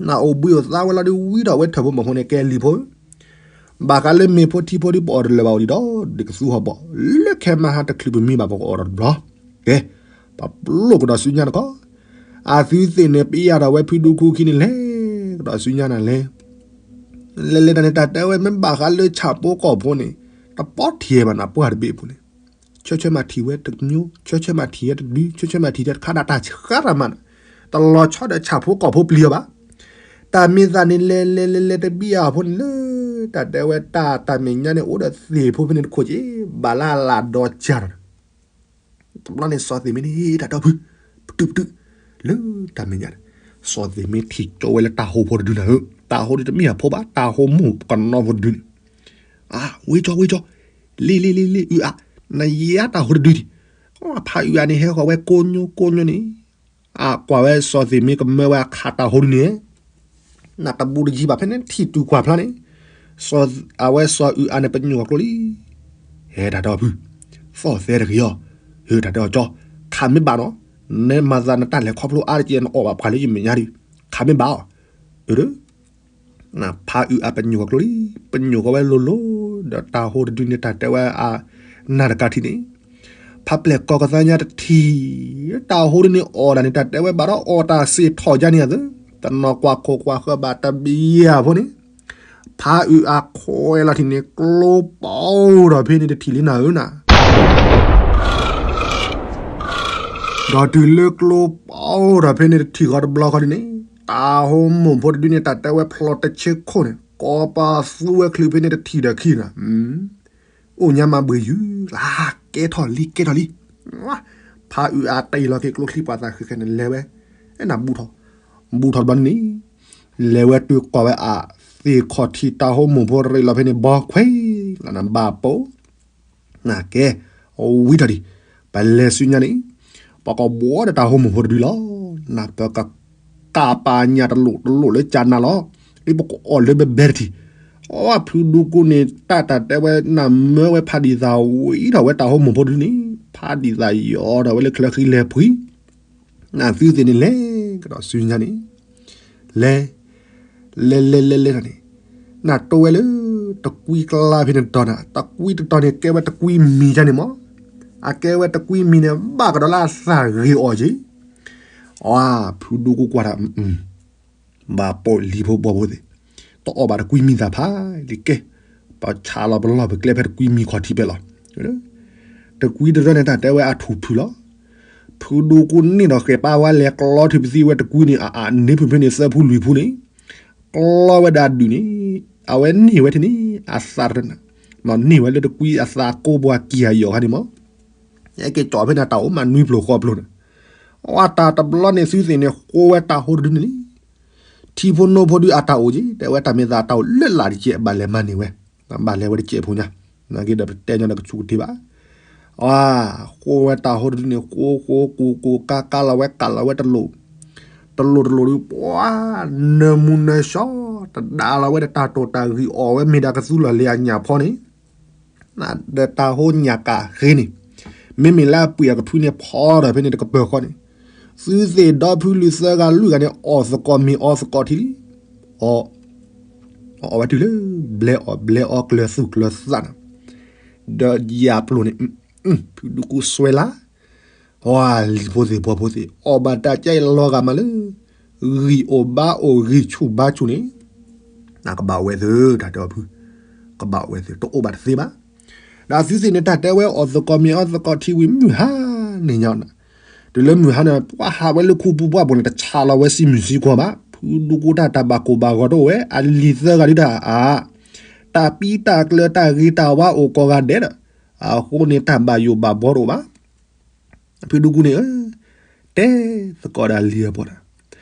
နအိၣ်ဘှံးအိၣ်သါဝဲလီၤဒီး ဝံထီၣ်ဝဲထၢၣ်ဖိမီၢ်ဖိန့ၣ် ကဲလံၤဖိ, ဘၣ်ဃးလၢမ့ၤဖိထံဖိဒီး ပအီၣ်တလၢာ်ဘၣ်အိၣ်ဒံးဒီး ဒ်ကသူဟီၣ်ဘီၣ်, လၢခဲမဟါတချုးပမံဘၣ် ပကအီၣ်ဒီးတဘျီ, ကဲ, ပပျိၢ်ကဒီးဆူညါတခီ, အသုသ့ၣ်န့ၣ် ပယၢ်ထီၣ်ဝဲဖုဒူကူၣ်ခံန့ၣ်လဲၤကဒီးဆူညါနၤလဲၣ် လဲၤလဲၤတၢ်န့ၣ် တၢ်တဲဝဲမ့ၢ်ဘၣ်ဃးလၢဆၣ်ဖိကီၢ်ဖိန့ၣ် တပီထံၣ်ဘၣ်နၤ ပှၢ်တဘ့ၣ်အပူၤန့ၣ်, ဆၢဆၢမၤထံၣ်ဝဲတကညိ, ဆၢဆၢမၤထံၣ်ဝဲတဒု, ဆၢဆၢမၤထံၣ်ဝဲတခါဒၣ်တၢ်ဆှါတၢ်မၤနၤ, တလီၤဆီဒီးဆၣ်ဖိကီၢ်ဖိပျံၤအီၤဘၣ်. တၢ်မ့ၢ်သးန့ၣ် လဲၤလဲၤလဲၤလဲၤတဘံၣ်အဖိန့ၣ်လၢ တၢ်တဲဝဲတၢ်တၢ်မဲာ်ညါန့ၣ် အိၣ်ဒီးသ့ၣ်ဖိဖဲန့ၣ်တခိၣ်က့ၤ, ဘၣ်လၢအလၢ်ဒီးကၢ်ဒီး တဘျီန့ၣ် စီၤသ့ၣ်မ့န့ၣ် တၢ်တီဖု, ပတုာ်ပတုာ်, လၢတၢ်မဲာ်ညါန့ၣ်, စီၤသ့ၣ်မ့ထံၣ်ကၠီဝဲလၢတၢ်ဟိဖိတဒုနၤဧၢ, တၢ်ဟိဒ်တမ့ၢ်အဖိဘၣ်, တၢ်ဟိမိၢ်ကနီဖိတဒုန့ၣ်, အါ, ဝ့ကၠီ ဝ့ကၠီ, လ့လ့လ့လ့ အုၣ်အါ, နယါတၢ်ဟိတဒုဒံး, ဖးအုၣ်အါန့ၣ် ဟဲဃီၤဝဲကိညိကိညိန့ၣ် အကွၢ်ဝဲစီၤသ့ၣ်မ့ကမၢဝဲအခးတၢ်ဟိဒုန့ၣ်, နတဘူးတယံၤဘၣ်ဖဲန့ၣ်ထံၣ်တုၤကွၢ်ဖျါန့ၣ်, အဝဲစီၤအုၣ်အါန့ၣ်ပညိၣ်အကျိလံ, ဟဲတၢ်တဲအီၤဖု, သီၣ်သဲတဂ့ၤအီၤ, ဟဲတၢ်တဲအီၤကၠီ, ခးမ့ၢ်ဘၣ်နီၤ, နမၤသးနတၢ်လဲၤခီဖျိအါတက့ၢ် နအီၣ်ဘၣ်ပှၤလၢယမဲာ်ညါဒုး, ခးမ့ၢ်ဘၣ်အီၤ, အၢ ဖးအုၣ်အါပညိၣ်ဝဲကျိလံ, ပညိၣ်ဃီဝဲလိၤလိၤ, ဒီးတၢ်ဟိတဒုန့ၣ်တၢ်တဲဝဲအနၢ်တကးထံၣ်န့ၣ်, ဖးပျဲၢ်ကီၢ်ကသါညါတထံၣ်, တၢ်ဟိဒုန့ၣ်အီၣ်ဒၣ်န့ၣ် တၢ်တဲဝဲဘၣ်ဒီးအီၣ်တၢ်စ့ၢ်ထီၣ်ယါန့ၣ်အသး, တနီၤကွၢ်ခိၣ်ကွၢ်ဃၢၤဘၣ်တဘျီအဖိန့ၣ်, ဖးအုၣ်အါခွဲးလီၤထံၣ်န့ၣ် ကျိပီထီၣ်ဖဲန့ၣ်တထံၣ်လံနၤဧၢနၤ ဒီးတုၤလၢကျိပီထီၣ်ဖဲန့ၣ်တထံၣ်ဃီတဘျီဃီဒုန့ၣ်, တၢ်ဟိမိၢ်ဖိတဒုန့ၣ် တၢ်တဲဝဲဖျိးတဆ့ခိၣ်န့ၣ် ကိးပသူဝဲချုးဖဲန့ၣ်တထံၣ်ဒီးခံနၤ, အိၣ်ညါမးဘှံးယုၤလၢ်, ကဲထီၣ်လံ ကဲထီၣ်လံ, ဖးအုၣ်အါတ့ၢ်လီၤက့ၤကျိချံပှၤသးဃဲၤဃဲၤန့ၣ်လဲၤဝဲ, အဲၣ်နၤဘူၣ်ထီၣ်, ဘူၣ်ထီၣ်တဘျီန့ၣ် လဲၤဝဲတုၤကိးဝဲအသ့ၣ်ခီၣ်ထံးတၢ်ဟိမိၢ်ဖိတရံးလီၤဖဲန့ၣ် ဘီခွဲးလီၤနၤ ဘၣ်ပိာ် နကဲ ဝံထီၣ်ဒံး ပလဲၤဆူညါန့ၣ် ပကဘှီဒီးတၢ်ဟိမိၢ်ဖိတဒုလီၤ. နပကကးပာ်ညၣ်တလိၣ်တလိၣ်လၢကၢနၤလီၤ. ဒ်ပကအီၣ်လၢဘဲဘဲတထံၣ် အဖုဒူကူန့ၣ် တၢ်တၢ်တဲဝဲ နမၢဝဲဖးဒံးသးဝံထီၣ်ဝဲတၢ်ဟိမိၢ်ဖိတဒုန့ၣ် ဖးဒံးသးယီၤထီၣ်ဝဲလၢချၢဃံလဲၤဖှံ နသုသ့ၣ်န့ၣ်လဲၤကဒီးဆူညါန့ၣ် လဲၤ လဲၤလဲၤလဲၤလဲၤန့ၣ် နတိဝဲလၢ တကွံကျါဖဲန့ၣ်တတီၤနၤ တကွံတတီၤန့ၣ် ကဲဝဲတကွံမံၤကန့ၣ်မး အကဲဝဲတကွံမံၤန့ၣ် ဘၣ်ကဒီးလၢအသးဂ့ၤအီၤက့ၤ အဖုဒူကူကွၢ်တၢ် ဘၣ်ပိာ်လံၤဖိဘီဖိသ့ၣ် တအီၣ်ဘၣ်တကွံမံၤသးဖးလံၤကဲ ပဆါလီၤပလီၢ်ပကျဲဖဲတကွံမံၤခီၣ်ထံးပဲလီၤ. တကွံတရၢန့ၣ် တၢ်တဲဝဲအထူၣ်ဖုလီၤ. ဖုဒူကူန့ၢ်ဒီးဃဲၤပာ်ဝဲလဲၤကျီထုးပသံဝဲတကွံန့ၣ် အန့ၢ်ဖုဖဲန့ၣ်သၢဖုလွံၢ်ဖုန့ၣ် ကျီဝဲဒၣ်ဒုးန့ၣ် အဝဲန့ၢ်ဝဲထဲန့ၣ် အသးတရၢနၤ န့ၢ်ဝဲလၢတကွံအသးကိးပှၤကံၤအယီၤခါန့ၣ်မး ဟဲက့ၤကၠီဖဲန့ၣ်တၢ်အိၣ်မးနွံဖျိဃီဖျိန့ၣ် အတၢ်တဘျီန့ၣ်သုသ့ၣ်န့ၣ် ဃိဝဲတၢ်ဟိတဒုန့ၣ်လံ ထံဖိနိဖိဒုအတၢ်အိၣ်က့ၤ တဲဝဲတၢ်မ့ၢ်သးတၢ်အိၣ်လၢလာ်တကဲး ဘၣ်လဲၤမၤန့ၢ်ဝဲ ဘၣ်လဲၤဝဲတကဲးဖိညါ နာ်က့ဒီးပတဲညီဒီးကဆူကတ့ၢ်ဘၣ် အ ဃိဝဲတၢ်ဟိတဒုန့ၣ် ဃိဃိကူကူကါကါလီၤဝဲကးလီၤဝဲတလိၣ် တလိၣ်တလိၣ်ဒုး ပှၤ နၢမူနၢဆှီ တဒါလီၤဝဲဒီးတၢ်တိာ်တၢ်ဂံၢ်အီၣ်ဝဲမ့ၢ်ဒၣ်ကသူလီၤလ့ၤအညၣ်ဖီန့ၣ် ဒီးတၢ်ဟိညၣ်ကးဃ့န့ၣ် မ့မ့ၢ်လၢအပှ့ၤအကဖုန့ၣ်ဖီဒီးဖဲန့ၣ်တကပၢၤဃီန့ၣ် သုသ့ၣ်ဒီဖုလုၢ်သၢဂၤလွံၢ်ဂၤန့ၣ် အီၣ်သကိးမ့ၤအီသကိးထံလံ အီၣ် အီၣ်ဝဲတုၤလၢ ဘျဲအီၣ်ဘျဲအီကျၢၤသူၣ်ကျၢၤသးနၤ ဒီးယၤပျိၢ်န့ၣ် ဖုဒူကူစွဲလၢ လံၤဖိသ့ၣ်ဘီဖိသ့ၣ် အီၣ်ဘၣ်တၢ်ကဲအံၤလီၤဂာ်မးလၢ ဂံၢ်အိၣ်ဘါအိၣ်ဂံၢ်ဆူၣ်ဘါဆူၣ်န့ၣ် ကဘၣ်ဝဲသု တၢ်တဲအီၤဖု ကဘၣ်ဝဲသု တအိၣ်ဘၣ်တသ့ဘၣ် ဒီးသုသ့ၣ်န့ၣ် တၢ်တဲဝဲအီၣ်သကိးမ့ၤအီသကိးထံဝံၤမုၢ်ဟါန့ၣ်ညါ တုၤလၢမုၢ်ဟါန့ၣ် ပှၤဟးဝဲလၢခူပူၤပှၢ်ပူၤန့ၣ် တဆးလီၤဝဲစံမုၢ်စံကွီၢ်ဘၣ် ဖုဒူကူတၢ်တၢ်ဘၣ်ကိၢ်ဘၣ်ဂီၤတအိၣ်ဝဲ အလံၤသၢဂၤဒုတၢ်အါ တၢ်ပံတၢ်ကျၢၤတၢ်ဂ့ၤတၢ်ဝါအိၣ်ကိးဂၤဒဲးဒီး အဃိန့ၣ်တၢ်ဘၣ်ယိၣ်ဘၣ်ဘှီတအိၣ်ဘၣ် ဖုဒူကူန့ၣ်ဧၢ, တဲသကိးဒီးလံၤအပှၤတဂၤ,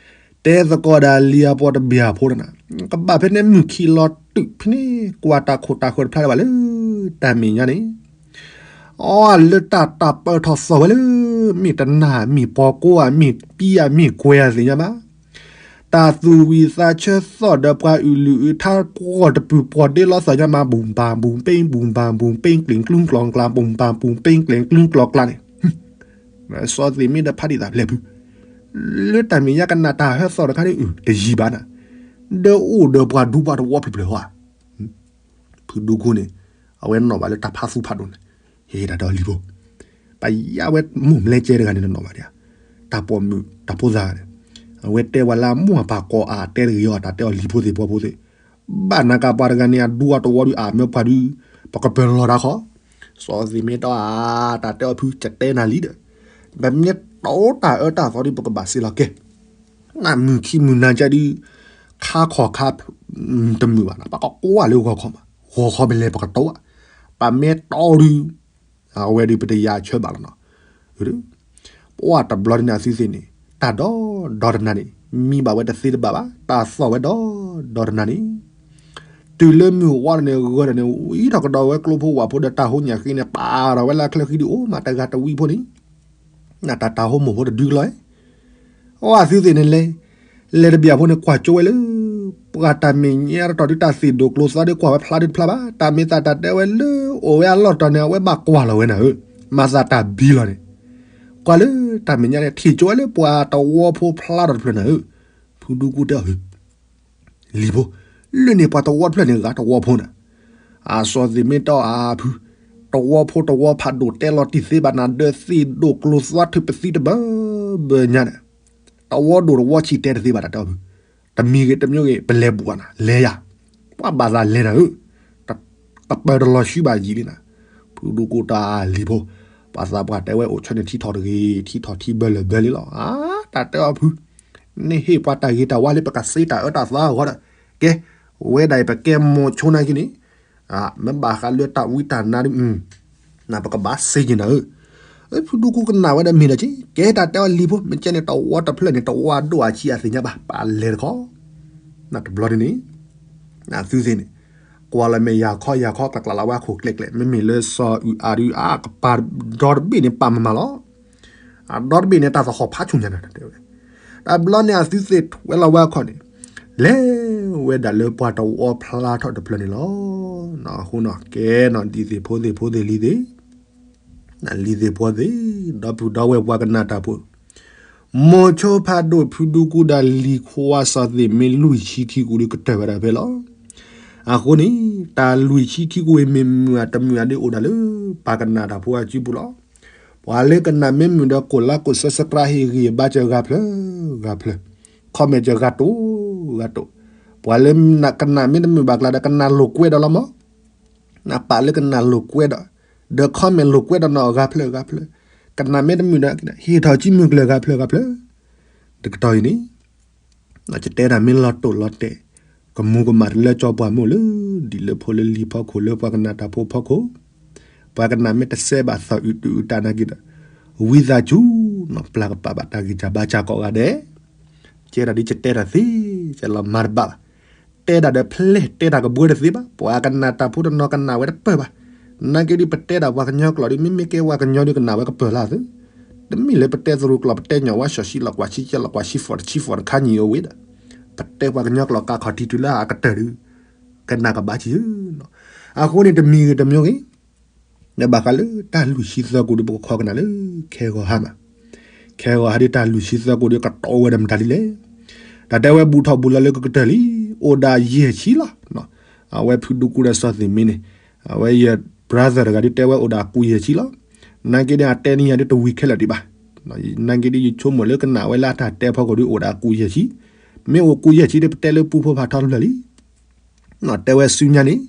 တဲသကိးဒီးလံၤအပှၤတဘ့ၣ်အဖိတဂၤ, ကဘၣ်ဖဲန့ၣ်မုၢ်ခံလီၤတုၤဖဲန့ၣ် ကွၢ်တၢ်ခိၣ်တၢ်ဃၢၤတဖျါလၢၤဘၣ်လၢ တၢ်မဲာ်ညါန့ၣ်, အီလၢတၢ်တၢ်ပၢၢ်ထီၣ်သီၣ်ဝဲလၢ မ့ၢ်တနၢ်မ့ၢ်ပှၤကိးဧါ မ့ၢ်ပံဧါ မ့ၢ်ကွဲဧါသ့ၣ်ညါဘၣ် တၢ်သူၣ်ဝံၤသးဆၢသီၣ်ဒီးပှၤအုၣ်လုၢ်အုၣ်ထါ ပှီၢ်တပုၢ်ပှီၢ်ဒ့လီၤသးညါမး ဘူးဘၣ်ဘူးပ့ၢ် ဘူးဘၣ်ဘူးပ့ၢ် ကျ့ၣ်ကျူကျီၤကျါ ဘူးဘၣ်ဘူးပ့ၢ် ကျ့ၣ်ကျူကျီၤကျါန့ၣ်, စီၤသ့ၣ်မ့ၢ်ဒီးဖးဒံးသးဖျဲၣ်ဖု, လၢတၢ်မဲာ်ညါကနၣ်တၢ်ဟၢသီၣ်တခါန့ၣ် တယံာ်ဘၣ်နၤ, ဒီးအိၣ်ဒီးပှၤဒူပှၤတဝီဖျၢၣ်ဖျၢၣ်ဟီဧါ ဖုဒူခိၣ်န့ၣ် အဝဲနီၣ်ဘၣ်လၢတၢ်ဖးသူဖးဒိၣ်န့ၣ်, ဟ့ၣ်တၢ်ဒီးလံၤဖိ, ပယါဝဲမိၢ်မလဲကဲတဂၤန့ၣ်နီၣ်ဘၣ်ဒံးဧါ, တၢ်ပိာ်မုၣ်တၢ်ဖိသၣ်န့ၣ်, အဝဲတဲဝဲလၢမိၢ်ပၢ်ကိးအါတဲတဂ့ၤအီၤ တၢ်တဲအီၤလံၤဖိသ့ၣ်ဖိဖိသ့ၣ်, ဘၣ်နၤကပှၤတဂၤန့ၣ် အဒူအတဝီဒုးအမၢပှၤဒုး, ပကပၢၤလီၤတၢ်ဃီ, စီၤသ့ၣ်မ့ၢ်ဒီးဧါ, တၢ်တဲအီၤဖုကတဲနၤလံဒီး, ပမ့ၢ်တီတၢ်အၢတၢ်သီဒုး ပကဘၣ်စ့လီၤကဲ နမုၢ်ခံမုၢ်နၤကဲဒုး, ခါခီၣ်ခါ တမုာ်ဘၣ်နၤ ပကကွၢ်လၢဂီၤခီမး ဂီၤခီမ့ၢ်လဲၤပကတီၢ်, ပမ့ၢ်တီဒုး, အဝဲဒုးပတယၤဆၢဘၣ်လီၤနီၤ, ပှၤတဘျီဒ်န့ၣ်အသုသ့ၣ်န့ၣ် တၢ်ဒီဒီတနၤန့ၣ် မံဘၣ်ဝဲတသ့တဘၣ်ဘၣ် တၢ်သီၣ်ဝဲဒီဒီတနၤန့ၣ်, တုၤလၢမုၢ်ဝါလီၤန့ၣ် ဂၢၢ်ဒီးန့ၣ် ဝံထီၣ်ကဒီးဝဲကျိဖိဝၣ်ဖိဒီးတၢ်ဟိညၣ်ဃ့န့ၣ် ပာ်ထီၣ်ဝဲလၢချၢဃံဒုးအိၣ်မးတဂၤတဝံဖိန့ၣ် နတၢ်တၢ်ဟိမိၢ်ဖိတဒုကလီၤ, အသုသ့ၣ်န့ၣ်လဲၤ, လဲၤတဘျီဖိန့ၣ် ကွၢ်ကၠိဝဲလၢ, ပှၤတၢ်မဲာ်ညါတတီၤဒုးတၢ်သ့ၣ်ဒိၣ်ကျိၤသီဒုးကွၢ်ဝဲဖျါဒုးတဖျါဘၣ် တၢ်မ့ၢ်သးတၢ်တဲဝဲလၢအိၣ်ဝဲအလီၢ်တတီၤန့ၣ် အဝဲဘၣ်ကွၢ်လီၤဝဲနၤဧၢ, မၤသးတၢ်ဘံလီၤန့ၣ်, ကွၢ်လၢတၢ်မဲာ်ညါန့ၣ် ထံၣ်ကၠိဝဲလၢပှၤတဝီဖိဖျါထီၣ်တဖျၢၣ်နၤဧၢ, ဖုဒူကူတဲအီၤ လံၤဖိ, လၢန့ၣ်ပှၤတဝီတဖျၢၣ်န့ၣ် ဂၤတဝီဖိနၤ, အစီၤသ့ၣ်မ့ၢ်တဲအီၤအဖု, တဝီဖိတဝီဖးဒိၣ်တဲလီၤတံၢ်သ့ဘၣ်နၤ ဒီးသ့ၣ်ဒိၣ်ကျိၤသွါထုးပသံတဘၢဘၢညါန့ၣ်, တဝီဒိၣ်တဝီဆံးတဲတသ့ဘၣ်တၢ်တဲအီၤဖု, တမံၤဂ့ၤတမံၤဂ့ၤ ပလဲၤဘူးဘၣ်နၤ လဲၤယၤ, ပှၤဘၣ်သးလဲၤနၤဧၢ, ကပၢၤတလီၤဆှံဘၣ်ယံာ်လံနၤ, ဖုဒူကူတဲအီၤလံၤဖိ, ပှၤသးပှၢ်တဲဝဲအိၣ်ဆၢန့ၣ်ထံထီၣ်တဂ့ၤ ထံထီၣ်ထံဘၢလၢာ်ဘၢလံလီၤ, အါ တၢ်တဲအီၤဖု နဟ့ၣ်ပှၤတၢ်ဂ့ၤတၢ်ဝါလၢပကစ့တၢ်အၢတၢ်သီအဂီၢ်ဒီး, ကဲ, ဝဲဒၣ်အံၤပကဲမိၤဆိနာ်က့န့ၣ်, မ့ၢ်ဘၣ်ဃးလၢတၢ်ဝံတၢ်နါဒုး, နပကဘၣ်စ့က့ၤနၤဧၢ, ဖုဒူကူကနၣ်ဝဲဒီးမ့ၢ်ဒီးက့, ကဲတၢ်တဲအီၤလံၤဖိ မ့ၢ်ကဲန့ၣ်တဝီတဖျၢၣ်န့ၣ် တဝီဒိၣ်အဆံးအသ့ၣ်ညါဘၣ် ပလဲၤတခီ တဘျီန့ၣ်န့ၣ် အသုသ့ၣ်န့ၣ် ကွၢ်လီၤမ့ၢ်ယၤခီယၤခီ ကျးကျးလီၤဝဲအခိၣ်ကျဲကျဲ မ့မ့ၢ်လၢစီၤအုးအါဒုးအါ ကပၤဒီတဘ့ၣ်န့ၣ် ပာ်မၤမၤလီၤ. အဒီတဘ့ၣ်န့ၣ် တၢ်သဟီၣ်ဖးဆူၣ်ညါနၤတဲဝဲ. တဘျီန့ၣ် အသုသ့ၣ်ထွဲလီၤဝဲအခီၣ်န့ၣ် လဲၤဝဲဒၣ်လၢပှၤတဝီဖျါထီၣ်တဖျၢၣ်န့ၣ်လီၤ. အဃိနီၤ ကဲနီၤ ဒ်သ့ၣ်ဖိသ့ၣ်ဖိသ့ၣ်လံၤသ့ၣ် လံၤသ့ၣ်ဖိသ့ၣ် ဒီပုၢ်ဒီဝဲၢ်ပှၤကနၣ်တၢ်ဖိ မိၤဆိဖးဒိၣ်ဖုဒူကူဒီးလံၤခွါစီၤသ့ၣ်မ့ၢ်လွံၢ်ဆံခံကူဒီးကတၢၢ်ဝဲဒၣ်ဖဲလီၤ. အဃိန့ၣ် တၢ်လွံၢ်ဆံခံကူအံၤမ့ၢ်မုာ်အတမုာ်အဒုးအိၣ်ဒၣ်လၢ ပှၤကနၣ်တၢ်ဖိအစုပူၤလီၤ. ပှၤလၢကနၣ်မ့ၢ်မုာ်ဒီးကိၣ်လါကိၣ် subscribe ဟ့ၣ်ဂံၢ်ဘါစၢၤဂၤဖျၢၣ်ဂၤဖျၢၣ် comment စၢၤဂၤတိၢ်ဂၤတိၢ် ပှၤလၢကနၣ်မ့ၢ်တမုာ်ဘၣ်ကျါဒီးကနၣ်လိာ်ကွဲဒီးလီၤမး နပာ်လၢကနၣ်လိာ်ကွဲဒီး ဒီး comment လိာ်ကွဲဒီးနီၢ်ဂၤဖျၢၣ်ဂၤဖျၢၣ် ကနၣ်မ့ၢ်တမုာ်ဒီး ဟ့ၣ်ထီၣ်ကံမုၢ်ကျၢၢ်ဂၤဖျၢၣ်ဂၤဖျၢၣ် တကတီၢ်အံၤန့ၣ် ယတဲတၢ်မ့ၢ်လီၤတိၢ်လီၤတဲာ် ကမူၤကမၣ်တလၢကၠီပှၤမိၢ်လၢ ဒ်လၢဖိလၢလံၤဖီခိၣ်လၢပှၤကနၣ်တၢ်ဖိဖီခိၣ် ပှၤကနၣ်မ့ၢ်တစဲးဘၣ်သီၣ်အုးတုၤအုးတၢ်နာ်က့ဒီး ဝံသးစူၤနီၤ ပျၢ်ကပာ်ဘၣ်တၢ်ဂံၢ်တၢ်ဘါစ့ၢ်ကီးဂၤဒဲး ကဲဒၣ်ဒ်ယတဲတၢ်သ့ ကဲလီၤမၤတဘၣ်ဘၣ် တဲဒၣ်ဒီးဖျဲၣ် တဲတၢ်ကဘှၢတသ့ဘၣ် ပှၤကနၣ်တၢ်ဖိတနီၤကနၣ်ဝဲတပၢၢ်ဘၣ် နာ်က့ဒ်ပတဲဒၣ်ပှၤကညီကျိာ်ဒီး မ့မ့ၢ်ကဲပှၤကညီဒ်ကနၣ်ဝဲကပၢၢ်လၢ်သု တမ့ၢ်လၢပတဲသရူးကျိာ် ပတဲညီၣ်ဝါ စီၤဆံလီၤကွၢ်ဆံကဲလီၤကွၢ်ဆံဖီၣ်တဆံဖီၣ်တခါညီအဝဲဒီး ပတဲပှၤကညီကျိာ်ကးခီၣ်ထံးတုၤလၢအကတၢၢ်ဒီး ကနၣ်ကဘၣ်က့ၤဧၢ အဃိန့ၣ်တမံၤဂ့ၤတမံၤဂ့ၤ ဒီးဘၣ်ဃးလၢတၢ်လွံၢ်ဆံသၢကူဒီး ပကခိးကနၣ်လၢ ခဲဂီၤဟါမး, ခဲဂီၤဟါဒ်တၢ်လွံၢ်ဆံသၢကူဒီး ကတီၢ်ဝဲဒီးမတၤဒ်လဲၣ်, တၢ်တဲဝဲဘူးထီၣ်ဘူးလီၤလၢကကတၢၢ်လံ, အိၣ်ဒၣ်ယဲၢ်ဆံလီၤ. အဝဲဖုဒူကူဒီးစီၤသ့ၣ်မ့ၢ်န့ၣ်, အဝဲယ brother တဂၤဒ်တဲဝဲအိၣ်ဒၣ်ကူယဲၢ်ဆံလီၤ. နာ်က့ဒ်အတဲန့ၢ်ယၤဒ်တဝံၤခဲလၢာ်ဒံးဘၣ်. နာ်က့ဒ်ယဆိကမိၣ်လၢကနၣ်ဝဲလၢအတၢ်တဲဖီခိၣ်ဒ်အိၣ်ဒၣ်ကူယဲၢ်ဆံ, မ့ၢ်အိၣ်ကူယဲၢ်ဆံဒ်ပတဲလၢပူဖိဖးထီတဖျၢၣ်လံ. တဲဝဲဆူညါန့ၣ်,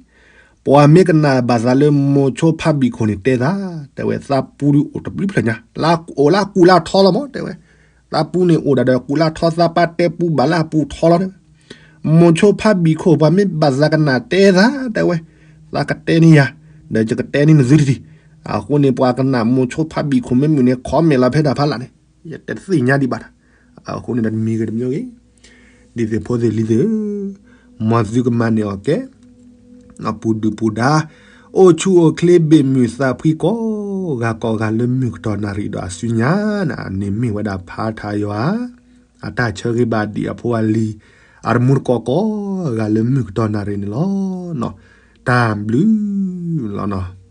ပှၤမ့ၢ်ကနၣ်ဘၣ်သးလၢမိၤဆိဖးဘံၣ်ခိၣ်န့ၣ်တဲသး, တဲဝဲသးပူဒ်အိၣ်တဘျုးဖျၢၣ်ညါ, အိၣ်လၢအကူၣ်လၢအထီလီၤမး တဲဝဲ, သးပူန့ၣ်အိၣ်ဒၣ်ဒီးကူၣ်လၢအထီ သးပၢ်တဲပူဘၣ်လၢအပူၤထီလီၤ တဲဝဲ, မိၤဆိဖးဘံၣ်ခိၣ် ပှၤမ့ၢ်ဘၣ်သးကနၣ်တဲသး တဲဝဲ, သးကတဲန့ၢ်ယၤ, ဒီးယကတဲန့ၢ်နသုတထံၣ်, အဃိန့ၣ် ပှၤကနၣ်မိၤဆိဖးဘံၣ်ခိၣ်မ့ၢ်မုာ်န့ၣ် comment လီၤဖဲတၢ်ဖးလၢ်န့ၣ်, ယတသ့ၣ်ညါဒံးဘၣ်တၢ်, အဃိန့ၣ်ဒီးတမံၤဂ့ၤတမံၤဂ့ၤ ဒ်သ့ၣ်ဖိသ့ၣ်လံၤသ့ၣ်ဧၢ, မ်သုကမၤန့ၢ်အီၤကဲ, ပူၤဒုၣ်ပူၤဒါ, အိၣ်ဆူၣ်အိၣ်ချ့ဘ့ၣ်မုၢ်သးဖှံကိးဂၤကိးဂၤလၢမုၢ်ကတီၢ်နၣ်ရံၣ်ဒီးအစုညါ, န့ၣ်မ့ၢ်ဝဲဒၣ်ဖးထးယွၤ, အတၢ်ဆၢဂ့ၤဘၣ်ဒံးအဖိအလံၤ, အတမူတကိးကိးဂၤလၢမုၢ်ကတီၢ်နၣ်ရံၣ်န့ၣ်လီၤ. တၢ်ဘျုးလီၤနီၤ.